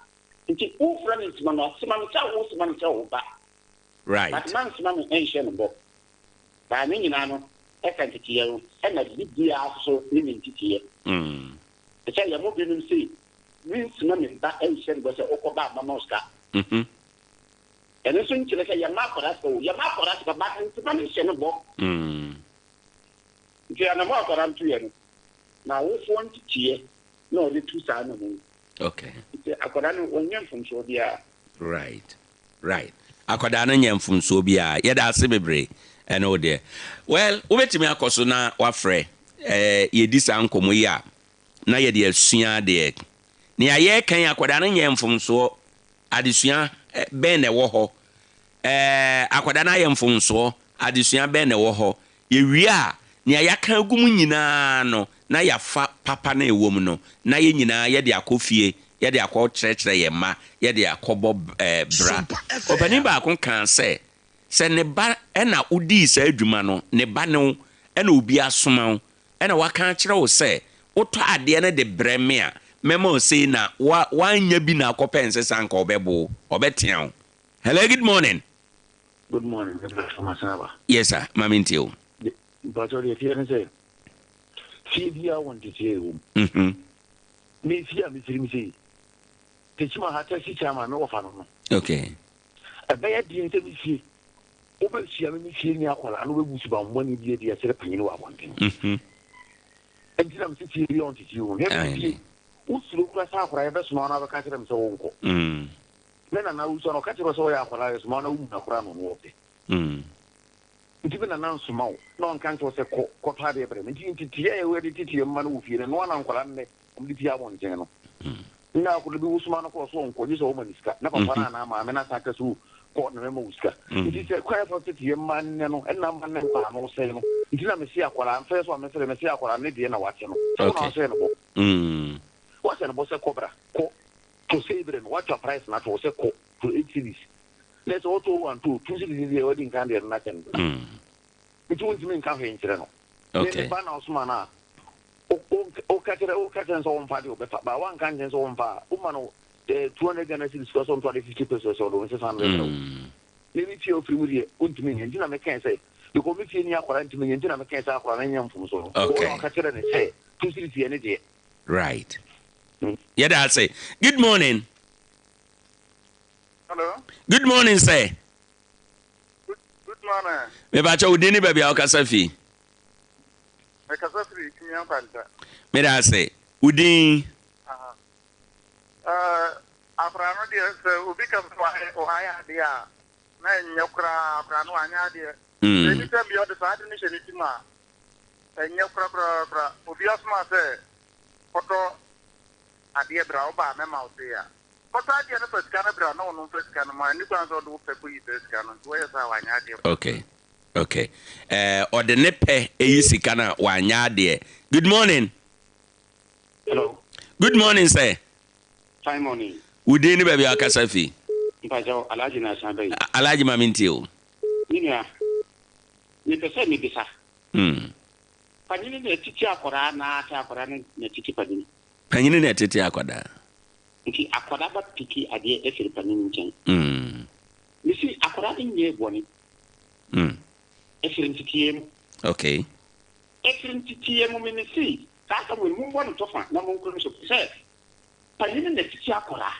Nti wofrɛ no nsoma no a, soma no sɛ wosoma no sɛ wo ba. Right. But mansoma no nhyɛ no bɔ. But ne nyinaa no ɛka nteteeɛ ho, ɛna biribiara nso so ne ne nteteeɛ. Te sɛ yɛn mu binom sei, mensoma me ba nhyɛ no bɔ sɛ wokɔba a mɛma wo sika. Ɛno nso nkyerɛ sɛ yɛmma akwadaa sika o, yɛma akwadaa sika but nsoma no nhyɛ no bɔ. Nti anamɔ a akwadaa no tuiɛ no, n'awofoɔ nteteeɛ na ɔde tu saa anamɔ yi. Okay. Nti akwadaa no ɔnyɛ mfomsoɔ biara. Right. Right. Akwadaa no nyɛ mfomsoɔ biara. Yɛda ase bebree. Ɛne wo deɛ. Well, wobɛtumi akɔ so na wafrɛ. Eh, yɛdi saa nkɔmmɔ yi a, na yɛde asua adeɛ. Nea yɛreka yi, akwadaa no nyɛ mfomsoɔ. Adesua bɛn na ɛwɔ hɔ? Ɛɛ, akwadaa no ayɛ mfomsoɔ, adesua bɛn na ɛwɔ hɔ? Yɛwie a, nea yɛaka agu mu nyinaa no, na yɛafa papa no a ɛwɔ mu no, na yɛn nyinaa yɛde akɔ fie, yɛde akɔkyerɛkyerɛ yɛn mma, yɛde akɔbɔ bra. Ɔpanin baako kaa sɛ, sɛ ne ba na wodii saa adwuma no, ne ba ne wo, ɛna obi asoma wo, ɛna waka akyerɛ wo sɛ, wotɔ adeɛ no de brɛ me a, mɛma wo sei na woannya bi na akɔpɛ nsesa anka ɔbɛbo wo, ɔbɛtea wo. Hello, good morning. Good morning, me brɛ fama san aba. Yes sir, ma me ntie o. Mpatsɔ deɛ ɛteɛ ne sɛ, fie biara wɔ nteteɛ ɛwɔ mu. Mm-hmm. Me fie a mefiri mu sei, Tekyima ha taxi chairman me wɔfa no no. Okay. Ɛbɛyɛ den sɛ me fie, wobɛhyia me me fie ni akwadaa na wobɛbu subammɔne bi adi akyerɛ panyin wɔ abɔnten. Mm-hmm. Ɛnti na mese fie biara wɔ nteteɛ wɔ mu. Hwɛ me fie, wosuro kora sɛ akwadaa yɛbɛsoma wo na wabɛka kyerɛ me sɛ wonkɔ. Mm. Me nana wusua no ɔka kyerɛ wo sɛ ɔyɛ akwadaa yɛ soma wo na wo muna koraa na ɔno ɔpɛ. Nti me nana nsoma wo na ɔnka nkyerɛ wo sɛ kɔ kɔtɔ adeɛ brɛ me. Nti nteteɛ a yɛde tete yɛn mma no wɔ fie no ɛno ara na nkwadaa nnɛ wɔde pie abɔnten no. Nnɛ akwadaa bi wosoma no kɔ ɔso ɔnkɔ gye sɛ woma no sika na papa no anaa maame no asan aka sɛ o kɔ na mɛma wo sika. Nti sɛ kwan a yɛfa so tete yɛn mma nnɛ no ɛna ama nnɛ nkwadaa no resɛe no. Nti na mese akwadaa mfɛɛ so a mefrɛ mese akwadaa no ne deɛ na wate no sɛ wo na wahyɛ no bɔ. Wahyɛ no bɔ sɛ kɔ bra kɔ. To sei berɛ no woatwa price no ato hɔ sɛ kɔ to eight cedis na sɛ ɔtɔ o antɔ o two cedis deɛ wadi nkan deɛ no na kyɛ no dada nti wontumi nka hwee nkyerɛ no ne ne ba na ɔsoma no a woka kyerɛ woka kyerɛ no sɛ ɔmfa deɛ ɔbɛfa ba woanka nkyɛn sɛ ɔmfa a woma no 200 Ghana cedis kora sɛ ɔntɔ ade 50 pesos ɔde wo nsesa no bɛbrɛ wo ne ne fie a wofiri mu deɛ wontumi nyɛ nti na mekae sɛ because me fie ni akwadaa ntumi nyɛ nti na mekae sɛ akwadaa no nyɛ mfomso no wɔn na ɔka kyerɛ ne sɛ two cedis yɛ ne deɛ Right. Yɛda ase. Good morning. Hello. Good morning, sir. Good, good morning. Mebakyɛ wo din ne baabi a wokasa fi. Mekasa firi Kimia Nkwanta. Meda ase. Wo din? Akwadaa no deɛ sɛ obi ka sɛ wayɛ adeɛ a na ɛnyɛ koraa akwadaa no wanyɛ adeɛ. Sɛ ɛni sɛ bia ɔde saa ade no hyɛ ne ti mu a Ɛnyɛ korakorakora. Obi asoma sɛ kɔtɔ adeɛ bra, woba a mɛma wo sei a, kɔtɔ adeɛ no fa sika no bra na ɔno mfa sika no ma. Ɛnni kwan sɛ ɔde wo pɛ kɔyi saa sika no, nti woyɛ saa a wanyɛ adeɛ korakora. Okay, okay. Eh, ɔde ne pɛ yi sika no a wanyɛ adeɛ. Good morning. Hello. Good morning, sir. Fine morning. Wo din ne baabi a wakasa fi? Mpakyɛw, Alhaji na asan bɛyi. Alhaji ma mentie o. Me nua, mepɛ sɛ mebisa. Panyini na ɛtete akwadaa anaa sɛ akwadaa no na ɛtete panyini? Panyini na ɛtete akwadaa. Nti akwadaa ba piki adeɛ ɛfiri panyini nkyɛn. Mesi akwadaa no nyɛɛ bɔne. Ɛfiri nteteɛ mu. Okay. Ɛfiri nteteɛ mu me mesi saa asɛm wei no mommɔ no tɔfa na monkɔ no so sɛ panyini na ɛtete akwadaa.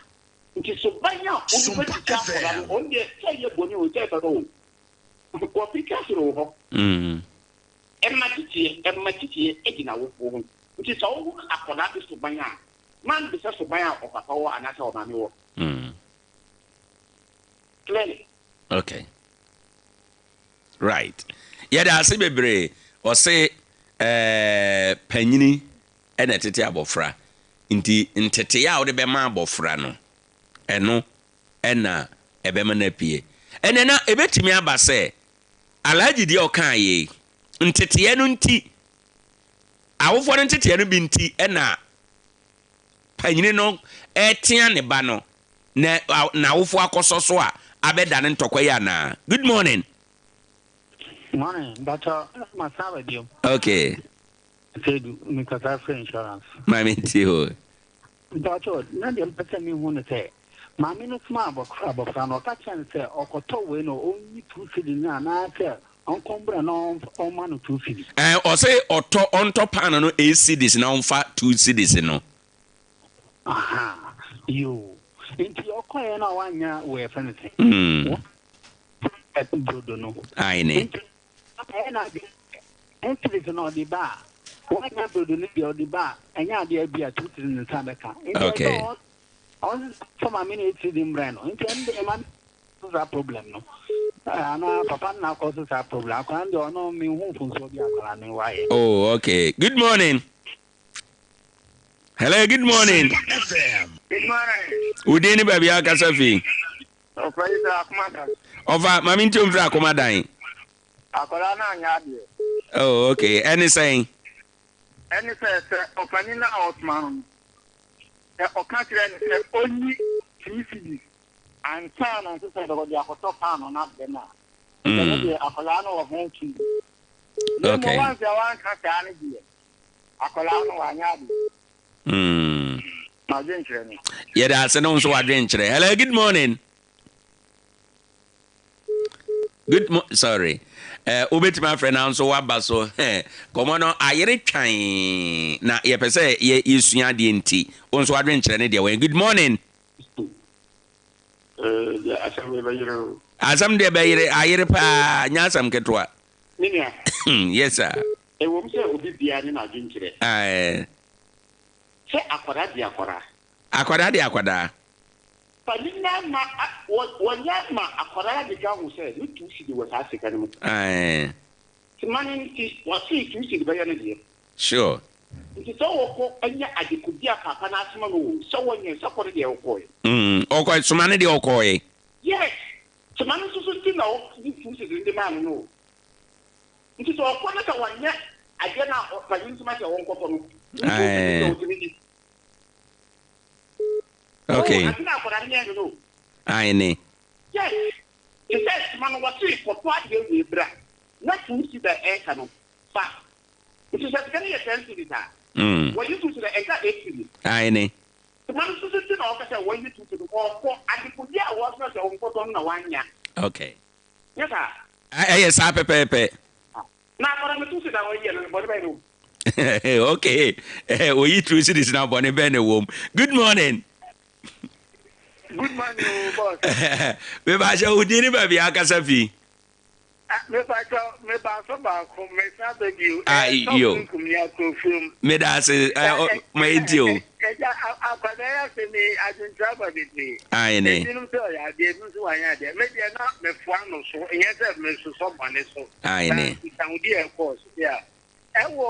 Nti suban a wode bɛtete akwadaa no ɔno deɛ sɛ ɛyɛ bɔne o sɛ ɛyɛ papa o. Wɔpeke afiri wo hɔ. Ɛma teteɛ, ɛma teteɛ gyina wo wo ho. Nti sɛ wohunu akwadaa bi suban a, mambisa suban a ɔpapa wɔ anaasɛ ɔmaame wɔ. Clearly. Okay. Right. Yɛda ase bebree. Ɔse ɛɛ panyini ɛna ɛtete abɔfra. Nti nteteyɛ a wode bɛma abɔfra no, ɛno na ɛbɛma no apue. Ɛnneɛ na ɛbɛtumi aba sɛ Alhaji deɛ ɔkaa yei, nteteɛ no nti, awofoɔ no nteteɛ no bi nti na panyini no retea ne ba no na n'awofoɔ akɔsɔ so a abɛdane ntɔkwa yi anaa? Good morning. Morning, mpakyɛ masan aba biom. Okay. Seidu, mekasa firi insurance. Maame ntie o. Mpakyɛw, na deɛ mepɛ sɛ mehu ne sɛ, maame no somaa abɔfra no, ɔka kyerɛɛ no sɛ ɔkɔtɔ wei no ɔnyi two cedi no anaasɛ ɔnkɔ mbra na ɔmma no two cedi. Ɛɛ, ɔse ɔtɔ, ɔntɔ paano no eight cedis na ɔmfa two cedis no. Ahaa, yoo. Nti ɔkɔeɛ no a wannya wei yɛfrɛ no sɛn? Wɔn brodo no. Aane. Nti Ɛyɛ n'adwene sɛ Netflix no ɔde ba a, wanya brodo no deɛ ɔde ba a, ɛnyɛ adeɛ bi a titiri ne nsa bɛka. Nti ɛsɛ Okay. ɔ ɔnsesa fa maame no etiri de mbrɛ no. Nti ɛno deɛ maame no saa problem no. Eh, anaa papa no na akɔ so saa problem. Akwadaa no deɛ ɔno menhu mfomsoɔ bi a akwadaa no wayɛ. Oh, okay. Good morning. Hello, good morning. Good morning. Wo din ne baabi a akasa fi? Ɔfa yi sɛ Akomadan. Ɔfa, ma mentie mfiri Akomadan. Akwadaa no anyɛ adeɛ. Oh, okay. Ɛne sɛn? Ɛne sɛ, sɛ ɔpanin no a ɔsoma no no, sɛ ɔka kyerɛ no sɛ ɔnyi two cedis ansa na nso sɛ ɔde akɔtɔ paano no abrɛ no a, ɛno deɛ akwadaa no wɔ ho tumi. Na mmom wansi a wanka saa no deɛ, akwadaa no wanyɛ adeɛ. M'adwenkyerɛ no. Yɛda ase no nso w'adwenkyerɛ. Hello, good morning. Good mo sorry. Eh, wobɛtumi afrɛ na nso waba so. Kɔmmɔ no ayere twan na yɛpɛ sɛ yɛsua adeɛ nti wo nso w'adwenkyerɛ no deɛ wɔn. Good morning. Asɛm bɛyere o. Asɛm deɛ bɛyere ayere paa nyɛ asɛm ketewa. Me nua. Yes sir. Ɛwom sɛ obi biara ne n'adwenkyerɛ. Ae. Sɛ akwadaa de akwadaa. Akwadaa de akwadaa. Panin no ama wɔnyɛ ma akwadaa de ka ho sɛ ne two cedi wɔ saa sika no mu. Ae. Sima no nti wɔsee two cedi bɛyɛ ne deɛ. Sure. Nti sɛ wɔkɔ nya adekode a paapa no asoma no o, sɛ wɔnyɛ sɛ kɔ no deɛ ɔkɔɛ. Mm, ɔkɔɛ, soma no deɛ ɔkɔɛ. Yes, soma no nso so nti na ɔde two cedi no de maa no no o. Nti sɛ ɔkɔ na sɛ wanyɛ adeɛ no a ɔpanyin soma sɛ ɔnkɔtɔ no, ne two cedis deɛ ɔtumi di. Okay. Oh, ade na akwadaa no yɛ no no. Ae ne. Yes, te sɛ soma no wɔse kɔtɔ adeɛ wei bra, na two cedis a ɛka no fa. Nti sɛ sika no yɛ ten cedis a, wɔyi two cedis a, ɛnka eight cedis. Ae ne. Soma no nso so nti na ɔka sɛ wɔyi two cedis, ɔkɔ adekodeɛ a wɔsoma sɛ ɔnkɔtɔ no na wanya. Okay. Nyɛ saa? Ɛyɛ saa pɛpɛɛpɛ. Na akwadaa no two cedis a wɔyi yɛ no, bɔne bɛn na ɛwɔ mu? Okay, oyi two cedis na bɔne bɛn na ɛwɔ mu? Good morning. Good morning, o boss. Mebakyɛ wo din ne baabi a akasa fi. Mebakyɛ meba so baako mesan bɛ bio. Ah, yo. Meda ase ma enti o. Ɛgya akwadaa yi asɛm yi adwenkyerɛ aba bebree. Ae ne. Ebinom sɛ ɔyɛ adeɛ, ebinom nso wanyɛ adeɛ. Me deɛ na mefoa no so, nyɛ sɛ mesosɔ bɔne so. Ae ne. Na nkitahodi a ɛkɔɔ so deɛ a, ɛwɔ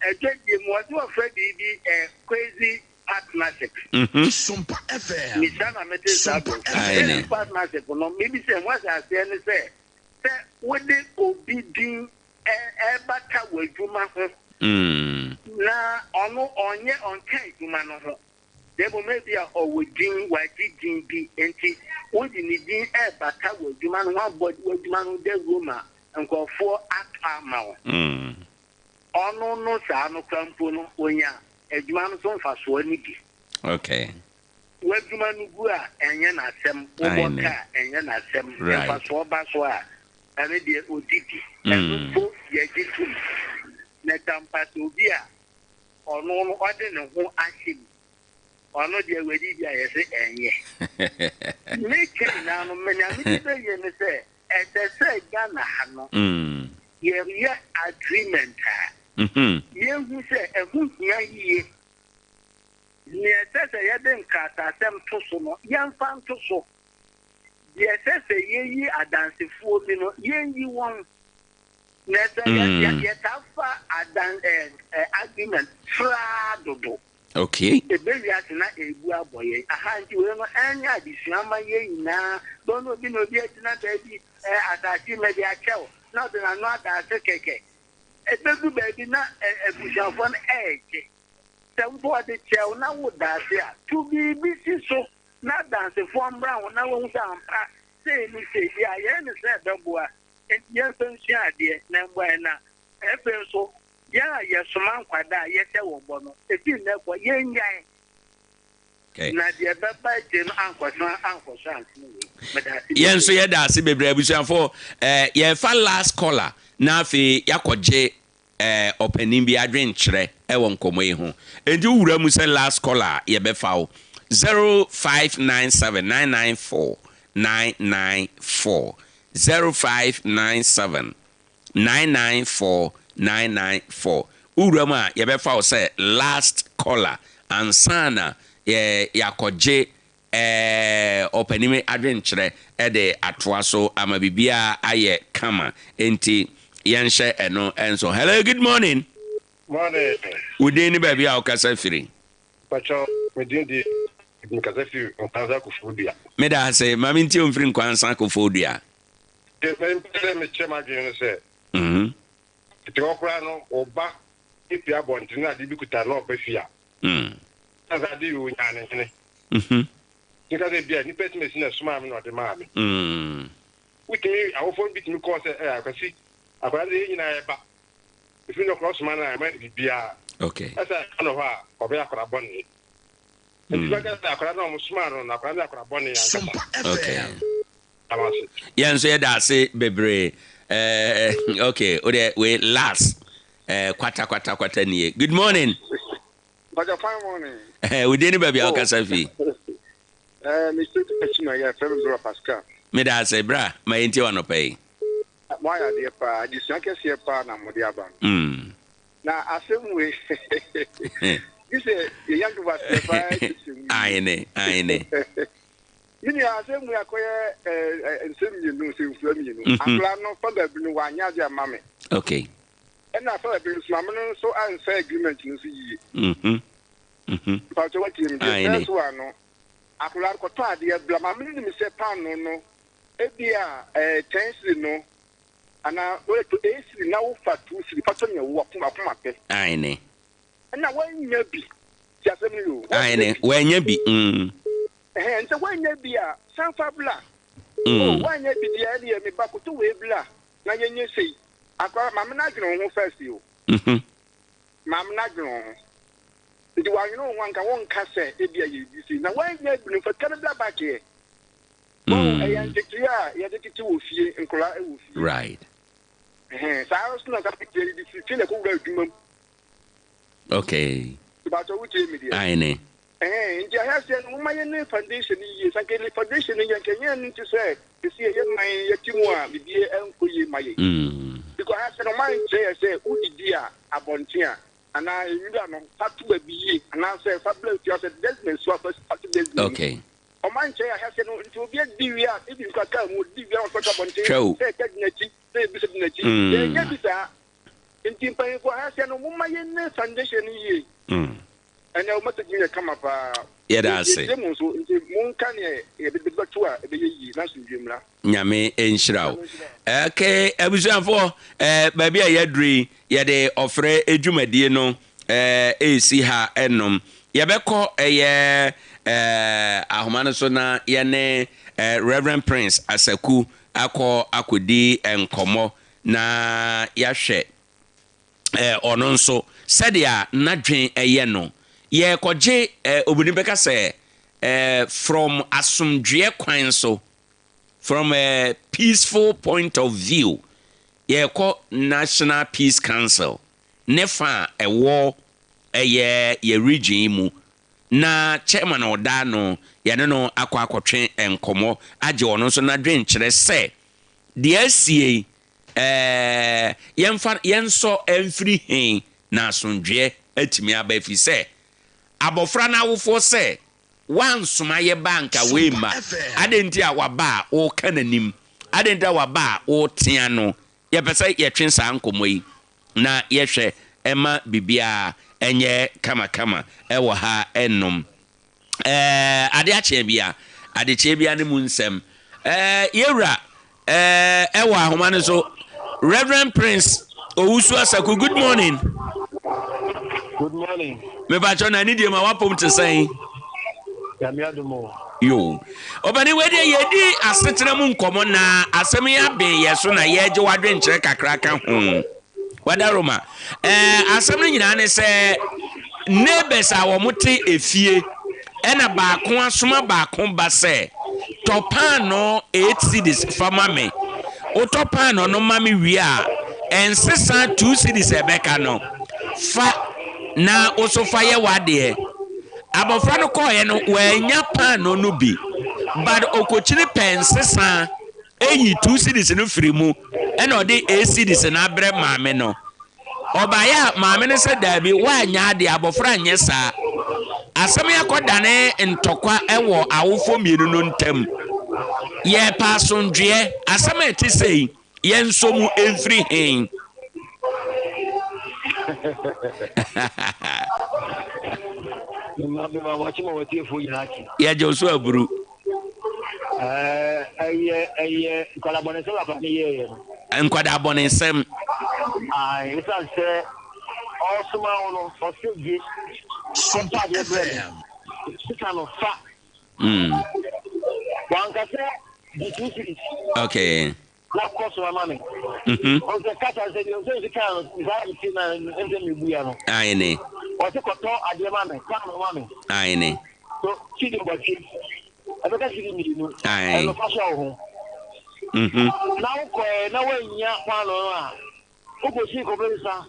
adwadie mu, wɔse wɔfrɛ biribi ɛ quasi partnership. Sompa FM. Misa na mete saa Sompa borɔfo. Ae ne. Quasi partnership no, mebisa mu ase aseɛ ne sɛ, sɛ wode obi din ɛbata w'adwuma ho na ɔno ɔnyɛ ɔnka adwuma no ho na mmom ebia ɔwɔ din, wagye din bi nti wode ne din ɛrebata w'adwuma no ho abɔ w'adwuma no dawuro ma nkurɔfoɔ atɔ ama wo. Ɔno no saa no koraa mpo no ɔnya adwuma no so mfasoɔ no bi. Okay. W'adwuma no gu a ɛnyɛ n'asɛm, wobɔ ka a ɛnyɛ n'asɛm, mfasoɔ ba so a ɛno deɛ ɔdi bi. Ɛno mpo yɛgye tom. Na tampa sɛ obi a ɔno no ɔde ne ho ahyɛ mu, ɔno deɛ wadi bi a yɛse ɛnyɛ. Me ka nyinaa no, nea mede bɛwie ne sɛ, ɛsɛ sɛ Ghana ha no, yɛyɛ agreement a, yɛhu sɛ ɛho hia yie. Nea ɛsɛ sɛ yɛde nkrataasɛm to so no, yɛmfa nto so. Deɛ ɛsɛ sɛ yɛyi adansefoɔ bi no, yɛnyi wɔn. Na sɛ yɛtaa fa adan ɛ ɛ argument traa dodo. Okay. Ebe wiase na ebu abɔ yɛn. Aha nti wei no ɛnyɛ adesua ma yɛn nyinaa. Bɛn na obi na obi agyina baabi ɛ asase mɛde akyɛw na ɔde n'ano ada ase kɛkɛ. Ebedu baabi na ɛ abusuafoɔ no ɛregye. Sɛ mpo ɔde kyɛw na woda ase a, to biribi si so na adansefoɔ mmra ho na wɔahu sɛ ampa sei ne sei. Yɛayɛ no sɛ ɛbɛboa, enti yɛmfa nsua adeɛ na ɛmmoa yɛn. Na afei nso, yɛn a yɛsoma nkwadaa a yɛhyɛ wɔn bɔ no, ɛfiri nnɛ rekɔ, yɛnnyae. Na deɛ ɛbɛba akyire no ankɔsa ankɔsɔ ansene wei. Meda ase Yɛn nso bebree. yɛda ase bebree abusuafoɔ. Eh, yɛrefa last caller na afei yɛakɔgye eh, ɔpanin bi adwenkyerɛ wɔ nkɔmmɔ yi ho. Enti wo wura mu sɛ last caller a, yɛbɛfa wo. 0597 994 994 0597 994 994 Wo wura mu a, yɛbɛfa wo sɛ last caller ansa na yɛakɔgye Ɛɛ ɔpanin adwenkyerɛ de atoa so ama biribiara ayɛ kama enti yɛnhyɛ ɛno nso. Hello, good morning. Morning. Wo din ne baabi a wokasa firi? Pacho, me din de Mekasa firi Nkwansa Koforidua. Meda ase. Ma mentie wo mfiri Nkwansa Koforidua. Deɛ mepɛ sɛ mekyerɛ m'adwene no sɛ, tete hɔ koraa no, wo ba pue abɔntene na adeɛ bi kuta no na ɔba fie a, na sɛ adeɛ yi ɔnyaa ne hene. Nka sɛ bia nipa si mesi na ɛsomaa me na ɔde maa me. Wotumi, awofoɔ no bi tumi kɔɔ sɛ, ɛɛ Akwasi, akwadaa no deɛ yɛn nyinaa yɛba. Ɛfiri no korɔ ɔsoma no a, ɛma no biribiara. Ɛsɛ ɛka no hɔ a, ɔbɛyɛ akwadaa bɔne. Nti bɛka sɛ akwadaa no a wɔsomaa no no, akwadaa no yɛ akwadaa bɔne ankasa. Okay. Yɛn nso yɛda ase bebree. Eh, okay, o deɛ wei last eh, kwata kwata kwata nie. Good morning. Bàjẹ́ fine morning. Eh, wo din ne baabi a wokasa fi? Eh, Mr. Kachima, yɛ fẹ́ mi bra Pascal. Meda ase bra, ma yɛntie w'anɔpa yi. Mo ayɛ adeɛ paa, adesua kɛseɛ paa na mode aba no. Na asɛm wei, gye sɛ yɛnya ntoboaseɛ paa kyerɛkyerɛ mu yie. Aene, aene. Me nua, asɛm wei akɔyɛ nsɛm mmienu, nsɛmfua mmienu. Akwadaa no, fa baabi no, wanyɛ adeɛ amma me. Okay. Ɛna fa baabi no nso, maame no nso ansa agreement no so yie. Mpakyɛ woatie me deɛ. First one no, akwadaa no kɔtɔ adeɛ bla, maame no nim sɛ paanoo no, Ebia ɛyɛ ten cedi no anaa wode to eight cedi na wofa two cedi fa tɔ nea wo akoma pɛ. Aane. Ɛna woannya bi. Tie asɛm no yie o. Aane, woannya bi. Mm. Ɛhɛn, sɛ woannya bi a, san fa bla. Mm. Oh, woannya bi deɛ ɛdeɛ me ba koto wei bla na yɛnyɛ sei. Akora, maame no adwene wo ho first o. Mm-hmm. Maame no adwene wo ho. Nti wannwene wo ho anka wonka sɛ ebia yɛredi sei. Na woannya bi no, fa sika no bla back ɛ. Wahu, ɛyɛ ntetee a yɛde tete wɔ fie, nkwadaa wɔ fie. Right. Ɛhɛn, saa ara nso na saa ntetee yi de firi fie na ɛkɔwura adwuma mu. Okay. Ìbàtɔ wotie mi deɛ. Aane. Ɛhɛn, nti ahyɛaseɛ no, momma yɛne foundation no yie. Sɛ anka yɛne foundation no yɛ, anka ɛnyɛ ɛno nti sɛ ɛsi yɛyɛ man yɛte mu a biribi ɛnkɔ yie ma yɛn. Because ahyɛaseɛ no, wɔankyerɛ yɛ sɛ wodidi a abɔnten a, anaa nwura no, fa to baabi yie, anaasɛ fa bla fie, asɛ dustbin so a, fa to dustbin mu. Okay. Ɔma nkyɛe ahyɛaseɛ no nti obi adidi wie a even koraa kaa mu odidi wie a ɔtɔ abɔnten Hwɛ o. sɛ ɛka di n'akyi sɛ ebi sɛ di n'akyi yɛnyɛ bi saa nti mpanyinfoɔ ahyɛaseɛ no momma yɛnni foundation no yie ɛnɛ o message no yɛ kama paa Yɛda ase. yɛtie mo nso nti monka neɛ yɛde bɛto a ɛbɛyɛ yie na asomdwie mmra. Nyame nhyira wo. Okay, abusuafoɔ, eh, baabi a yɛaduru yi, yɛde ɔfrɛ dwumadie no eh, ɛresi ha nom. Yɛbɛkɔ ɛyɛ eh, ahoma no so na yɛne eh, Reverend Prince Asaku akɔ akɔdi nkɔmmɔ na yɛahwɛ eh, ɔno nso sɛdeɛ n'adwen ɛyɛ no. Yɛrekɔgye eh, oboni bɛka sɛ eh, from asomdwoeɛ kwan so, from a peaceful point of view, yɛrekɔ National Peace Council ne fa a ɛwɔ ɛyɛ yɛ region yi mu na chairman a ɔda ano yɛne no akɔ akɔtwe nkɔmmɔ agye ɔno nso n'adwenkyerɛ sɛ deɛ asie yi ɛɛ yɛmfa yɛnsɔ mfiri he na asomdwoeɛ atumi aba ɛfiri sɛ abɔfra no awofoɔ sɛ woansoma yɛ ba anka wei mma adɛn nti a waba a woka n'anim adɛn nti a waba a wotea no Yɛpɛ sɛ yɛtwe saa nkɔmmɔ yi na yɛhwɛ ma biribiara nyɛ kamakama wɔ ha nom. Ɛɛ, ade akyeɛ bia, adekyeɛ bia ne mu nsɛm. Ɛɛ, yɛwura ɛɛ ɛwɔ ahoma no so, Reverend Prince Owusu Asaku, good morning. Good morning. Mepakyɛ na ne die ma wapom te sɛn? Nyame adom o. Yo. Ɔbɛne wei deɛ yɛdi asetena mu nkɔmmɔ na asɛm yi aben yɛ so na yɛregye w'adwenkyerɛ kakra ka ho. Wadaroma. Ɛɛ asɛm no nyinaa ne sɛ neighbors a wɔn te efie ɛna baako asoma baako ba sɛ tɔ paanoo eight cedis fa ma me. Wotɔ paanoo no ma me wie a ɛnsesa two cedis ɛbɛka no fa na wo so fa yɛ w'adeɛ. Abɔfra no kɔɔeɛ no wannya paanoo no bi but ɔkɔkyini pɛɛ nsesa ɛyi two cedis no firi mu ɛna ɔde eight cedis no abrɛ maame no. Ɔbaeɛ a maame no sɛ daabi woanyɛ adeɛ abɔfra nyɛ saa. Asɛm yi akɔdane ntɔkwa wɔ awofoɔ mmienu no ntam. Yɛrepɛ asomdwoeɛ. Asɛm a ɛte sei Yɛnsɔ mu mfiri he? Mema wakye ma watiefoɔ nyinaa akye. Yɛgye wo so aburu. Ɛyɛ ɛyɛ nkwadaa bɔnesɛm akwadaa no yɛɛyɛ no. Nkwadaa bɔnesɛm. Ae, ɛsiane sɛ ɔresoma wo no, ɔse gye kɔtɔ adeɛ brɛ me, sika no fa. Wanka sɛ gye 2 cedis. Okay. Na kɔ soma ma me. Ɔsɛ kasa sɛ deɛ ɔsɛ nsi kaa no saa nti na nsɛ mebuya no. Aene. Ɔsɛ kɔtɔ adeɛ ma me, paano ma me. Aene. So sidi nwɔtwe, ɛbɛka sidi mmienu. Ae. Ɛno fa hyɛ wo ho. Na wokɔɛ na woannya paano no a, wokɔsii kɔbere nsa,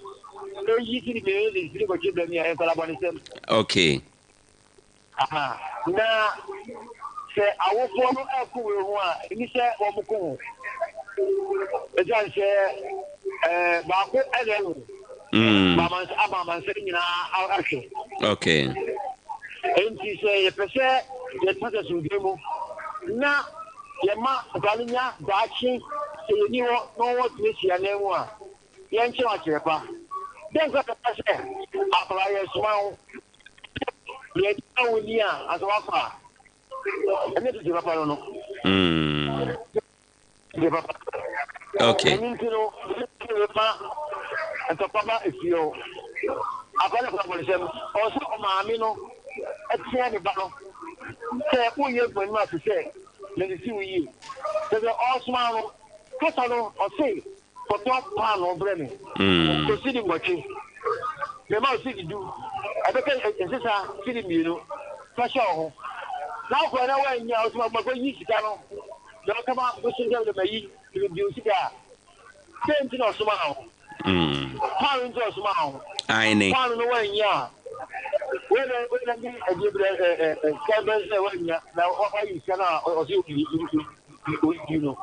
ɛyi sidi mmienu de sidi nwɔtwe brɛ me a, ɛyɛ nkwadaa bɔnesɛm. Okay. Aha. Na sɛ awofoɔ no ɛko wei ho a, ɛni sɛ wɔn ko ho. Ɛsiane sɛ ɛɛ baako ɛna ɛwo. Ama amansan nyinaa ahwɛ. Okay. Enti sɛ yɛpɛ sɛ yɛtena sɛ asomdwoe mu na yɛma nkwadaa no nya daakye sɛ yɛnni hɔ na wɔtumi si anan mu a, yɛnkyerɛ wɔn akyerɛ pa. Dɛn nti na ɛsɛ sɛ akwadaa yɛsoma wo yɛde ma wo ni a ansa woakɔ a, ɛnyɛ tete papa no no. Tete papa. Okay. Ɛno nti no, ma ntɔkwa ba efie hɔ. Akwadaa no kura bɔnesɛm. Ɔwɔ sɛ ɔmaame no tea ne ba no sɛ woyɛ adwuma no ase sɛ mede wo yie. Sɛ sɛ ɔresoma no, kasa no ɔse kɔtɔ paanoo brɛ me. Kɔ sidi nwɔtwe. Mema wo sidi du. Ɛbɛka nsesa sidi mmienu. Fa hyɛ wo ho. Na wokɔɛ na woannya a, ɔsɛ makɔyi sika no. Na ɔka ma bosom sɛ mede mayi, mede wo sika a. Dɛn nti na ɔsomaa wo? Paano nti na ɔsomaa wo. Aane. Paano no woannya a, wei na wei na de ɛdeɛ bi ɛ ɛ sika bɛn sɛ woannya na wayi sika no a ɔsɛ oyi oyi no.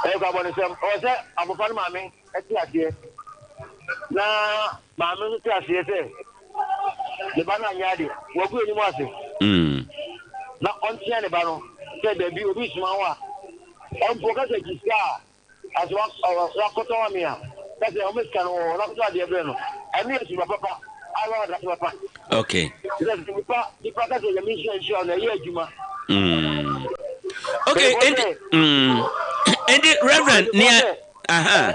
Ɛyɛ kɔ abɔnesɛm. Ɔwɔ sɛ abɔfra no maame te aseɛ na maame nso te aseɛ sɛ ne ba no anyɛ ade. Wagu anim ase. Na ɔntea ne ba no sɛ dabi obi soma wo a mpo ka sɛ gye sika a Asɛ wakɔtɔ ma me a, ka sɛ ɔma sika no wɔ hɔ na kɔtɔ adeɛ brɛ no. Ɛno yɛ suba papa a ɛwɔ adase papa. Okay. Sɛ nipa nipa ka sɛ nyame nhyira nhyira no ɛyɛ adwuma. Okay, and and Reverend nea aha.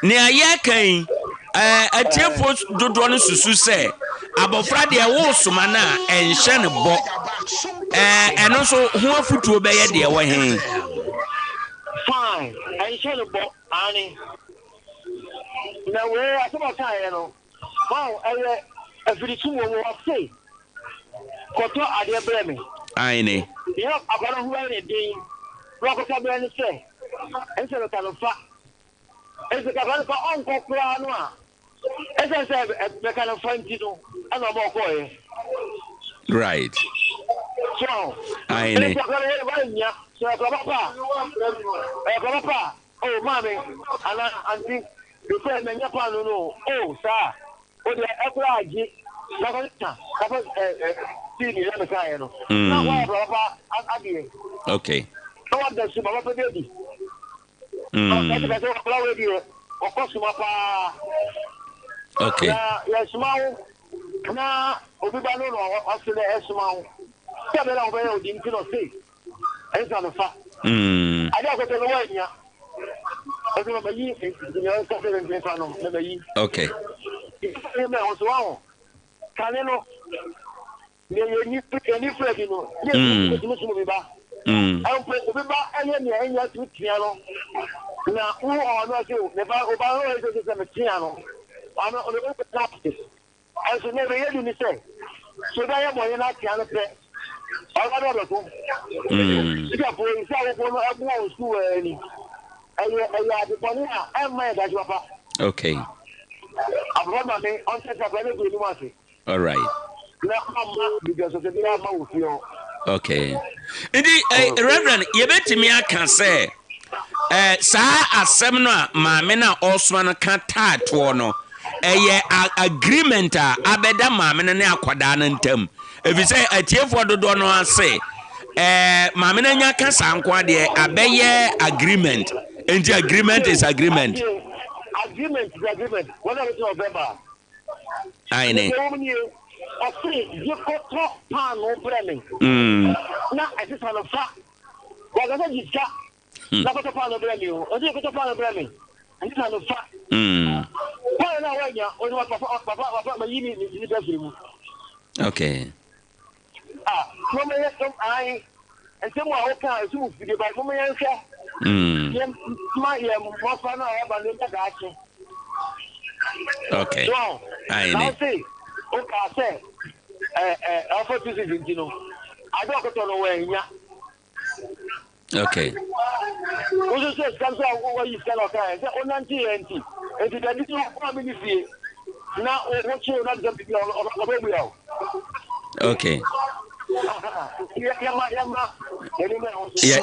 Nea yɛka yi, atiefo dodoɔ no susu sɛ abɔfra deɛ wosoma no a ɛnhyɛ no bɔ. Ɛno nso ho afotuo bɛyɛ deɛ wɔ he? Fine, ɛnhyɛ no bɔ, aane. Na wei asɛm a ɔkaeɛ no, wow, ɛyɛ afiritum wɔ mu, ɔse kɔtɔ adeɛ brɛ me. Aane. Deɛ akwadaa no ho bɛyɛ ne den na wakɔtɔ abrɛ no sɛ, ɛnsɛ bɛka no fa. Ɛsɛ kakra no fa ɔnkɔ koraa no a, ɛsɛ sɛ bɛka no fa nti no, ɛna ɔma ɔkɔɔeɛ. Right. So, Aane. ɛsɛ kakra no wɔanya, sɛ ɛkɔ papa a, ɛkɔ papa a, oh maame, anaa aunty, mekɔɛ manya paano no o, oh saa, o deɛ ɛkora agye, na kɔ ka, kafa ɛ ɛ tii ne yɛ mekaeɛ no, na wɔayɛ papa adeɛ. Okay. Na wɔada su papa bi adi. Ɔka sɛ akwadaa wei deɛ ɔkɔ soma paa. Okay. Na yɛsoma wo na obi ba no na ɔse dɛ ɛsoma wo. Sɛ bɛrɛ a wɔbɛyɛ odi nti na ɔse ɛnsa no fa. Ade akɔtɔ no wɔanya. Ɛsɛ ma mayi nea ɔka sɛ mfa no na mayi. Okay. Ɛsɛ mɛ ho so wɔn kane no. Nea yɛn ani fura bi no, ne yɛtumi som obi ba. Mpo obi ba yɛ nea ɛnyɛ tumi tea no, na wo ɔno ɔse ne ba ɔba no ɔyɛ sɛ sɛ metea no, ɔno ɔno ɔbɛtena ase. Ɛnso nea ɛbɛyɛ du ne sɛ, sɛ obi ayɛ bɔne na atea no pɛ, ɔba no ɔbɛko. Sikafoɔ yi, sɛ awofoɔ no ɛboa wɔn sukuu wɔ ani, ɛyɛ ɛyɛ ade bɔne a ɛmma yɛ daakye papa. Okay. Abɔfra maame ɔnkyɛ sɛ akwadaa no gu anim ase. All right. Na ɔmma biribiasɔsɔ biara mma wo fie hɔ. Okay. Nti eh, Reverend, yɛbɛtumi aka sɛ eh, saa asɛm no a maame no a ɔresoma no ka taatoɔ no, ɛyɛ agreement a abɛda maame no ne akwadaa no ntam. Ɛfiri sɛ atiefoɔ dodoɔ no ase eh, maame no anya ka saa nko adeɛ abɛyɛ agreement. Nti agreement is agreement. Agreement is agreement. Wɔn a wɔsɛ ɔbɛba. Aine. Deɛ ɛwɔ mu nie, ɔse gye kɔtɔ paanoo brɛ me. Na ɛsesa no fa. Wanka sɛ gye sika na kɔtɔ paanoo brɛ me o. Ɔse gye kɔtɔ paanoo brɛ me. Ɛsesa no fa. Paanoo no a woannya, ɔse papa, papa, papa, mayi me nipa afiri mu. Okay. Ah, mama yɛ sɛm ae. Nsɛm a woka a ɛsum fidie ba mama yɛnhwɛ. Yɛ ma yɛ mmɔfra no a ɛba no ɛbɛ daakye. Okay. So, Ae na ne. wose wokaa sɛ ɛ ɛ ɔfa pieces nti no ade ɔkɔtɔ no wɔanya. Okay. Woso sɛ sika nso a wayi sika na ɔka yɛ sɛ wonante yɛ nti nti dabi sɛ wokɔ a mene fie na wo kyew na sɛ biribi a ɔbɛbua wo. Okay.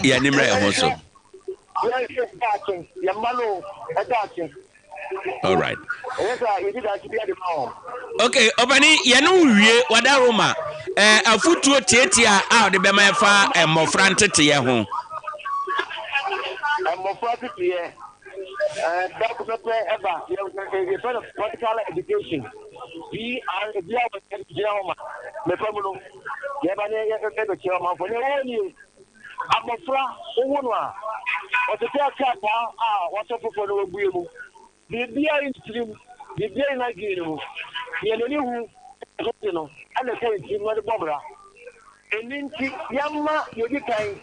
Yɛni mmerɛ yɛn ho so. All right. Okay, ɔbɛni yɛne wo wie wada Roma eh, afutuo tietia a ɔde bɛma ɛfa mmɔfra nteteyɛ ho. Mmɔfra teteyɛ baako pɛpɛ ɛba yɛfrɛ no practical education. PR ebi a wɔgyina hɔ ma mmɛfa mu no yɛba ne yɛbɛkyerɛ ɔmanfoɔ na ɛwɔ nie abɔfra wowo no a ɔte sɛ krataa a wɔatɔ foforɔ na wɔabue mu biribiara nni tirim biribiara nni n'adwene mu deɛ n'ani hu ɛso no ɛna ɛka ne tirim na ɔde bɔ bra ɛni nti yɛma yɛdi kan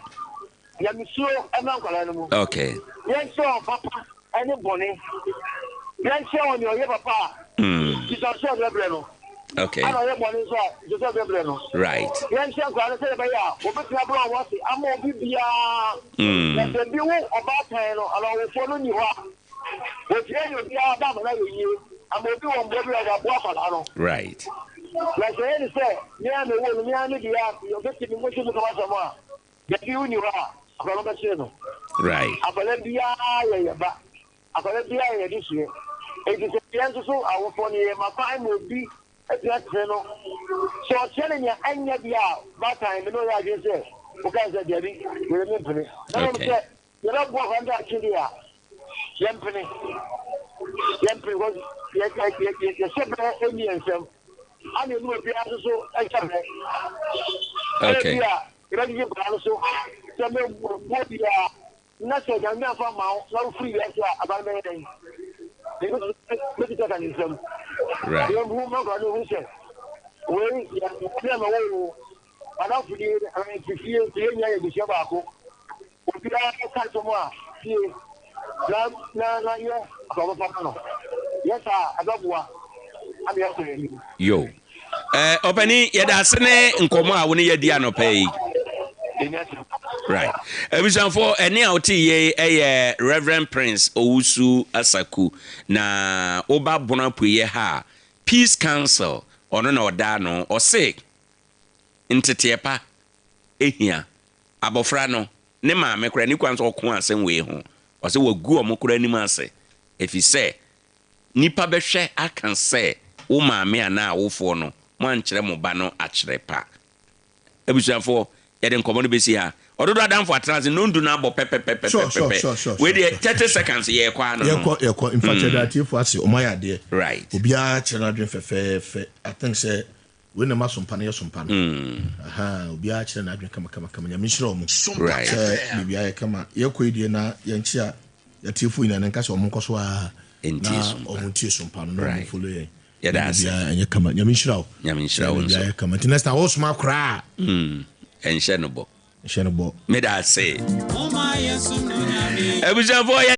Nyamesuro mmra nkwadaa no mu. Okay. Yɛnkyerɛ wɔn papa ne bɔne. Yɛnkyerɛ wɔn nea ɔyɛ papa a, nsusuanso a ɛbɛbrɛ no. Okay. Ɛna ɔyɛ bɔne nso a, nsusuanso a ɛbɛbrɛ no. Right. Yɛnkyerɛ nkwadaa no sɛdeɛ ɛbɛyɛ a wɔbɛtumi abrɛ wɔn ase ama obi biara. Na sɛ bi wo ɔbaatan no anaa ɔwofoɔ no nni hɔ a, wɔtumi ayɛ obiara ba ama no ayɛ yie ama obi wɔ mmoa bi a ɔde aboa akwadaa no. Right. Na sɛ ɛyɛ ne sɛ me ara na ɛwɔ no, me ara me deɛ a, ɔbɛtumi mo nso mo kama asɛm a, Dabi wonni hɔ a, akwadaa no bɛkyere no. Right. Akwadaa biara yɛ yɛ ba. Akwadaa biara yɛ yɛde soɛ. Enti sɛ yɛn nso so awofoɔ no yɛma kwan ma obi kyerɛkyerɛ no. Sɛ ɔkyerɛ no nea ɛnyɛ deɛ a, baatan me ne ɔyɛ adwene sɛ woka sɛ dabi, wei mempene. Na mmom sɛ yɛbɛboa akwadaa no daakye deɛ a, yɛmpene. Yɛmpene because yɛ yɛ yɛ yɛhyɛ berɛ ɛnni yɛn nsam. Ana ɛnu obiara nso so ɛhyɛ berɛ. Okay. Ɛbi a Yɛbɛgyegye nkwadaa no so sɛ mɛbuo biara na sɛ Nyame amfa amma wo na wofiri wiase a aba no bɛyɛ dɛn? Mɛtumi aka ne nsam. Right. Yɛnhu ma nkwadaa no hu sɛ wei yɛ ne a mɛwɔ wo adamfo nie anaa yɛte fie nti yɛn nyinaa yɛ abusua baako. Obiara ka asɛm a tie na na na yɛ abrabɔ pa ma no. Yɛ saa a ɛbɛboa ama yɛakɔ yɛn anim. Yo. Eh, ɔpani yɛda ase ne nkɔmmɔ a wo ne yɛadi anɔpa yi. Right. Abusuafoɔ, ɛne a wote yei ɛyɛ Reverend Prince Owusu Asaku na woba Bono Apueeɛ ha a, Peace Council ɔno na ɔda ano. Ɔse nteteɛ pa hia. Abɔfra no, ne maame koraa, nni kwan sɛ ɔko asɛm wei ho. Ɔse wagu wɔn koraa anim ase, efisɛ nnipa bɛhwɛ aka sɛ wo maame anaa awofoɔ no, moankyerɛ mo ba no akyerɛ pa. Abusuafoɔ, yɛde nkɔmmɔ no bɛsi ha. Ɔdodo adamfo atena ase, nnɔndu no abɔ pɛpɛpɛpɛpɛpɛ. Wei deɛ, 30 seconds, yɛrekɔ ara no no. Yɛkɔ, yɛkɔ. In fact, yɛda atiefoɔ ase, wɔn ayɛ adeɛ. Right. Obiara kyerɛ n'adwene fɛfɛɛfɛ. I think sɛ Wei na ɛma sompa no yɛ sompa no. Ahaa, obiara kyerɛ n'adwene kama kama kama. Nyame nhyira wɔn. Right. Sɛ biribiara yɛ kama. Yɛkɔ yi deɛ na yɛnkyea yɛatiefo nyinaa na nka sɛ wɔn nkɔ so ara Ntie na sompa. wɔn ntie sompa no na wɔn Right. follow yɛn. Yɛda Na ase. biribiara ɛnyɛ kama. Nyame nhyira wo. Nyame nhyira Sɛ wo nso. biribiara yɛ kama. Nti next time wosoma koraa a. Ɛnhyɛ no bɔ. Nhyɛ no bɔ. Meda ase. Abusuafoɔ yɛ.